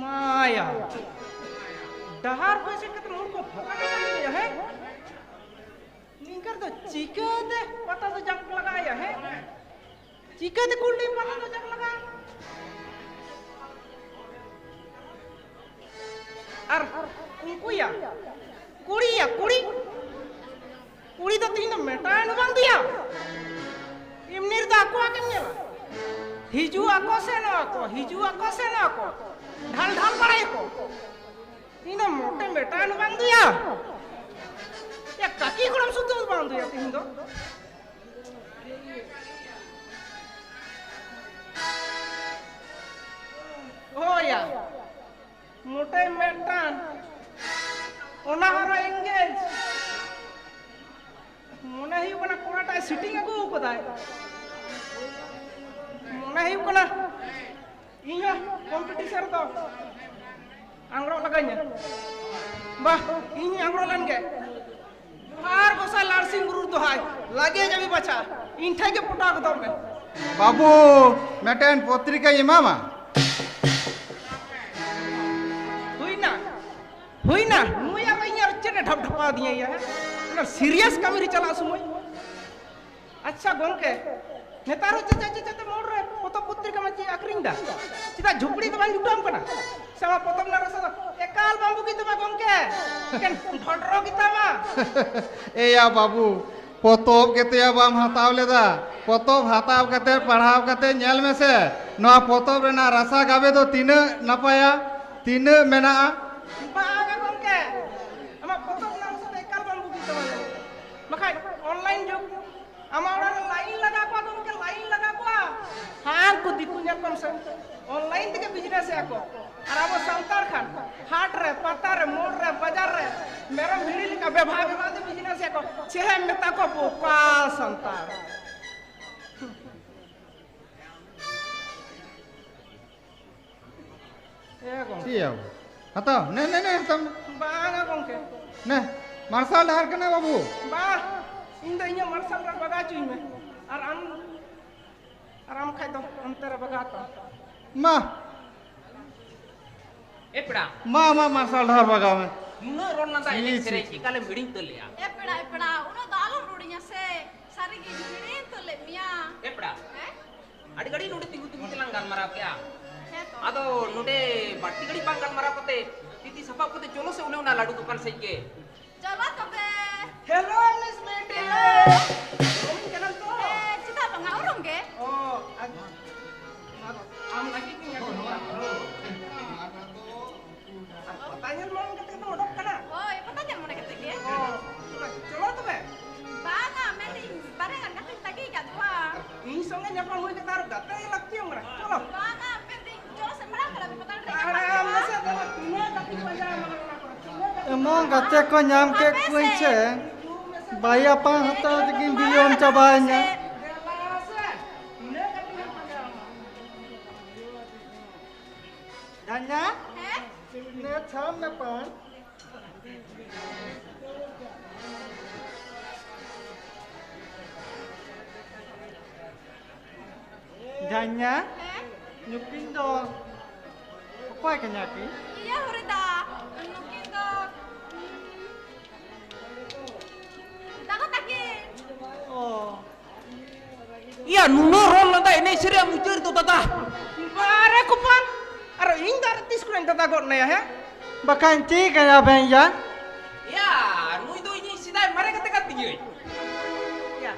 ᱢᱟᱭᱟ, ᱰᱟᱦᱟᱨ ᱠᱚ ᱮᱥᱮᱫ ᱠᱟᱛᱮ ᱦᱚᱲ ᱠᱚ ᱯᱷᱟᱸᱠᱟ ᱠᱟᱛᱮ ᱤᱫᱤᱭᱟ, ᱦᱮᱸ? ᱱᱤᱝᱠᱟᱹ ᱫᱚ ᱪᱤᱠᱟᱹᱛᱮ ᱯᱟᱛᱟ ᱫᱚ ᱡᱟᱠ ᱞᱟᱜᱟᱜᱼᱟ, ᱦᱮᱸ? ᱪᱤᱠᱟᱹᱛᱮ ᱠᱩᱞᱰᱤ ᱯᱟᱛᱟ ᱫᱚ ᱡᱟᱠ ᱞᱟᱜᱟᱜᱼᱟ? ᱟᱨ ᱩᱱᱠᱩᱭᱟ, ᱠᱩᱲᱤᱭᱟ, ᱠᱩᱲᱤ, ᱠᱩᱲᱤ ᱫᱚ ᱛᱤᱦᱤᱧ ᱫᱚ ᱢᱮᱴᱟᱣ ᱮᱱ ᱵᱟᱝ ᱫᱚᱭᱟ᱾ ᱮᱢᱱᱤ ᱨᱮᱫᱚ ᱟᱠᱚᱣᱟᱜ ᱜᱮᱢ ᱧᱮᱞᱟ᱾ ᱦᱤᱡᱩᱜ ᱟᱠᱚ, ᱥᱮᱱᱚᱜ ᱟᱠᱚ, ᱦᱤᱡᱩᱜ ᱟᱠᱚ, ᱥᱮᱱᱚᱜ ᱟᱠᱚ᱾ ᱰᱷᱟᱞ ᱰᱷᱟᱞ ᱵᱟᱲᱟᱭᱟᱠᱚ᱾ ᱛᱤᱦᱤᱧ ᱫᱚ ᱢᱚᱴᱮ ᱢᱮᱴᱟᱣ ᱮᱱ ᱵᱟᱝ ᱫᱚᱭᱟ᱾ ᱭᱟ, ᱠᱟᱹᱠᱤ ᱜᱚᱲᱚᱢ ᱥᱩᱫᱷᱟᱹ ᱵᱟᱝ ᱫᱚᱭᱟ ᱛᱤᱦᱤᱧ ᱫᱚ᱾ ᱢᱚᱴᱮ ᱢᱤᱫᱴᱟᱝ, ᱚᱱᱟ ᱦᱚᱸ engage᱾ ᱢᱚᱱᱮ ᱦᱩᱭᱩᱜ ᱠᱟᱱᱟ ᱠᱚᱲᱟᱴᱟᱜ ᱥᱤᱴᱤᱝ ᱟᱹᱜᱩ ᱠᱟᱫᱟᱭ᱾ ᱢᱚᱱᱮ ᱦᱩᱭᱩᱜ ᱠᱟᱱᱟ ᱤᱧ ᱦᱚᱸ ᱠᱚᱢᱯᱤᱴᱤᱥᱚᱱ ᱨᱮᱫᱚ ᱟᱝᱜᱽᱨᱚᱜ ᱞᱟᱜᱟᱧᱟ᱾ ᱵᱟᱦ, ᱤᱧ ᱟᱝᱜᱽᱨᱚᱜ ᱞᱮᱱ ᱜᱮ᱾ ᱟᱨ ᱜᱚᱸᱥᱟᱭ ᱞᱟᱲᱥᱤᱝ ᱵᱩᱨᱩ ᱫᱚᱦᱟᱭ ᱞᱟᱜᱮ ᱡᱟᱹᱵᱤ ᱵᱟᱪᱷᱟ, ᱤᱧ ᱴᱷᱮᱡ ᱜᱮ ᱯᱚᱴᱟᱣ ᱜᱚᱫᱚᱜ ᱢᱮ᱾ ᱵᱟᱹᱵᱩ, ᱢᱤᱫᱴᱮᱱ ᱯᱚᱛᱨᱤᱠᱟᱧ ᱮᱢᱟᱢᱟ᱾ ᱦᱩᱭᱱᱟ, ᱦᱩᱭᱱᱟ᱾ ᱱᱩᱭ ᱟᱨ ᱤᱧ ᱟᱨ ᱪᱮᱫ ᱮ ᱰᱷᱟᱯᱰᱷᱟᱯᱟᱣ ᱫᱤᱧᱟ ᱭᱟ, ᱦᱮᱸ? ᱚᱱᱟ ᱥᱤᱨᱤᱭᱟᱥ ᱠᱟᱹᱢᱤ ᱨᱮ ᱪᱟᱞᱟᱜ ᱥᱚᱢᱚᱭ᱾ ᱟᱪᱪᱷᱟ ᱜᱚᱝᱠᱮ, ᱱᱮᱛᱟᱨ ᱦᱚᱸ ᱪᱮᱫ ᱪᱮᱫ ᱪᱮᱫ ᱢᱳᱲ ᱨᱮ ᱯᱚᱛᱚᱵ ᱯᱚᱛᱨᱤᱠᱟ ᱢᱟ ᱪᱮᱫ ᱟᱹᱠᱷᱨᱤᱧ ᱫᱟ? ᱪᱮᱫᱟᱜ ᱡᱷᱩᱯᱲᱤ ᱫᱚ ᱵᱟᱝ ᱡᱩᱴᱟᱹᱣ ᱠᱟᱱᱟ? ᱥᱮ ᱟᱢᱟᱜ ᱯᱚᱛᱚᱵ ᱨᱮᱱᱟᱜ ᱨᱟᱥᱟ ᱫᱚ ᱮᱠᱟᱞ ᱵᱟᱝ ᱵᱩᱜᱤ ᱛᱟᱢᱟ ᱜᱚᱝᱠᱮ, ᱮᱠᱮᱱ ᱰᱷᱚᱰᱨᱚ ᱜᱮ ᱛᱟᱢᱟ᱾ ᱮᱭᱟ ᱵᱟᱹᱵᱩ, ᱯᱚᱛᱚᱵ ᱜᱮᱛᱚᱭᱟ ᱵᱟᱢ ᱦᱟᱛᱟᱣ ᱞᱮᱫᱟ᱾ ᱯᱚᱛᱚᱵ ᱦᱟᱛᱟᱣ ᱠᱟᱛᱮ, ᱯᱟᱲᱦᱟᱣ ᱠᱟᱛᱮ ᱧᱮᱞ ᱢᱮᱥᱮ, ᱱᱚᱣᱟ ᱯᱚᱛᱚᱵ ᱨᱮᱱᱟᱜ ᱨᱟᱥᱟ ᱜᱟᱵᱮ ᱫᱚ ᱛᱤᱱᱟᱹᱜ ᱱᱟᱯᱟᱭᱟ, ᱛᱤᱱᱟᱹᱜ ᱢᱮᱱᱟᱜᱼᱟ᱾ ᱵᱟᱝᱟ ᱜᱚᱝᱠᱮ, ᱟᱢᱟᱜ ᱯᱚᱛᱚᱵ ᱨᱮᱱᱟᱜ ᱨᱟᱥᱟ ᱫᱚ ᱮᱠᱟᱞ ᱵᱟᱝ ᱵᱩᱜᱤ ᱛᱟᱢᱟ᱾ ᱵᱟᱠᱷᱟᱡ online ᱡᱩᱜᱽ, ᱟᱢᱟᱜ ᱚᱲᱟᱜ ᱨᱮ line ᱞᱟᱜᱟᱣ ᱠᱚᱣᱟ ᱜᱚᱝᱠᱮ, line ᱞᱟᱜᱟᱣ ᱠᱚᱣᱟ᱾ ᱦᱟᱝ ᱠᱚ ᱫᱤᱠᱩ ᱧᱮᱞ ᱠᱚᱢ ᱥᱮ, online ᱛᱮᱜᱮ business ᱮᱜᱼᱟ ᱠᱚ᱾ ᱟᱨ ᱟᱵᱚ ᱥᱟᱱᱛᱟᱲ ᱠᱷᱟᱱ ᱦᱟᱴ ᱨᱮ, ᱯᱟᱛᱟ ᱨᱮ, ᱢᱳᱲ ᱨᱮ, ᱵᱟᱡᱟᱨ ᱨᱮ ᱢᱮᱨᱚᱢ ᱵᱷᱤᱲᱤ ᱞᱮᱠᱟ ᱵᱮᱵᱷᱟ ᱵᱮᱵᱷᱟ ᱛᱮ business ᱮᱜᱼᱟ ᱠᱚ᱾ ᱪᱮᱫ ᱮᱢ ᱢᱮᱛᱟ ᱠᱚᱣᱟ, ᱵᱚᱠᱟ ᱥᱟᱱᱛᱟᱲ᱾ ᱮ ᱜᱚᱝᱠᱮ᱾ ᱪᱮᱫ ᱭᱟ ᱵᱟᱵᱩ? ᱦᱟᱛᱟᱣ, ᱱᱮ, ᱱᱮ, ᱱᱮ, ᱦᱟᱛᱟᱣ ᱢᱮ᱾ ᱵᱟᱝᱟ ᱜᱚᱝᱠᱮ᱾ ᱱᱮ, ᱢᱟᱨᱥᱟᱞ ᱰᱟᱦᱟᱨ ᱠᱟᱱᱟ ᱵᱟᱵᱩ᱾ ᱵᱟ, ᱤᱧ ᱫᱚ ᱤᱧᱟᱹᱜ ᱢᱟᱨᱥᱟᱞ ᱰᱟᱦᱟᱨ ᱵᱟᱜᱟᱣ ᱦᱚᱪᱚᱧ ᱢᱮ᱾ ᱟᱨ ᱟᱢ, ᱟᱨ ᱟᱢ ᱠᱷᱟᱡ ᱫᱚ ᱚᱱᱛᱮ ᱨᱮ ᱵᱟᱜᱟᱣ ᱛᱟᱢ᱾ ᱢᱟ᱾ ᱮ ᱯᱮᱲᱟ᱾ ᱢᱟ, ᱢᱟ, ᱢᱟᱨᱥᱟᱞ ᱰᱟᱦᱟᱨ ᱵᱟᱜᱟᱣ ᱢᱮ᱾ ᱱᱩᱱᱟᱹᱜ ᱨᱚᱲ ᱞᱟᱸᱫᱟ ᱮᱱᱮᱡ ᱪᱤ, ᱪᱤ, ᱥᱮᱨᱮᱧ ᱪᱤ᱾ ᱮᱠᱟᱞᱮᱢ ᱦᱤᱲᱤᱧ ᱩᱛᱟᱹᱨ ᱞᱮᱜᱼᱟ᱾ ᱮ ᱯᱮᱲᱟ, ᱮ ᱯᱮᱲᱟ, ᱩᱱᱟᱹᱜ ᱫᱚ ᱟᱞᱚᱢ ᱨᱚᱲᱤᱧᱟ ᱥᱮ᱾ ᱥᱟᱹᱨᱤᱜᱮ ᱦᱤᱲᱤᱧ ᱩᱛᱟᱹᱨ ᱞᱮᱫ ᱢᱮᱭᱟ᱾ ᱮ ᱯᱮᱲᱟ᱾ ᱦᱮᱸ? ᱟᱹᱰᱤ ᱜᱷᱟᱹᱲᱤᱡ ᱱᱚᱰᱮ ᱛᱤᱸᱜᱩ ᱛᱤᱸᱜᱩ ᱛᱮᱞᱟᱝ ᱜᱟᱞᱢᱟᱨᱟᱣ ᱠᱮᱜᱼᱟ᱾ ᱦᱮᱸ ᱛᱚ᱾ ᱟᱫᱚ ᱱᱚᱰᱮ ᱵᱟᱹᱲᱛᱤ ᱜᱷᱟᱹᱲᱤᱡ ᱵᱟᱝ ᱜᱟᱞᱢᱟᱨᱟᱣ ᱠᱟᱛᱮ ᱛᱤ ᱛᱤ ᱥᱟᱯᱟᱵ ᱠᱟᱛᱮ ᱪᱚᱞᱚ ᱥᱮ ᱚᱱᱮ ᱚᱱᱟ ᱞᱟᱹᱰᱩ ᱫᱚᱠᱟᱱ ᱥᱮᱫ ᱜᱮ᱾ ᱪᱚᱞᱚ ᱛᱚᱵᱮ᱾ Hello, Miss ᱵᱤᱴᱤ᱾ ᱩᱨᱩᱢ ᱠᱟᱱᱟᱢ ᱛᱚ? ᱦᱮᱸ, ᱪᱮᱫᱟᱜ ᱵᱟᱝᱟ, ᱩᱨᱩᱢ ᱜᱮ᱾ ᱚ, ᱟᱪᱪᱷᱟ᱾ ᱟᱢ ᱞᱟᱹᱜᱤᱫ ᱜᱤᱧ ᱟᱹᱜᱩ ᱠᱟᱫᱟ᱾ ᱟᱨ ᱯᱟᱛᱟ ᱧᱮᱞ ᱢᱚᱱᱮ ᱠᱟᱛᱮ ᱫᱚ ᱚᱰᱚᱠ ᱠᱟᱱᱟ? ᱦᱳᱭ, ᱯᱟᱛᱟ ᱧᱮᱞ ᱢᱚᱱᱮ ᱠᱟᱛᱮ ᱜᱮ᱾ ᱚ, ᱪᱚᱞᱚ ᱛᱚᱵᱮ᱾ ᱵᱟᱝᱟ, ᱢᱮᱱᱫᱟᱹᱧ ᱵᱟᱨᱭᱟ ᱜᱟᱱ ᱜᱟᱛᱮᱧ ᱛᱟᱹᱜᱤ ᱟᱠᱟᱫ ᱠᱚᱣᱟ᱾ ᱤᱧ ᱥᱚᱸᱜᱮ ᱧᱟᱯᱟᱢ ᱦᱩᱭ ᱠᱟᱛᱮ ᱟᱨ ᱜᱟᱛᱮ ᱞᱟᱹᱠᱛᱤ ᱟᱢ ᱠᱟᱱᱟ᱾ ᱪᱚᱞᱚ᱾ ᱵᱟᱝᱟ, ᱢᱮᱱᱫᱟᱹᱧ ᱪᱚᱞᱚ ᱥᱮ ᱢᱟᱲᱟᱝ ᱠᱷᱚᱱᱟᱜ ᱜᱮ ᱯᱟᱛᱟ ᱴᱟᱺᱰᱤ ᱨᱮ ᱟᱲᱟᱜ ᱧᱟᱯᱟᱢ ᱢᱮᱥᱮ, ᱦᱩᱭᱩᱜᱼᱟ᱾ ᱫᱮᱞᱟ᱾ ᱜᱟᱛᱮ ᱠᱚ ᱧᱟᱢ ᱠᱮᱫ ᱠᱚᱣᱟᱧ ᱥᱮ, ᱵᱟᱭ ᱟᱯᱟᱱ ᱦᱟᱛᱟᱣ ᱛᱮᱠᱤᱱ ᱵᱤᱞᱚᱢ ᱪᱟᱵᱟᱭᱮᱱᱟ᱾ ᱡᱷᱟᱧᱟ, ᱦᱮᱸ? ᱱᱮ ᱪᱷᱟᱢ ᱱᱮ ᱯᱟᱱ᱾ ᱡᱷᱟᱧᱟ, ᱦᱮᱸ? ᱱᱩᱠᱤᱱ ᱫᱚ ᱚᱠᱚᱭ ᱠᱟᱱᱟ ᱠᱤᱱ? ᱤᱭᱟᱹ ᱦᱩᱨᱤᱫᱟ, ᱱᱩᱠᱤᱱ ᱫᱚ, ᱩᱸ, ᱫᱟᱫᱟ ᱛᱟᱹᱠᱤᱱ᱾ ᱚ᱾ ᱤᱭᱟ, ᱱᱩᱱᱟᱹᱜ ᱨᱚᱲ ᱞᱟᱸᱫᱟ ᱮᱱᱮᱡ ᱥᱮᱨᱮᱧ ᱢᱩᱪᱟᱹᱫ ᱨᱮᱫᱚ ᱫᱟᱫᱟ᱾ ᱵᱟᱨᱮ ᱠᱚᱯᱟᱞ, ᱟᱨ ᱤᱧ ᱫᱚ ᱟᱨ ᱛᱤᱥ ᱠᱷᱚᱱᱤᱧ ᱫᱟᱫᱟ ᱜᱚᱫ ᱱᱟᱭᱟ, ᱦᱮᱸ? ᱵᱟᱠᱷᱟᱱ ᱪᱮᱫ ᱠᱟᱭᱟ ᱵᱮᱱ ᱭᱟ? ᱭᱟ, ᱱᱩᱭ ᱫᱚ ᱤᱧᱤᱡ ᱥᱮᱫᱟᱭ ᱢᱟᱨᱮ ᱜᱟᱛᱮ ᱠᱟᱱ ᱛᱤᱧᱟᱹᱭ᱾ ᱭᱟ,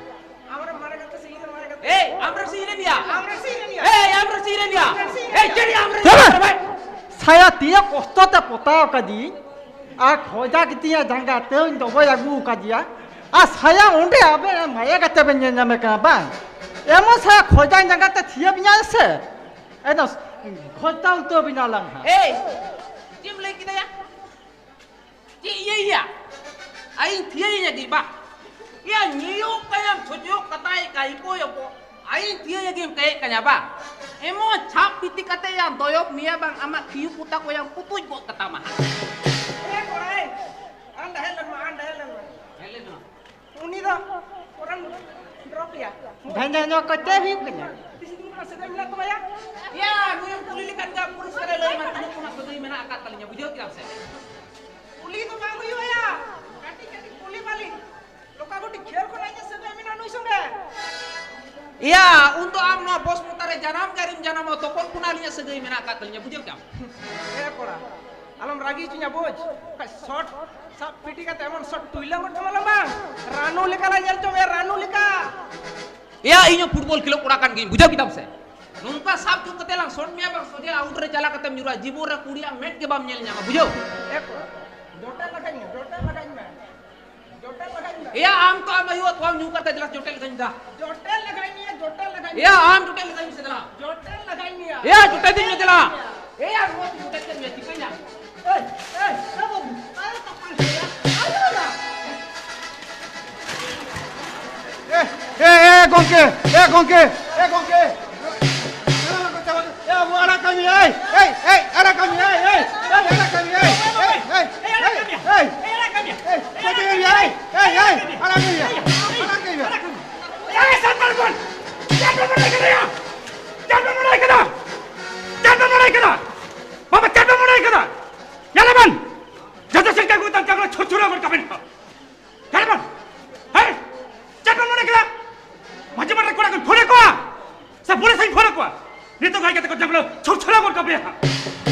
ᱟᱢᱨᱮᱱ ᱢᱟᱨᱮ ᱜᱟᱛᱮ ᱥᱮ ᱤᱧᱨᱮᱱ ᱢᱟᱨᱮ ᱜᱟᱛᱮ? ᱮᱭ, ᱟᱢᱨᱮᱱ ᱥᱮ ᱤᱧᱨᱮᱱ ᱭᱟ? ᱟᱢᱨᱮᱱ ᱥᱮ ᱤᱧᱨᱮᱱ ᱭᱟ? ᱮᱭ, ᱟᱢᱨᱮᱱ ᱥᱮ ᱤᱧᱨᱮᱱ ᱭᱟ? ᱟᱢᱨᱮᱱ ᱥᱮ ᱤᱧᱨᱮᱱ ᱮᱭ, ᱪᱮᱫ ᱭᱟ ᱟᱢᱨᱮᱱ ᱪᱟᱵᱟ! ᱥᱮ ᱤᱧᱨᱮᱱ ᱭᱟ? ᱥᱟᱭᱟ ᱛᱤᱭᱟᱹ ᱠᱚᱥᱴᱚ ᱛᱮ ᱯᱚᱛᱟᱣ ᱠᱟᱫᱤᱧ᱾ ᱟᱨ ᱠᱷᱚᱡᱟ ᱠᱤᱫᱤᱧᱟ ᱡᱟᱸᱜᱟ ᱛᱮᱧ ᱫᱚᱵᱚᱭ ᱟᱹᱜᱩ ᱟᱠᱟᱫᱮᱭᱟ᱾ ᱟᱨ ᱥᱟᱭᱟ ᱚᱸᱰᱮ ᱟᱵᱮᱱ ᱢᱟᱭᱟ ᱜᱟᱛᱮ ᱵᱮᱱ ᱧᱮᱞ ᱧᱟᱢᱮ ᱠᱟᱱᱟ ᱵᱟᱝ? ᱮᱢᱚᱱ ᱥᱟᱭᱟ ᱠᱷᱚᱡᱟ ᱡᱟᱸᱜᱟ ᱛᱮ ᱛᱷᱤᱭᱟᱹ ᱵᱮᱱᱟ ᱥᱮ, ᱮᱠᱫᱚᱢ ᱠᱷᱚᱡᱟ ᱩᱛᱟᱹᱨ ᱵᱮᱱᱟ ᱞᱟᱝ ᱦᱟᱸᱜ᱾ ᱮᱭ, ᱪᱮᱫ ᱮᱢ ᱞᱟᱹᱭ ᱠᱮᱫᱟ ᱭᱟ? ᱪᱮᱫ ᱤᱭᱟᱹᱭᱟ? ᱟᱭᱤᱧ ᱛᱷᱤᱭᱟᱹᱭᱤᱧᱟ ᱡᱮ ᱵᱟ? ᱭᱟ, ᱧᱮᱭᱚᱜ ᱠᱟᱭᱟᱢ, ᱥᱚᱡᱚᱜ ᱠᱟᱛᱟᱭ ᱠᱟᱭ ᱠᱚ ᱭᱚᱠᱚ᱾ ᱟᱭᱤᱧ ᱛᱷᱤᱭᱟᱹᱭᱤᱧᱟ ᱡᱮᱢ ᱠᱟᱭᱮᱜ ᱠᱟᱧᱟ ᱵᱟ? ᱮᱢᱚᱱ ᱪᱷᱟᱯ ᱯᱤᱛᱤ ᱠᱟᱛᱮ ᱭᱟ ᱫᱚᱭᱚᱵ ᱢᱮᱭᱟ ᱵᱟᱝ, ᱟᱢᱟᱜ ᱠᱷᱤᱭᱩ ᱠᱚᱛᱟ ᱠᱚ ᱭᱟᱢ ᱯᱩᱛᱩᱡ ᱜᱚᱫ ᱠᱟᱛᱟᱢᱟ ᱦᱟᱸᱜ᱾ ᱮ ᱠᱚᱲᱟᱭ, ᱟᱱᱰᱟ ᱦᱮᱡ ᱞᱮᱱ ᱢᱟ, ᱟᱱᱰᱟ ᱦᱮᱡ ᱞᱮᱱ ᱢᱟ᱾ ᱦᱮᱡ ᱞᱮᱱ ᱢᱟ᱾ ᱩᱱᱤ ᱫᱚ ᱯᱚᱨᱟᱱ ᱰᱨᱚᱯ ᱭᱟ᱾ ᱵᱷᱟᱸᱡᱟ ᱧᱚᱜ ᱠᱚ ᱪᱮᱫ ᱦᱩᱭᱩᱜ ᱠᱟᱱᱟ? ᱛᱤᱥ ᱫᱤᱱ ᱠᱷᱚᱱᱟᱜ ᱥᱟᱹᱜᱟᱹᱭ ᱢᱮᱱᱟᱜ ᱛᱟᱢᱟ ᱭᱟ? ᱭᱟ, ᱱᱩᱭᱮᱢ ᱠᱩᱞᱤ ᱞᱮᱠᱷᱟᱱ ᱜᱮ ᱯᱚᱨᱤᱥᱠᱟᱨ ᱮ ᱞᱟᱹᱭ ᱟᱢᱟ, ᱛᱤᱱᱟᱹᱜ ᱠᱷᱚᱱᱟᱜ ᱥᱟᱹᱜᱟᱹᱭ ᱢᱮᱱᱟᱜ ᱟᱠᱟᱫ ᱛᱟᱹᱞᱤᱧᱟ, ᱵᱩᱡᱷᱟᱹᱣ ᱠᱮᱫᱟᱢ ᱥᱮ? ᱠᱩᱞᱤ ᱫᱚ ᱵᱟᱝ ᱦᱩᱭᱩᱜᱼᱟ ᱭᱟ, ᱠᱟᱹᱴᱤᱡ ᱠᱟᱹᱴᱤᱡ ᱠᱩᱞᱤ ᱵᱟᱹᱞᱤᱧ᱾ ᱞᱚᱠᱟ ᱜᱩᱴᱤ ᱠᱷᱮᱞ ᱠᱷᱚᱱᱟᱜ ᱤᱧᱟᱹᱜ ᱥᱟᱹᱜᱟᱹᱭ ᱢᱮᱱᱟᱜᱼᱟ ᱱᱩᱭ ᱥᱚᱸᱜᱮ᱾ ᱭᱟ, ᱩᱱ ᱫᱚ ᱟᱢ ᱱᱚᱣᱟ ᱵᱚᱥ ᱢᱚᱛᱟ ᱨᱮ ᱡᱟᱱᱟᱢ ᱜᱮ ᱟᱹᱣᱨᱤᱢ ᱡᱟᱱᱟᱢᱚᱜ, ᱛᱚᱠᱷᱚᱱ ᱠᱷᱚᱱᱟᱜ ᱟᱹᱞᱤᱧᱟᱜ ᱥᱟᱹᱜᱟᱹᱭ ᱢᱮᱱᱟᱜ ᱟᱠᱟᱫ ᱛᱟᱹᱞᱤᱧᱟ, ᱵᱩᱡᱷᱟᱹᱣ ᱠᱮᱫᱟᱢ? ᱮ ᱠᱚᱲᱟ, ᱟᱞᱚᱢ ᱨᱟᱹᱜᱤ ᱦᱚᱪᱚᱧᱟ ᱵᱩᱡᱽ᱾ ᱵᱟᱠᱷᱟᱡ ᱥᱚᱴ ᱥᱟᱵ ᱯᱤᱴᱤ ᱠᱟᱛᱮ ᱮᱢᱚᱱ ᱥᱚᱴ ᱴᱩᱭᱞᱟᱹ ᱜᱚᱫ ᱠᱟᱢᱟ ᱞᱟᱝ ᱵᱟᱝ, ᱨᱟᱱᱩ ᱞᱮᱠᱟ ᱞᱟᱝ ᱧᱮᱞ ᱦᱚᱪᱚ ᱢᱮᱭᱟ, ᱨᱟᱱᱩ ᱞᱮᱠᱟ᱾ ᱮᱭᱟ, ᱤᱧ ᱦᱚᱸ ᱯᱷᱩᱴᱵᱚᱞ ᱠᱷᱮᱞᱳᱜ ᱠᱚᱲᱟ ᱠᱟᱱ ᱜᱤᱭᱟᱹᱧ, ᱵᱩᱡᱷᱟᱹᱣ ᱠᱮᱫᱟᱢ ᱥᱮ? ᱱᱚᱝᱠᱟ ᱥᱟᱵ ᱛᱩᱫ ᱠᱟᱛᱮ ᱞᱟᱝ ᱥᱚᱴ ᱢᱮᱭᱟ ᱵᱟᱝ, ᱥᱚᱡᱷᱮ ᱟᱣᱩᱴ ᱨᱮ ᱪᱟᱞᱟᱣ ᱠᱟᱛᱮᱢ ᱧᱩᱨᱩᱜᱼᱟ, ᱡᱤᱵᱚᱱ ᱨᱮ ᱠᱩᱲᱤᱭᱟᱜ ᱢᱮᱫ ᱜᱮ ᱵᱟᱢ ᱧᱮᱞ ᱧᱟᱢᱟ, ᱵᱩᱡᱷᱟᱹᱣ? ᱮ ᱠᱚᱲᱟ, ᱡᱚᱴᱮᱫ ᱞᱟᱜᱟᱧ ᱢᱮ, ᱡᱚᱴᱮᱫ ᱞᱟᱜᱟᱧ ᱢᱮ, ᱡᱚᱴᱮᱫ ᱞᱟᱜᱟᱧ ᱢᱮ᱾ ᱮᱭᱟ, ᱟᱢ ᱛᱚ ᱟᱢ ᱟᱭᱳᱣᱟᱜ ᱛᱚᱣᱟᱢ ᱧᱩ ᱠᱟᱛᱮ ᱫᱮᱞᱟ ᱡᱚᱴᱮᱫ ᱞᱟᱜᱟᱧ ᱫᱟ᱾ ᱡᱚᱴᱮᱫ ᱞᱟᱜᱟᱧ ᱢᱮᱭᱟ, ᱡᱚᱴᱮᱫ ᱞᱟᱜᱟᱧ ᱮᱭᱟ, ᱢᱮᱭᱟ᱾ ᱟᱢ ᱡᱚᱴᱮᱫ ᱞᱟᱜᱟᱧ ᱢᱮ ᱥᱮ ᱫᱮᱞᱟ᱾ ᱡᱚᱴᱮᱫ ᱞᱟᱜᱟᱧ ᱢᱮᱭᱟ᱾ ᱮᱭᱟ, ᱡᱚᱴᱮᱫ ᱤᱧ ᱢᱮ ᱫᱮᱞᱟ᱾ ᱮᱭᱟ, ᱱᱚᱣᱟ ᱛᱮ ᱡᱚᱴᱮᱫ ᱠᱮᱫ ᱢᱮᱭᱟ, ᱪᱤᱠᱟᱹᱧᱟ? ᱮᱭ, ᱮᱭ, ᱮ ᱵᱟᱹᱵᱩ, ᱟᱞᱚ ᱛᱟᱯᱟᱢ᱾ ᱮ ᱜᱚᱝᱠᱮ, ᱮ ᱜᱚᱝᱠᱮ, ᱮ ᱜᱚᱝᱠᱮ᱾ ᱮ ᱵᱟᱵᱩ, ᱟᱲᱟᱜ ᱠᱟᱹᱧ ᱢᱮ, ᱮᱭ, ᱮᱭ, ᱮᱭ, ᱟᱲᱟᱜ ᱠᱟᱹᱧ ᱢᱮ, ᱮᱭ, ᱮᱭ, ᱮᱭ, ᱟᱲᱟᱜ ᱠᱟᱹᱧ ᱢᱮ, ᱮᱭ, ᱮᱭ, ᱮᱭ, ᱮᱭ, ᱟᱲᱟᱜ ᱠᱟᱹᱧ ᱢᱮ, ᱮᱭ, ᱮᱭ, ᱟᱲᱟᱜ ᱠᱟᱹᱧ ᱢᱮ, ᱮᱭ, ᱮᱭ, ᱟᱲᱟᱜ ᱠᱟᱹᱧ ᱢᱮ, ᱟᱲᱟᱜ ᱠᱟᱹᱧ ᱢᱮ᱾ ᱮᱭ, ᱥᱟᱱᱛᱟᱲ ᱦᱚᱯᱚᱱ, ᱪᱮᱫ ᱯᱮ ᱢᱚᱱᱮ ᱠᱟᱫᱟ? ᱪᱮᱫ ᱯᱮ ᱢᱚᱱᱮ ᱠᱟᱫᱟ? ᱪᱮᱫ ᱯᱮ ᱢᱚᱱᱮ ᱠᱟᱫᱟ? ᱵᱟᱵᱟ, ᱪᱮᱫ ᱯᱮ ᱢᱚᱱᱮ ᱠᱟᱫᱟ? ᱧᱮᱞ ᱟᱵᱮᱱ, ᱡᱚᱛᱚ ᱥᱮᱫ ᱠᱚ ᱛᱟᱢ ᱪᱟᱠᱨᱟ ᱪᱷᱩᱨ ᱪᱷᱩᱨ ᱟᱜᱚᱨ ᱠᱟᱵᱮᱱ ᱠᱚ᱾ ᱦᱮᱸ ᱵᱟᱝ? ᱦᱮᱸ? ᱪᱮᱫ ᱯᱮ ᱢᱚᱱᱮ ᱠᱮᱫᱟ? ᱢᱟᱹᱡᱷᱤ ᱵᱟᱵᱟ ᱨᱮ ᱠᱚᱲᱟ ᱠᱚᱧ ᱯᱷᱳᱱ ᱟᱠᱚᱣᱟ? ᱥᱮ ᱯᱩᱞᱤᱥ ᱤᱧ ᱯᱷᱳᱱ ᱟᱠᱚᱣᱟ? ᱱᱤᱛᱚᱜ ᱜᱮ ᱦᱮᱡ ᱠᱟᱛᱮ ᱠᱚ ᱡᱟᱵᱲᱟ ᱪᱷᱩᱨ ᱪᱷᱩᱨᱟ ᱜᱚᱫ ᱠᱟᱯᱮᱭᱟ ᱦᱟᱸᱜ᱾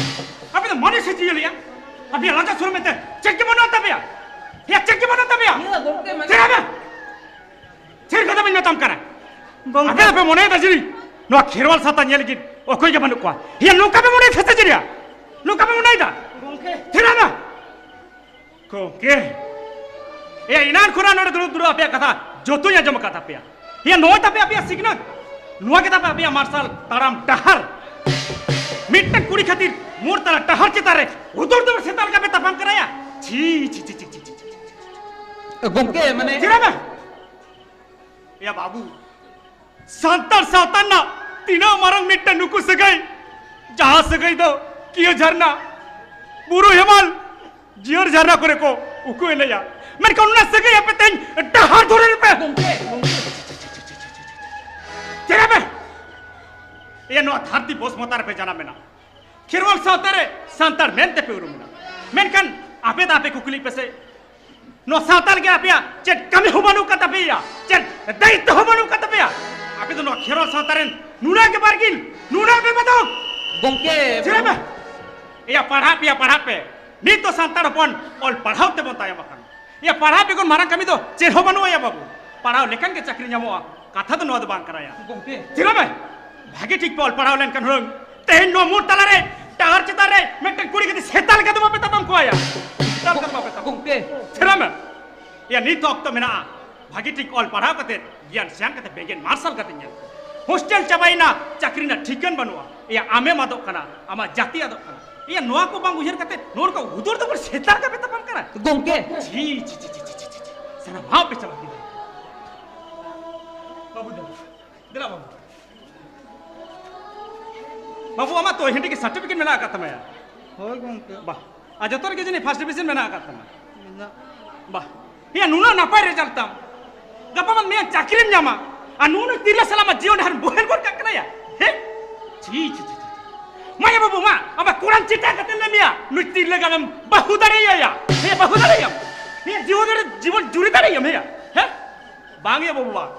ᱟᱯᱮ ᱫᱚ ᱢᱟᱹᱱᱩᱥ ᱥᱮ ᱡᱤᱭᱟᱹᱞᱤᱭᱟ? ᱟᱯᱮᱭᱟᱜ ᱞᱟᱡᱟ ᱥᱚᱨᱚᱢ ᱢᱮᱱᱛᱮ ᱪᱮᱫ ᱜᱮ ᱵᱟᱹᱱᱩᱜ ᱛᱟᱯᱮᱭᱟ? ᱭᱟ, ᱪᱮᱫ ᱜᱮ ᱵᱟᱹᱱᱩᱜ ᱛᱟᱯᱮᱭᱟ? ᱤᱭᱟᱹ, ᱜᱚᱢᱠᱮ, ᱢᱟᱱᱮ ᱪᱮᱫ ᱦᱚᱸ ᱵᱟᱝ᱾ ᱪᱮᱫ ᱠᱟᱛᱷᱟ ᱵᱟᱹᱧ ᱢᱮᱛᱟᱢ ᱠᱟᱱᱟ? ᱜᱚᱢᱠᱮ᱾ ᱟᱯᱮ ᱫᱚᱯᱮ ᱢᱚᱱᱮᱭᱮᱫᱟ ᱡᱟᱹᱱᱤᱡ ᱱᱚᱣᱟ ᱠᱷᱮᱨᱣᱟᱞ ᱥᱟᱶᱛᱟ ᱧᱮᱞ ᱞᱟᱹᱜᱤᱫ ᱚᱠᱚᱭ ᱜᱮ ᱵᱟᱹᱱᱩᱜ ᱠᱚᱣᱟ᱾ ᱭᱟ, ᱱᱚᱝᱠᱟ ᱯᱮ ᱢᱚᱱᱮᱭᱮᱫᱟ ᱥᱮ ᱪᱮᱫ ᱭᱟ? ᱱᱚᱝᱠᱟ ᱯᱮ ᱢᱚᱱᱮᱭᱮᱫᱟ? ᱜᱚᱢᱠᱮ᱾ ᱛᱷᱤᱨ ᱢᱮ᱾ ᱜᱚᱢᱠᱮ, ᱮᱭᱟ, ᱮᱱᱟᱱ ᱠᱷᱚᱱᱟᱜ ᱱᱚᱰᱮ ᱫᱩᱲᱩᱵ ᱫᱩᱲᱩᱵ ᱟᱯᱮᱭᱟᱜ ᱠᱟᱛᱷᱟ ᱡᱚᱛᱚᱧ ᱟᱸᱡᱚᱢ ᱟᱠᱟᱫ ᱛᱟᱯᱮᱭᱟ᱾ ᱮᱭᱟ, ᱱᱚᱜᱼᱚᱭ ᱛᱟᱯᱮ ᱟᱯᱮᱭᱟᱜ ᱥᱤᱠᱷᱱᱟᱹᱛ, ᱱᱚᱣᱟ ᱜᱮ ᱛᱟᱯᱮ ᱟᱯᱮᱭᱟᱜ ᱢᱟᱨᱥᱟᱞ ᱛᱟᱲᱟᱢ ᱰᱟᱦᱟᱨ᱾ ᱢᱤᱫᱴᱟᱝ ᱠᱩᱲᱤ ᱠᱷᱟᱹᱛᱤᱨ ᱢᱳᱲ ᱛᱟᱞᱟ ᱰᱟᱦᱟᱨ ᱪᱮᱛᱟᱱ ᱨᱮ ᱦᱩᱫᱩᱲ ᱫᱩᱲᱩᱲ ᱥᱮᱛᱟ ᱞᱮᱠᱟ ᱯᱮ ᱛᱟᱯᱟᱢ ᱠᱟᱱᱟ ᱭᱟ᱾ ᱪᱷᱤ, ᱪᱷᱤ, ᱪᱷᱤ᱾ ᱜᱚᱢᱠᱮ, ᱢᱟᱱᱮ ᱪᱮᱫᱟᱜ ᱵᱟᱝ? ᱮᱭᱟ ᱵᱟᱹᱵᱩ, ᱥᱟᱱᱛᱟᱲ ᱥᱟᱶᱛᱟ ᱨᱮᱱᱟᱜ ᱛᱤᱱᱟᱹᱜ ᱢᱟᱨᱟᱝ ᱢᱤᱫᱴᱟᱝ ᱱᱩᱠᱩ ᱥᱟᱹᱜᱟᱹᱭ, ᱡᱟᱦᱟᱸ ᱥᱟᱹᱜᱟᱹᱭ ᱫᱚ ᱠᱤᱭᱟᱹ ᱡᱷᱟᱨᱱᱟ, ᱵᱩᱨᱩ ᱦᱮᱢᱟᱞ, ᱡᱤᱭᱟᱹᱲ ᱡᱷᱟᱨᱱᱟ ᱠᱚᱨᱮ ᱠᱚ ᱩᱠᱩ ᱮᱱᱮᱡᱼᱟ, ᱢᱮᱱᱠᱷᱟᱱ ᱚᱱᱟ ᱥᱟᱹᱜᱟᱹᱭ ᱟᱯᱮ ᱛᱮᱦᱮᱧ ᱰᱟᱦᱟᱨ ᱫᱷᱚᱨᱮ ᱨᱮᱯᱮ ᱜᱚᱢᱠᱮ, ᱜᱚᱢᱠᱮ᱾ ᱪᱮᱫ ᱟᱯᱮ? ᱮᱭᱟ, ᱱᱚᱣᱟ ᱫᱷᱟᱹᱨᱛᱤ ᱵᱚᱥᱢᱚᱛᱟ ᱨᱮᱯᱮ ᱡᱟᱱᱟᱢ ᱮᱱᱟ, ᱠᱷᱮᱨᱣᱟᱞ ᱥᱟᱶᱛᱟ ᱨᱮ ᱥᱟᱱᱛᱟᱲ ᱢᱮᱱᱛᱮ ᱯᱮ ᱩᱨᱩᱢ ᱮᱱᱟ, ᱢᱮᱱᱠᱷᱟᱱ ᱟᱯᱮ ᱫᱚ ᱟᱯᱮ ᱠᱩᱠᱞᱤ ᱯᱮᱥᱮ, ᱱᱚᱣᱟ ᱥᱟᱶᱛᱟ ᱨᱮᱜᱮ ᱟᱯᱮᱭᱟᱜ ᱪᱮᱫ ᱠᱟᱹᱢᱤ ᱦᱚᱸ ᱵᱟᱹᱱᱩᱜ ᱠᱟᱫ ᱛᱟᱯᱮᱭᱟ, ᱪᱮᱫ ᱫᱟᱭᱤᱛᱛᱚ ᱦᱚᱸ ᱵᱟᱹᱱᱩᱜ ᱠᱟᱫ ᱛᱟᱯᱮᱭᱟ? ᱟᱯᱮ ᱫᱚ ᱱᱚᱣᱟ ᱠᱷᱮᱨᱣᱟᱞ ᱥᱟᱶᱛᱟ ᱨᱮᱱ ᱱᱩᱱᱟᱹᱜ ᱜᱮ ᱵᱟᱨᱜᱤᱞ, ᱱᱩᱱᱟᱹᱜ ᱜᱮ ᱵᱟᱫᱚᱠ᱾ ᱜᱚᱢᱠᱮ᱾ ᱪᱮᱫᱟᱜ ᱵᱟᱝ? ᱮᱭᱟ, ᱯᱟᱲᱦᱟᱜ ᱯᱮᱭᱟ, ᱯᱟᱲᱦᱟᱜ ᱯᱮ᱾ ᱱᱤᱛ ᱫᱚ ᱥᱟᱱᱛᱟᱲ ᱦᱚᱯᱚᱱ ᱚᱞ ᱯᱟᱲᱦᱟᱣ ᱛᱮᱵᱚᱱ ᱛᱟᱭᱚᱢ ᱟᱠᱟᱱᱟ᱾ ᱮᱭᱟ, ᱯᱟᱲᱦᱟᱣ ᱵᱮᱜᱚᱨ ᱢᱟᱨᱟᱝ ᱠᱟᱹᱢᱤ ᱫᱚ ᱪᱮᱫ ᱦᱚᱸ ᱵᱟᱹᱱᱩᱜᱼᱟ ᱭᱟ ᱵᱟᱹᱵᱩ᱾ ᱯᱟᱲᱦᱟᱣ ᱞᱮᱠᱷᱟᱱ ᱜᱮ ᱪᱟᱹᱠᱨᱤ ᱧᱟᱢᱚᱜᱼᱟ, ᱠᱟᱛᱷᱟ ᱫᱚ ᱱᱚᱣᱟ ᱫᱚ ᱵᱟᱝ ᱠᱟᱱᱟ ᱭᱟ᱾ ᱜᱚᱢᱠᱮ᱾ ᱪᱮᱫᱟᱜ ᱵᱟᱝ? ᱵᱷᱟᱜᱮ ᱴᱷᱤᱠ ᱯᱮ ᱚᱞ ᱯᱟᱲᱦᱟᱣ ᱞᱮᱱᱠᱷᱟᱱ ᱦᱩᱱᱟᱹᱝ ᱛᱮᱦᱮᱧ ᱱᱚᱣᱟ ᱢᱳᱲ ᱛᱟᱞᱟᱨᱮ ᱰᱟᱦᱟᱨ ᱪᱮᱛᱟᱱ ᱨᱮ ᱢᱤᱫᱴᱮᱱ ᱠᱩᱲᱤ ᱜᱤᱫᱽᱨᱟᱹ ᱥᱮᱛᱟ ᱞᱮᱠᱟ ᱫᱚ ᱵᱟᱯᱮ ᱛᱟᱯᱟᱢ ᱠᱚᱣᱟ ᱭᱟ᱾ ᱥᱮᱛᱟ ᱞᱮᱠᱟ ᱫᱚ ᱵᱟᱯᱮ ᱛᱟᱯᱟᱢ᱾ ᱜᱚᱢᱠᱮ᱾ ᱪᱮᱫᱟᱜ ᱢᱮ? ᱭᱟ, ᱱᱤᱛ ᱚᱠᱛᱚ ᱢᱮᱱᱟᱜᱼᱟ, ᱵᱷᱟᱜᱮ ᱴᱷᱤᱠ ᱚᱞ ᱯᱟᱲᱦᱟᱣ ᱠᱟᱛᱮ ᱜᱮᱭᱟᱱ ᱥᱮᱭᱟᱱ ᱠᱟᱛᱮ ᱵᱮᱸᱜᱮᱫ ᱢᱟᱨᱥᱟᱞ ᱠᱟᱛᱮ ᱧᱮᱞ᱾ ᱦᱳᱥᱴᱮᱞ ᱪᱟᱵᱟᱭᱮᱱᱟ, ᱪᱟᱹᱠᱨᱤ ᱨᱮᱱᱟᱜ ᱴᱷᱤᱠᱟᱹᱱ ᱵᱟᱹᱱᱩᱜᱼᱟ᱾ ᱭᱟ, ᱟᱢᱮᱢ ᱟᱫᱚᱜ ᱠᱟᱱᱟ, ᱟᱢᱟᱜ ᱡᱟᱹᱛᱤ ᱟᱫᱚᱜ ᱠᱟᱱᱟ᱾ ᱭᱟ, ᱱᱚᱣᱟ ᱠᱚ ᱵᱟᱝ ᱩᱭᱦᱟᱹᱨ ᱠᱟᱛᱮ ᱱᱚᱣᱟ ᱠᱚ ᱦᱩᱫᱩᱲ ᱫᱩᱵᱩᱲ ᱥᱮᱛᱟ ᱞᱮᱠᱟ ᱯᱮ ᱛᱟᱯᱟᱢ ᱠᱟᱱᱟ᱾ ᱜᱚᱢᱠᱮ᱾ ᱪᱷᱤ, ᱪᱷᱤ, ᱪᱷᱤ, ᱪᱷᱤ, ᱪᱷᱤ, ᱪᱷᱤ, ᱪᱷᱤ᱾ ᱥᱟᱱᱟᱢ ᱦᱟᱣ ᱯᱮ ᱪᱟᱵᱟ ᱠᱮᱫᱟ᱾ ᱵᱟᱹᱵᱩ ᱫᱮᱞᱟ, ᱫᱮᱞᱟ ᱵᱟᱹᱵᱩ᱾ ᱵᱟᱹᱵᱩ, ᱟᱢᱟᱜ ᱛᱚ ᱦᱤᱱᱫᱤ ᱜᱮ ᱥᱟᱨᱴᱤᱯᱷᱤᱠᱮᱴ ᱢᱮᱱᱟᱜ ᱟᱠᱟᱫ ᱛᱟᱢᱟ ᱭᱟ? ᱦᱳᱭ ᱜᱚᱢᱠᱮ᱾ ᱵᱟ, ᱟᱨ ᱡᱚᱛᱚ ᱨᱮᱜᱮ ᱡᱟᱹᱱᱤᱡ ᱯᱷᱟᱥᱴ ᱰᱤᱵᱤᱡᱚᱱ ᱢᱮᱱᱟᱜ ᱟᱠᱟᱫ ᱛᱟᱢᱟ᱾ ᱢᱮᱱᱟᱜ᱾ ᱵᱟ, ᱭᱟ, ᱱᱩᱱᱟᱹᱜ ᱱᱟᱯᱟᱭ ᱨᱮᱡᱟᱞᱴ ᱛᱟᱢ, ᱜᱟᱯᱟ ᱢᱟ ᱢᱮᱭᱟᱝ ᱪᱟᱹᱠᱨᱤᱢ ᱧᱟᱢᱟ, ᱟᱨ ᱱᱩᱱᱟᱹᱜ ᱛᱤᱨᱞᱟᱹ ᱥᱟᱞᱟᱜ ᱢᱟ ᱡᱤᱭᱚᱱ ᱰᱟᱦᱟᱨ ᱵᱚᱦᱮᱞ ᱜᱚᱫ ᱠᱟᱜ ᱠᱟᱱᱟ ᱭᱟ᱾ ᱦᱮᱸ? ᱪᱷᱤ, ᱪᱷᱤ, ᱪᱷᱤ, ᱪᱷᱤ᱾ ᱢᱟ ᱭᱟ ᱵᱟᱹᱵᱩ, ᱢᱟ, ᱟᱢᱟᱜ ᱠᱚᱲᱟᱢ ᱪᱮᱴᱟ ᱠᱟᱛᱮ ᱞᱟᱹᱭ ᱢᱮᱭᱟ, ᱱᱩᱭ ᱛᱤᱨᱞᱟᱹ ᱜᱟᱱᱮᱢ ᱵᱟᱹᱦᱩ ᱫᱟᱲᱮᱭᱟᱭᱟ᱾ ᱦᱮᱸ, ᱵᱟᱹᱦᱩ ᱫᱟᱲᱮᱭᱟᱭᱟᱢ᱾ ᱦᱮᱸ, ᱡᱤᱭᱚᱱ ᱨᱮ ᱡᱤᱵᱚᱱ ᱡᱩᱨᱤ ᱫᱟᱲᱮᱭᱟᱢ, ᱦᱮᱸ? ᱦᱮᱸ? ᱵᱟᱝ ᱭᱟ ᱵᱟᱹᱵᱩ, ᱵᱟᱝ᱾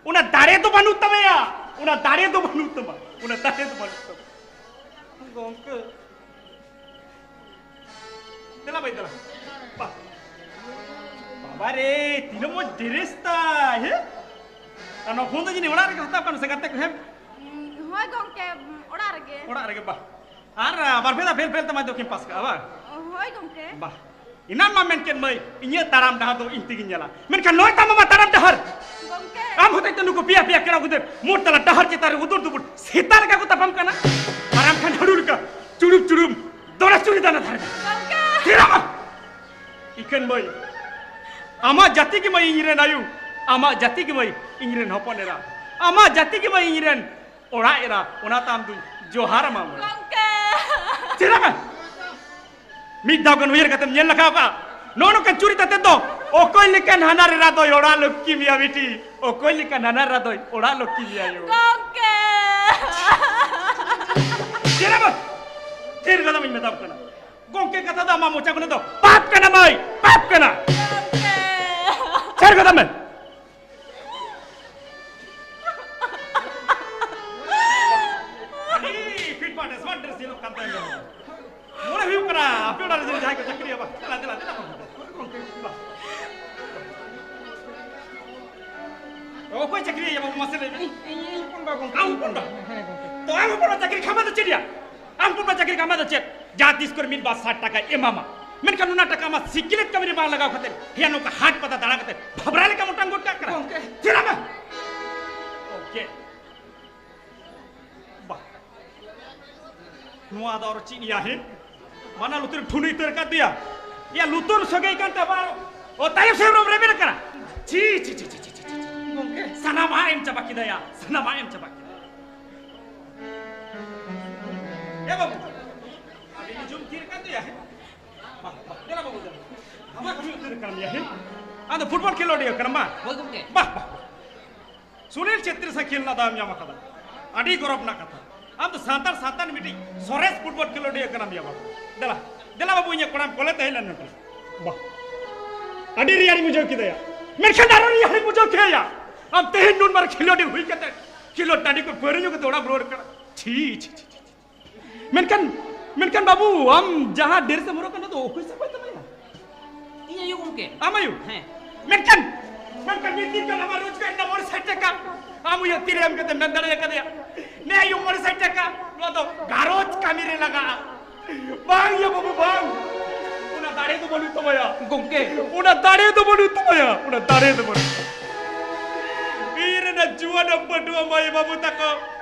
ᱚᱱᱟ ᱫᱟᱲᱮ ᱫᱚ ᱵᱟᱹᱱᱩᱜ ᱛᱟᱢᱟ ᱭᱟ, ᱚᱱᱟ ᱫᱟᱲᱮ ᱫᱚ ᱵᱟᱹᱱᱩᱜ ᱛᱟᱢᱟ, ᱚᱱᱟ ᱫᱟᱲᱮ ᱫᱚ ᱵᱟᱹᱱᱩᱜ ᱛᱟᱢᱟ᱾ ᱜᱚᱢᱠᱮ᱾ ᱫᱮᱞᱟ ᱵᱷᱟᱹᱭ, ᱫᱮᱞᱟ᱾ ᱵᱟ᱾ ᱵᱟᱵᱟ ᱨᱮ, ᱛᱤᱱᱟᱹᱜ ᱢᱚᱡᱽ ᱰᱨᱮᱥ ᱛᱟᱭ, ᱦᱮᱸ? ᱟᱨ ᱱᱚᱣᱟ ᱯᱷᱳᱱ ᱫᱚ ᱡᱟᱹᱱᱤᱡ ᱚᱲᱟᱜ ᱨᱮᱜᱮ ᱦᱟᱛᱟᱣ ᱠᱟᱱᱟ ᱥᱮ ᱜᱟᱛᱮ ᱠᱚ, ᱦᱮᱸ? ᱦᱳᱭ ᱜᱚᱢᱠᱮ, ᱚᱲᱟᱜ ᱨᱮᱜᱮ᱾ ᱚᱲᱟᱜ ᱨᱮᱜᱮ, ᱵᱟ᱾ ᱟᱨ, ᱟ, ᱵᱟᱨ ᱯᱮ ᱫᱷᱟᱣ ᱯᱷᱮᱞ ᱯᱷᱮᱞ ᱛᱮ ᱢᱟᱫᱽᱫᱷᱚᱢᱤᱠ ᱮᱢ ᱯᱟᱥ ᱠᱟᱜᱼᱟ, ᱵᱟᱝ? ᱦᱳᱭ ᱜᱚᱢᱠᱮ᱾ ᱵᱟ᱾ ᱮᱱᱟᱱ ᱢᱟ ᱢᱮᱱ ᱠᱮᱫ ᱢᱟᱹᱭ, ᱤᱧᱟᱹᱜ ᱛᱟᱲᱟᱢ ᱰᱟᱦᱟᱨ ᱫᱚ ᱤᱧ ᱛᱮᱜᱤᱧ ᱧᱮᱞᱟ᱾ ᱢᱮᱱᱠᱷᱟᱱ ᱱᱚᱜᱼᱚᱭ ᱛᱟᱢ ᱟᱢᱟᱜ ᱛᱟᱲᱟᱢ ᱰᱟᱦᱟᱨ᱾ ᱜᱚᱢᱠᱮ᱾ ᱟᱢ ᱦᱚᱛᱮᱡ ᱛᱮ ᱱᱩᱠᱩ ᱯᱮᱭᱟ ᱯᱮᱭᱟ ᱠᱚᱲᱟ ᱜᱤᱫᱟᱹᱨ ᱢᱳᱴ ᱛᱟᱞᱟ ᱰᱟᱦᱟᱨ ᱪᱮᱛᱟᱱ ᱨᱮ ᱩᱫᱩᱨ ᱫᱩᱵᱩᱨ ᱥᱮᱛᱟ ᱞᱮᱠᱟ ᱠᱚ ᱛᱟᱯᱟᱢ ᱠᱟᱱᱟ᱾ ᱟᱨ ᱟᱢ ᱠᱷᱟᱱ ᱦᱟᱹᱲᱩ ᱞᱮᱠᱟ ᱪᱩᱲᱩᱢ ᱪᱩᱲᱩᱢ ᱫᱚᱨᱟ ᱪᱩᱲᱤ ᱫᱟᱱᱟ ᱫᱷᱟᱨᱮ᱾ ᱜᱚᱢᱠᱮ᱾ ᱛᱷᱤᱨᱚᱜ ᱢᱮ᱾ ᱤᱠᱷᱟᱹᱱ ᱢᱟᱹᱭ, ᱟᱢᱟᱜ ᱡᱟᱹᱛᱤ ᱜᱮ ᱢᱟᱹᱭ ᱤᱧ ᱨᱮᱱ ᱟᱭᱳ, ᱟᱢᱟᱜ ᱡᱟᱹᱛᱤ ᱜᱮ ᱢᱟᱹᱭ ᱤᱧ ᱨᱮᱱ ᱦᱚᱯᱚᱱ ᱮᱨᱟ, ᱟᱢᱟᱜ ᱡᱟᱹᱛᱤ ᱜᱮ ᱢᱟᱹᱭ ᱤᱧ ᱨᱮᱱ ᱚᱲᱟᱜ ᱮᱨᱟ, ᱚᱱᱟ ᱛᱟᱢ ᱫᱩᱧ ᱡᱚᱦᱟᱨ ᱟᱢᱟ ᱢᱟᱹᱭ᱾ ᱜᱚᱢᱠᱮ᱾ ᱪᱮᱫᱟᱜ ᱵᱟᱝ? ᱢᱤᱫ ᱫᱷᱟᱣ ᱜᱟᱱ ᱩᱭᱦᱟᱹᱨ ᱠᱟᱛᱮᱢ ᱧᱮᱞ ᱞᱮᱠᱷᱟ ᱟᱠᱟᱫᱼᱟ? ᱱᱚᱜᱼᱚ ᱱᱚᱝᱠᱟᱱ ᱪᱩᱨᱤᱛ ᱟᱛᱮᱫ ᱫᱚ ᱚᱠᱚᱭ ᱞᱮᱠᱟᱱ ᱦᱟᱱᱟᱨ ᱮᱨᱟ ᱫᱚᱭ ᱚᱲᱟᱜ ᱞᱚᱠᱠᱷᱤ ᱢᱮᱭᱟ ᱵᱤᱴᱤ? ᱚᱠᱚᱭ ᱞᱮᱠᱟᱱ ᱦᱟᱱᱟᱨ ᱮᱨᱟ ᱫᱚᱭ ᱚᱲᱟᱜ ᱞᱚᱠᱠᱷᱤ ᱢᱮᱭᱟ ᱭᱳ? ᱜᱚᱢᱠᱮ! ᱪᱮᱫ ᱟᱵᱟᱨ? ᱛᱷᱤᱨ ᱜᱚᱫᱚᱜ ᱤᱧ ᱢᱮᱛᱟᱢ ᱠᱟᱱᱟ᱾ ᱜᱚᱢᱠᱮ ᱠᱟᱛᱷᱟ ᱫᱚ ᱟᱢᱟᱜ ᱢᱚᱪᱟ ᱠᱷᱚᱱ ᱫᱚ ᱯᱟᱯ ᱠᱟᱱᱟ ᱢᱟᱹᱭ, ᱯᱟᱯ ᱠᱟᱱᱟ᱾ ᱜᱚᱢᱠᱮ! ᱛᱷᱤᱨ ᱜᱚᱫᱚᱜ ᱢᱮ᱾ ᱟᱹᱰᱤ ᱯᱷᱤᱴ ᱯᱷᱟᱴ ᱥᱢᱟᱨᱴ ᱰᱨᱮᱥ ᱧᱮᱞᱚᱜ ᱠᱟᱱ ᱛᱟᱭᱟ᱾ ᱢᱚᱱᱮ ᱦᱩᱭᱩᱜ ᱠᱟᱱᱟ ᱟᱯᱮ ᱚᱲᱟᱜ ᱨᱮ ᱡᱟᱦᱟᱸᱭ ᱠᱚ ᱪᱟᱹᱠᱨᱤᱭᱟ, ᱵᱟ, ᱫᱮᱞᱟ, ᱫᱮᱞᱟ, ᱫᱮᱞᱟ, ᱵᱟ᱾ ᱚᱠᱚᱭ ᱪᱟᱹᱠᱨᱤᱭᱟ ᱵᱟᱵᱩ, ᱢᱟᱥᱮ ᱞᱟᱹᱭ ᱢᱮ? ᱤᱧ, ᱤᱧ ᱦᱚᱯᱚᱱ ᱵᱟ ᱜᱚᱢᱠᱮ᱾ ᱟᱢ ᱦᱚᱯᱚᱱ ᱵᱟ? ᱦᱮᱸ ᱜᱚᱢᱠᱮ᱾ ᱛᱚ ᱟᱢ ᱦᱚᱯᱚᱱ ᱵᱟ ᱪᱟᱹᱠᱨᱤ ᱠᱷᱟᱢᱟ ᱫᱚ ᱪᱮᱫ ᱭᱟ? ᱟᱢ ᱦᱚᱯᱚᱱ ᱵᱟ ᱪᱟᱹᱠᱨᱤ ᱠᱷᱟᱢᱟ ᱫᱚ ᱪᱮᱫ? ᱡᱟᱦᱟᱸ ᱛᱤᱥ ᱠᱚᱨᱮ ᱢᱤᱫ ᱵᱟᱨ ᱥᱟᱴ ᱴᱟᱠᱟᱭ ᱮᱢᱟᱢᱟ, ᱢᱮᱱᱠᱷᱟᱱ ᱚᱱᱟ ᱴᱟᱠᱟ ᱟᱢᱟᱜ ᱥᱤᱠᱤᱞᱟᱹᱛ ᱠᱟᱹᱢᱤ ᱨᱮ ᱵᱟᱝ ᱞᱟᱜᱟᱣ ᱠᱟᱛᱮ, ᱦᱮᱸ, ᱱᱚᱝᱠᱟ ᱦᱟᱴ ᱯᱟᱛᱟ ᱫᱟᱬᱟ ᱠᱟᱛᱮ ᱵᱷᱟᱵᱽᱨᱟ ᱞᱮᱠᱟᱢ ᱚᱴᱟᱝ ᱜᱚᱫ ᱠᱟᱜ ᱠᱟᱱᱟ᱾ ᱜᱚᱢᱠᱮ᱾ ᱪᱮᱫᱟᱜ ᱵᱟᱝ? ᱳᱠᱮ᱾ ᱵᱟ᱾ ᱱᱚᱣᱟ ᱫᱚ ᱟᱨᱚ ᱪᱮᱫ ᱭᱟ ᱦᱮᱸ? ᱵᱟᱱᱟ ᱞᱩᱛᱩᱨ ᱴᱷᱩᱱᱤ ᱩᱛᱟᱹᱨ ᱠᱟᱫ ᱫᱮᱭᱟ᱾ ᱭᱟ ᱞᱩᱛᱩᱨ ᱥᱟᱹᱜᱟᱹᱭ ᱠᱟᱱ ᱛᱟᱵᱟ ᱟᱨᱚ᱾ ᱚ, ᱛᱟᱭᱚᱢ ᱥᱮᱫ ᱨᱮᱢ ᱨᱮᱵᱮᱱ ᱠᱟᱱᱟ᱾ ᱪᱷᱤ, ᱪᱷᱤ, ᱪᱷᱤ᱾ ᱜᱚᱢᱠᱮ᱾ ᱥᱟᱱᱟᱢᱟᱜ ᱮᱢ ᱪᱟᱵᱟ ᱠᱮᱫᱟᱭᱟ, ᱥᱟᱱᱟᱢᱟᱜ ᱮᱢ ᱪᱟᱵᱟ ᱠᱮᱫᱟ᱾ ᱮ ᱵᱟᱹᱵᱩ, ᱟᱹᱰᱤ ᱡᱩᱢ ᱛᱷᱤᱨ ᱠᱟᱱ ᱫᱚᱭᱟ᱾ ᱵᱟ, ᱵᱟ, ᱫᱮᱞᱟ ᱵᱟᱹᱵᱩ, ᱫᱮᱞᱟ᱾ ᱟᱢᱟᱜ ᱠᱟᱹᱢᱤ ᱩᱛᱟᱹᱨ ᱠᱟᱱ ᱜᱮᱭᱟ, ᱦᱮᱸ? ᱟᱢ ᱫᱚ ᱯᱷᱩᱴᱵᱚᱞ ᱠᱷᱮᱞᱳᱰᱤᱭᱟᱹ ᱠᱟᱱᱟᱢ, ᱵᱟ? ᱦᱳᱭ ᱜᱚᱢᱠᱮ᱾ ᱵᱟ, ᱵᱟ᱾ ᱥᱩᱱᱤᱞ ᱪᱷᱮᱛᱨᱤ ᱥᱟᱶ ᱠᱷᱮᱞ ᱨᱮᱱᱟᱜ ᱫᱟᱣ ᱮᱢ ᱧᱟᱢ ᱟᱠᱟᱫᱟ᱾ ᱟᱹᱰᱤ ᱜᱚᱨᱚᱵᱽ ᱨᱮᱱᱟᱜ ᱠᱟᱛᱷᱟ᱾ ᱟᱢ ᱫᱚ ᱥᱟᱱᱛᱟᱲ ᱥᱟᱶᱛᱟ ᱨᱮᱱ ᱢᱤᱫᱴᱤᱡ ᱥᱚᱨᱮᱥ ᱯᱷᱩᱴᱵᱚᱞ ᱠᱷᱮᱞᱳᱰᱤᱭᱟᱹ ᱠᱟᱱᱟᱢ ᱭᱟ ᱵᱟᱹᱵᱩ᱾ ᱫᱮᱞᱟ, ᱫᱮᱞᱟ ᱵᱟᱹᱵᱩ, ᱤᱧᱟᱹᱜ ᱠᱚᱲᱟᱢ ᱠᱚᱞᱮ ᱛᱟᱦᱮᱸ ᱞᱮᱱ ᱱᱚᱰᱮ᱾ ᱵᱟ, ᱟᱹᱰᱤ ᱨᱮᱭᱟᱲᱤᱧ ᱵᱩᱡᱷᱟᱹᱣ ᱠᱮᱫᱟᱭᱟ, ᱢᱮᱱᱠᱷᱟᱱ ᱟᱨᱚ ᱨᱮᱭᱟᱲᱤᱧ ᱵᱩᱡᱷᱟᱹᱣ ᱠᱮᱫᱟᱭᱟ᱾ ᱟᱢ ᱛᱮᱦᱮᱧ ᱱᱩᱱ ᱢᱟᱨᱟᱝ ᱠᱷᱮᱞᱳᱰᱤ ᱦᱩᱭ ᱠᱟᱛᱮ, ᱠᱷᱮᱞᱳᱰ ᱴᱟᱺᱰᱤ ᱠᱚ ᱯᱟᱹᱣᱨᱟᱹ ᱧᱩ ᱠᱟᱛᱮ ᱚᱲᱟᱜ ᱨᱩᱣᱟᱹᱲ ᱠᱟᱱᱟ᱾ ᱪᱷᱤ, ᱪᱷᱤ, ᱪᱷᱤ, ᱪᱷᱤ᱾ ᱢᱮᱱᱠᱷᱟᱱ, ᱢᱮᱱᱠᱷᱟᱱ ᱵᱟᱹᱵᱩ, ᱟᱢ ᱡᱟᱦᱟᱸ ᱰᱨᱮᱥ ᱮᱢ ᱦᱚᱨᱚᱜ ᱠᱟᱱᱟ, ᱚᱱᱟ ᱫᱚ ᱚᱠᱚᱭ ᱥᱟᱯᱟᱭ ᱛᱟᱢᱟᱭᱟ? ᱤᱧ ᱟᱭᱳ ᱜᱚᱢᱠᱮ᱾ ᱟᱢ ᱟᱭᱳ? ᱦᱮᱸ᱾ ᱢᱮᱱᱠᱷᱟᱱ, ᱢᱮᱱᱠᱷᱟᱱ ᱢᱤᱫ ᱫᱤᱱ ᱠᱷᱚᱱ ᱟᱢᱟᱜ ᱨᱳᱡᱽᱜᱟᱨ ᱨᱮᱱᱟᱜ ᱢᱚᱬᱮ ᱥᱟᱭ ᱴᱟᱠᱟ ᱟᱢ ᱩᱭᱦᱟᱹᱨ ᱛᱤᱨᱮ ᱮᱢ ᱠᱟᱛᱮ ᱢᱮᱱ ᱫᱟᱲᱮ ᱟᱠᱟᱫᱮᱭᱟ, "ᱱᱮ ᱟᱭᱳ, ᱢᱚᱬᱮ ᱥᱟᱭ ᱴᱟᱠᱟ, ᱱᱚᱣᱟ ᱫᱚ ᱜᱷᱟᱨᱚᱸᱡᱽ ᱠᱟᱹᱢᱤ ᱨᱮ ᱞᱟᱜᱟᱜᱼᱟ"? ᱵᱟᱝ ᱭᱟ ᱵᱟᱹᱵᱩ, ᱵᱟᱝ᱾ ᱚᱱᱟ ᱫᱟᱲᱮ ᱫᱚ ᱵᱟᱹᱱᱩᱜ ᱛᱟᱢᱟᱭᱟ᱾ ᱜᱚᱢᱠᱮ᱾ ᱚᱱᱟ ᱫᱟᱲᱮ ᱫᱚ ᱵᱟᱹᱱᱩᱜ ᱛᱟᱢᱟᱭᱟ᱾ ᱚᱱᱟ ᱫᱟᱲᱮ ᱫᱚ ᱵᱟᱹᱱᱩᱜ ᱛᱟᱢᱟᱭᱟ᱾ ᱤᱧ ᱨᱮᱱ ᱡᱩᱣᱟᱹᱱ ᱯᱟᱹᱴᱷᱩᱣᱟᱹ ᱢᱟᱹᱭ ᱵᱟᱹᱵᱩ ᱛᱟᱠᱚ,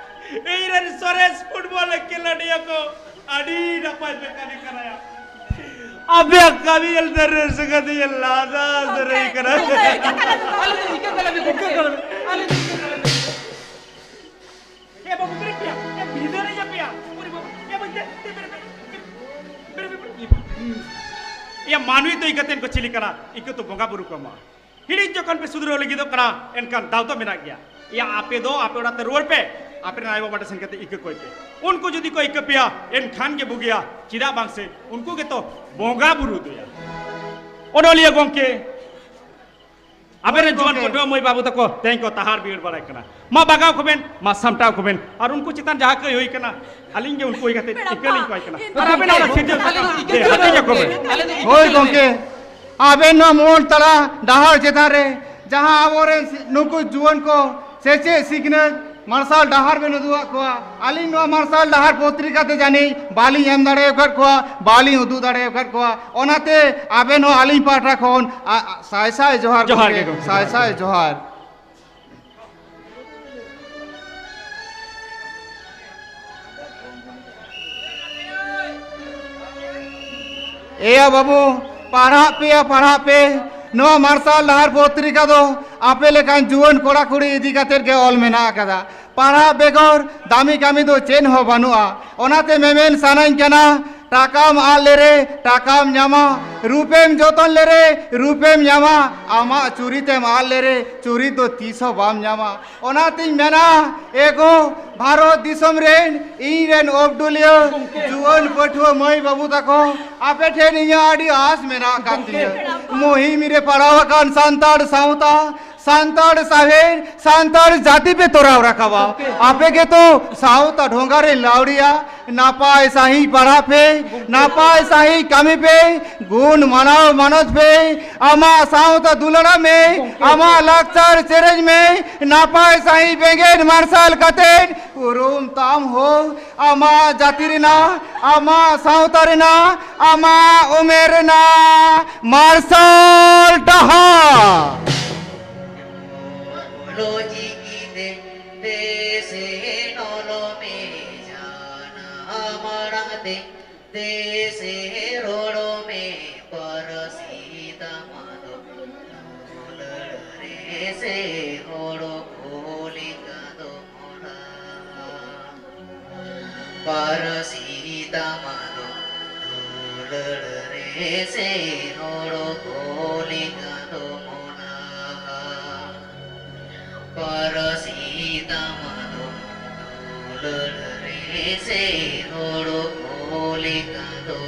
ᱤᱧ ᱨᱮᱱ ᱥᱚᱨᱮᱥ ᱯᱷᱩᱴᱵᱚᱞ ᱠᱷᱮᱞᱳᱰᱤᱭᱟᱹ ᱠᱚ, ᱟᱹᱰᱤ ᱱᱟᱯᱟᱭ ᱯᱮ ᱠᱟᱹᱢᱤ ᱠᱟᱱᱟ ᱭᱟ᱾ ᱟᱯᱮᱭᱟᱜ ᱠᱟᱹᱢᱤ ᱧᱮᱞᱛᱮ ᱨᱟᱹᱥᱠᱟᱹ ᱛᱮᱧ ᱞᱟᱸᱫᱟ ᱥᱟᱹᱨᱤ ᱠᱟᱱᱟ᱾ ᱜᱚᱢᱠᱮ, ᱟᱞᱮ ᱫᱚ ᱤᱠᱟᱹ ᱠᱟᱞᱟ ᱜᱮ ᱜᱚᱢᱠᱮ᱾ ᱟᱞᱮ ᱫᱚ ᱤᱠᱟᱹ ᱠᱟᱞᱟ ᱜᱮ᱾ ᱮ ᱵᱟᱹᱵᱩ, ᱵᱮᱨᱮᱫ ᱯᱮᱭᱟ᱾ ᱮ, ᱵᱷᱤᱸᱫᱟᱹᱲ ᱮᱭᱟ ᱯᱮᱭᱟ᱾ ᱩᱨᱤ ᱵᱟᱹᱵᱩ, ᱮ ᱵᱟᱹᱵᱩ, ᱫᱮ, ᱫᱮ, ᱵᱮᱨᱮᱫ ᱯᱮ᱾ ᱵᱮᱨᱮᱫ ᱯᱮ, ᱵᱮᱨᱮᱫ ᱯᱮ᱾ ᱮᱭᱟ, ᱢᱟᱹᱱᱢᱤ ᱫᱚ ᱤᱠᱟᱹᱛᱮᱱ ᱠᱚ ᱪᱤᱞᱤ ᱠᱟᱱᱟ? ᱤᱠᱟᱹ ᱫᱚ ᱵᱚᱸᱜᱟ ᱵᱩᱨᱩ ᱠᱚ ᱮᱢᱟ᱾ ᱦᱤᱲᱤᱧ ᱡᱚᱠᱷᱚᱱ ᱯᱮ ᱥᱩᱫᱷᱨᱟᱹᱣ ᱞᱟᱹᱜᱤᱫᱚᱜ ᱠᱟᱱᱟ, ᱮᱱᱠᱷᱟᱱ ᱫᱟᱣ ᱫᱚ ᱢᱮᱱᱟᱜ ᱜᱮᱭᱟ᱾ ᱮᱭᱟ, ᱟᱯᱮ ᱫᱚ ᱟᱯᱮ ᱚᱲᱟᱜ ᱛᱮ ᱨᱩᱣᱟᱹᱲ ᱯᱮ, ᱟᱯᱮ ᱨᱮᱱ ᱟᱭᱳ ᱵᱟᱵᱟ ᱴᱷᱮᱱ ᱥᱮᱱ ᱠᱟᱛᱮ ᱤᱠᱟᱹ ᱠᱚᱭ ᱯᱮ᱾ ᱩᱱᱠᱩ ᱡᱩᱫᱤ ᱠᱚ ᱤᱠᱟᱹ ᱯᱮᱭᱟ, ᱮᱱᱠᱷᱟᱱ ᱜᱮ ᱵᱩᱜᱤᱭᱟ᱾ ᱪᱮᱫᱟᱜ ᱵᱟᱝ ᱥᱮ ᱩᱱᱠᱩ ᱜᱮᱛᱚ ᱵᱚᱸᱜᱟ ᱵᱩᱨᱩ ᱫᱚᱭᱟ᱾ ᱚᱱᱚᱞᱤᱭᱟᱹ ᱜᱚᱢᱠᱮ, ᱟᱵᱮᱱ ᱨᱮᱱ ᱡᱩᱣᱟᱹᱱ ᱜᱚᱢᱠᱮ᱾ ᱯᱟᱹᱴᱷᱩᱣᱟᱹ ᱢᱟᱹᱭ ᱵᱟᱹᱵᱩ ᱛᱟᱠᱚ ᱛᱮᱦᱮᱧ ᱠᱚ ᱛᱟᱦᱟᱲ ᱵᱤᱦᱟᱹᱲ ᱵᱟᱲᱟᱭ ᱠᱟᱱᱟ᱾ ᱢᱟ ᱵᱟᱜᱟᱣ ᱠᱚᱵᱮᱱ, ᱢᱟ ᱥᱟᱢᱴᱟᱣ ᱠᱚᱵᱮᱱ, ᱟᱨ ᱩᱱᱠᱩ ᱪᱮᱛᱟᱱ ᱡᱟᱦᱟᱸ ᱠᱟᱹᱭ ᱦᱩᱭ ᱠᱟᱱᱟ, ᱟᱹᱞᱤᱧ ᱜᱮ ᱩᱱᱠᱩ ᱦᱩᱭ ᱠᱟᱛᱮ ᱤᱠᱟᱹ ᱞᱤᱧ ᱠᱚᱭ ᱠᱟᱱᱟ᱾ ᱟᱨ ᱟᱵᱮᱱ ᱚᱱᱟ ᱥᱤᱨᱡᱟᱹᱣ ᱟᱞᱮ ᱫᱚ ᱤᱠᱟᱹ ᱫᱮ, ᱦᱟᱹᱴᱤᱧ ᱟᱠᱚ ᱵᱮᱱ᱾ ᱟᱞᱮ ᱫᱚ ᱤᱠᱟᱹ ᱦᱳᱭ ᱜᱚᱢᱠᱮ, ᱟᱵᱮᱱ ᱱᱚᱣᱟ ᱢᱚᱞ ᱛᱟᱞᱟ ᱰᱟᱦᱟᱨ ᱪᱮᱛᱟᱱ ᱨᱮ ᱡᱟᱦᱟᱸ ᱟᱵᱚᱨᱮᱱ ᱱᱩᱠᱩ ᱡᱩᱣᱟᱹᱱ ᱠᱚ ᱥᱮᱪᱮᱫ ᱥᱤᱠᱷᱱᱟᱹᱛ ᱢᱟᱨᱥᱟᱞ ᱰᱟᱦᱟᱨ ᱵᱮᱱ ᱩᱫᱩᱜ ᱟᱫ ᱠᱚᱣᱟ᱾ ᱟᱹᱞᱤᱧ ᱱᱚᱣᱟ ᱢᱟᱨᱥᱟᱞ ᱰᱟᱦᱟᱨ ᱯᱚᱛᱨᱤᱠᱟ ᱛᱮ ᱡᱟᱹᱱᱤᱡ ᱵᱟᱹᱞᱤᱧ ᱮᱢ ᱫᱟᱲᱮ ᱟᱠᱟᱫ ᱠᱚᱣᱟ, ᱵᱟᱹᱞᱤᱧ ᱩᱫᱩᱜ ᱫᱟᱲᱮ ᱟᱠᱟᱫ ᱠᱚᱣᱟ᱾ ᱚᱱᱟᱛᱮ ᱟᱵᱮᱱ ᱦᱚᱸ ᱟᱹᱞᱤᱧ ᱯᱟᱦᱴᱟ ᱠᱷᱚᱱ ᱟ, ᱟ, ᱥᱟᱭ ᱥᱟᱭ ᱡᱚᱦᱟᱨ ᱡᱚᱦᱟᱨ ᱜᱚᱢᱠᱮ, ᱜᱮ ᱜᱚᱢᱠᱮ, ᱥᱟᱭ ᱡᱚᱦᱟᱨ ᱥᱟᱭ ᱜᱮ᱾ ᱡᱚᱦᱟᱨ᱾ ᱮᱭᱟ ᱵᱟᱹᱵᱩ, ᱯᱟᱲᱦᱟᱜ ᱯᱮᱭᱟ, ᱯᱟᱲᱦᱟᱜ ᱯᱮ᱾ ᱱᱚᱣᱟ ᱢᱟᱨᱥᱟᱞ ᱰᱟᱦᱟᱨ ᱯᱚᱛᱨᱤᱠᱟ ᱫᱚ ᱟᱯᱮ ᱞᱮᱠᱟᱱ ᱡᱩᱣᱟᱹᱱ ᱠᱚᱲᱟ ᱠᱩᱲᱤ ᱤᱫᱤ ᱠᱟᱛᱮᱫ ᱜᱮ ᱚᱞ ᱢᱮᱱᱟᱜ ᱟᱠᱟᱫᱟ᱾ ᱯᱟᱲᱦᱟᱜ ᱵᱮᱜᱚᱨ ᱫᱟᱢᱤ ᱠᱟᱹᱢᱤ ᱫᱚ ᱪᱮᱫ ᱦᱚᱸ ᱵᱟᱹᱱᱩᱜᱼᱟ᱾ ᱚᱱᱟᱛᱮ ᱢᱮᱢᱮᱱ ᱥᱟᱱᱟᱧ ᱠᱟᱱᱟ, ᱴᱟᱠᱟᱢ ᱟᱫ ᱞᱮᱨᱮ ᱴᱟᱠᱟᱢ ᱧᱟᱢᱟ, ᱨᱩᱯᱮᱢ ᱡᱚᱛᱚᱱ ᱞᱮᱨᱮ ᱨᱩᱯᱮᱢ ᱧᱟᱢᱟ, ᱟᱢᱟᱜ ᱪᱩᱨᱤᱛᱮᱢ ᱟᱫ ᱞᱮᱨᱮ ᱪᱩᱨᱤᱛ ᱫᱚ ᱛᱤᱥ ᱦᱚᱸ ᱵᱟᱢ ᱧᱟᱢᱟ᱾ ᱚᱱᱟᱛᱤᱧ ᱢᱮᱱᱟ, ᱮᱜᱳ ᱵᱷᱟᱨᱚᱛ ᱫᱤᱥᱚᱢ ᱨᱮᱱ ᱤᱧ ᱨᱮᱱ ᱚᱵᱰᱩᱞᱤᱭᱟᱹ ᱡᱩᱣᱟᱹᱱ ᱯᱟᱹᱴᱷᱩᱣᱟᱹ ᱢᱟᱹᱭ ᱵᱟᱹᱵᱩ ᱛᱟᱠᱚ, ᱟᱯᱮ ᱴᱷᱮᱱ ᱤᱧᱟᱹᱜ ᱟᱹᱰᱤ ᱟᱸᱥ ᱢᱮᱱᱟᱜ ᱟᱠᱟᱫ ᱛᱤᱧᱟᱹ᱾ ᱢᱩᱦᱤᱢ ᱨᱮ ᱯᱟᱲᱟᱣ ᱟᱠᱟᱱ ᱥᱟᱱᱛᱟᱲ ᱥᱟᱶᱛᱟ, ᱥᱟᱱᱛᱟᱲ ᱥᱟᱶᱦᱮᱫ, ᱥᱟᱱᱛᱟᱲ ᱡᱟᱹᱛᱤ ᱯᱮ ᱛᱚᱨᱟᱣ ᱨᱟᱠᱟᱵᱟ᱾ ᱟᱯᱮ ᱜᱮᱛᱚ ᱥᱟᱶᱛᱟ ᱰᱷᱚᱸᱜᱟ ᱨᱮ ᱞᱟᱣᱲᱤᱭᱟ᱾ ᱱᱟᱯᱟᱭ ᱥᱟᱺᱦᱤᱡ ᱯᱟᱲᱦᱟᱜ ᱯᱮ, ᱱᱟᱯᱟᱭ ᱥᱟᱺᱦᱤᱡ ᱠᱟᱹᱢᱤ ᱯᱮ, ᱜᱩᱱ ᱢᱟᱱᱟᱣ ᱢᱟᱱᱚᱛ ᱯᱮ, ᱟᱢᱟᱜ ᱥᱟᱶᱛᱟ ᱫᱩᱞᱟᱹᱲᱟᱜ ᱢᱮ, ᱟᱢᱟᱜ ᱞᱟᱠᱪᱟᱨ ᱥᱮᱨᱮᱧ ᱢᱮ, ᱱᱟᱯᱟᱭ ᱥᱟᱺᱦᱤᱡ ᱵᱮᱸᱜᱮᱫ ᱢᱟᱨᱥᱟᱞ ᱠᱟᱛᱮ ᱩᱨᱩᱢ ᱛᱟᱢ ᱦᱳ ᱟᱢᱟᱜ ᱡᱟᱹᱛᱤ ᱨᱮᱱᱟᱜ, ᱟᱢᱟᱜ ᱥᱟᱶᱛᱟ ᱨᱮᱱᱟᱜ, ᱟᱢᱟᱜ ᱩᱢᱮᱨ ᱨᱮᱱᱟᱜ ᱢᱟᱨᱥᱟᱞ ᱰᱟᱦᱟᱨ᱾ ᱚᱞ ᱪᱤᱠᱤ ᱛᱮ ᱫᱮᱥᱮ ᱚᱞ ᱢᱮ ᱡᱟᱱᱟᱢ ᱟᱲᱟᱝ ᱛᱮ, ᱫᱮᱥᱮ ᱨᱚᱲ ᱢᱮ ᱯᱟᱹᱨᱥᱤ ᱛᱟᱢ ᱫᱚ ᱫᱩᱞᱟᱹᱲ ᱨᱮ ᱥᱮ ᱦᱚᱲ ᱠᱚ ᱞᱮᱠᱟ ᱫᱚ ᱢᱚᱲᱟ᱾ ᱯᱟᱹᱨᱥᱤ ᱛᱟᱢ ᱫᱚ ᱫᱩᱞᱟᱹᱲ ᱨᱮ ᱥᱮ ᱦᱚᱲ ᱠᱚ ᱞᱮᱠᱟ ᱫᱚ ᱢᱚᱲᱟ᱾ ᱯᱟᱹᱨᱥᱤ ᱛᱟᱢ ᱫᱚ ᱫᱩᱞᱟᱹᱲ ᱨᱮ ᱥᱮ ᱦᱚᱲ ᱠᱚ ᱞᱮᱠᱟ ᱫᱚ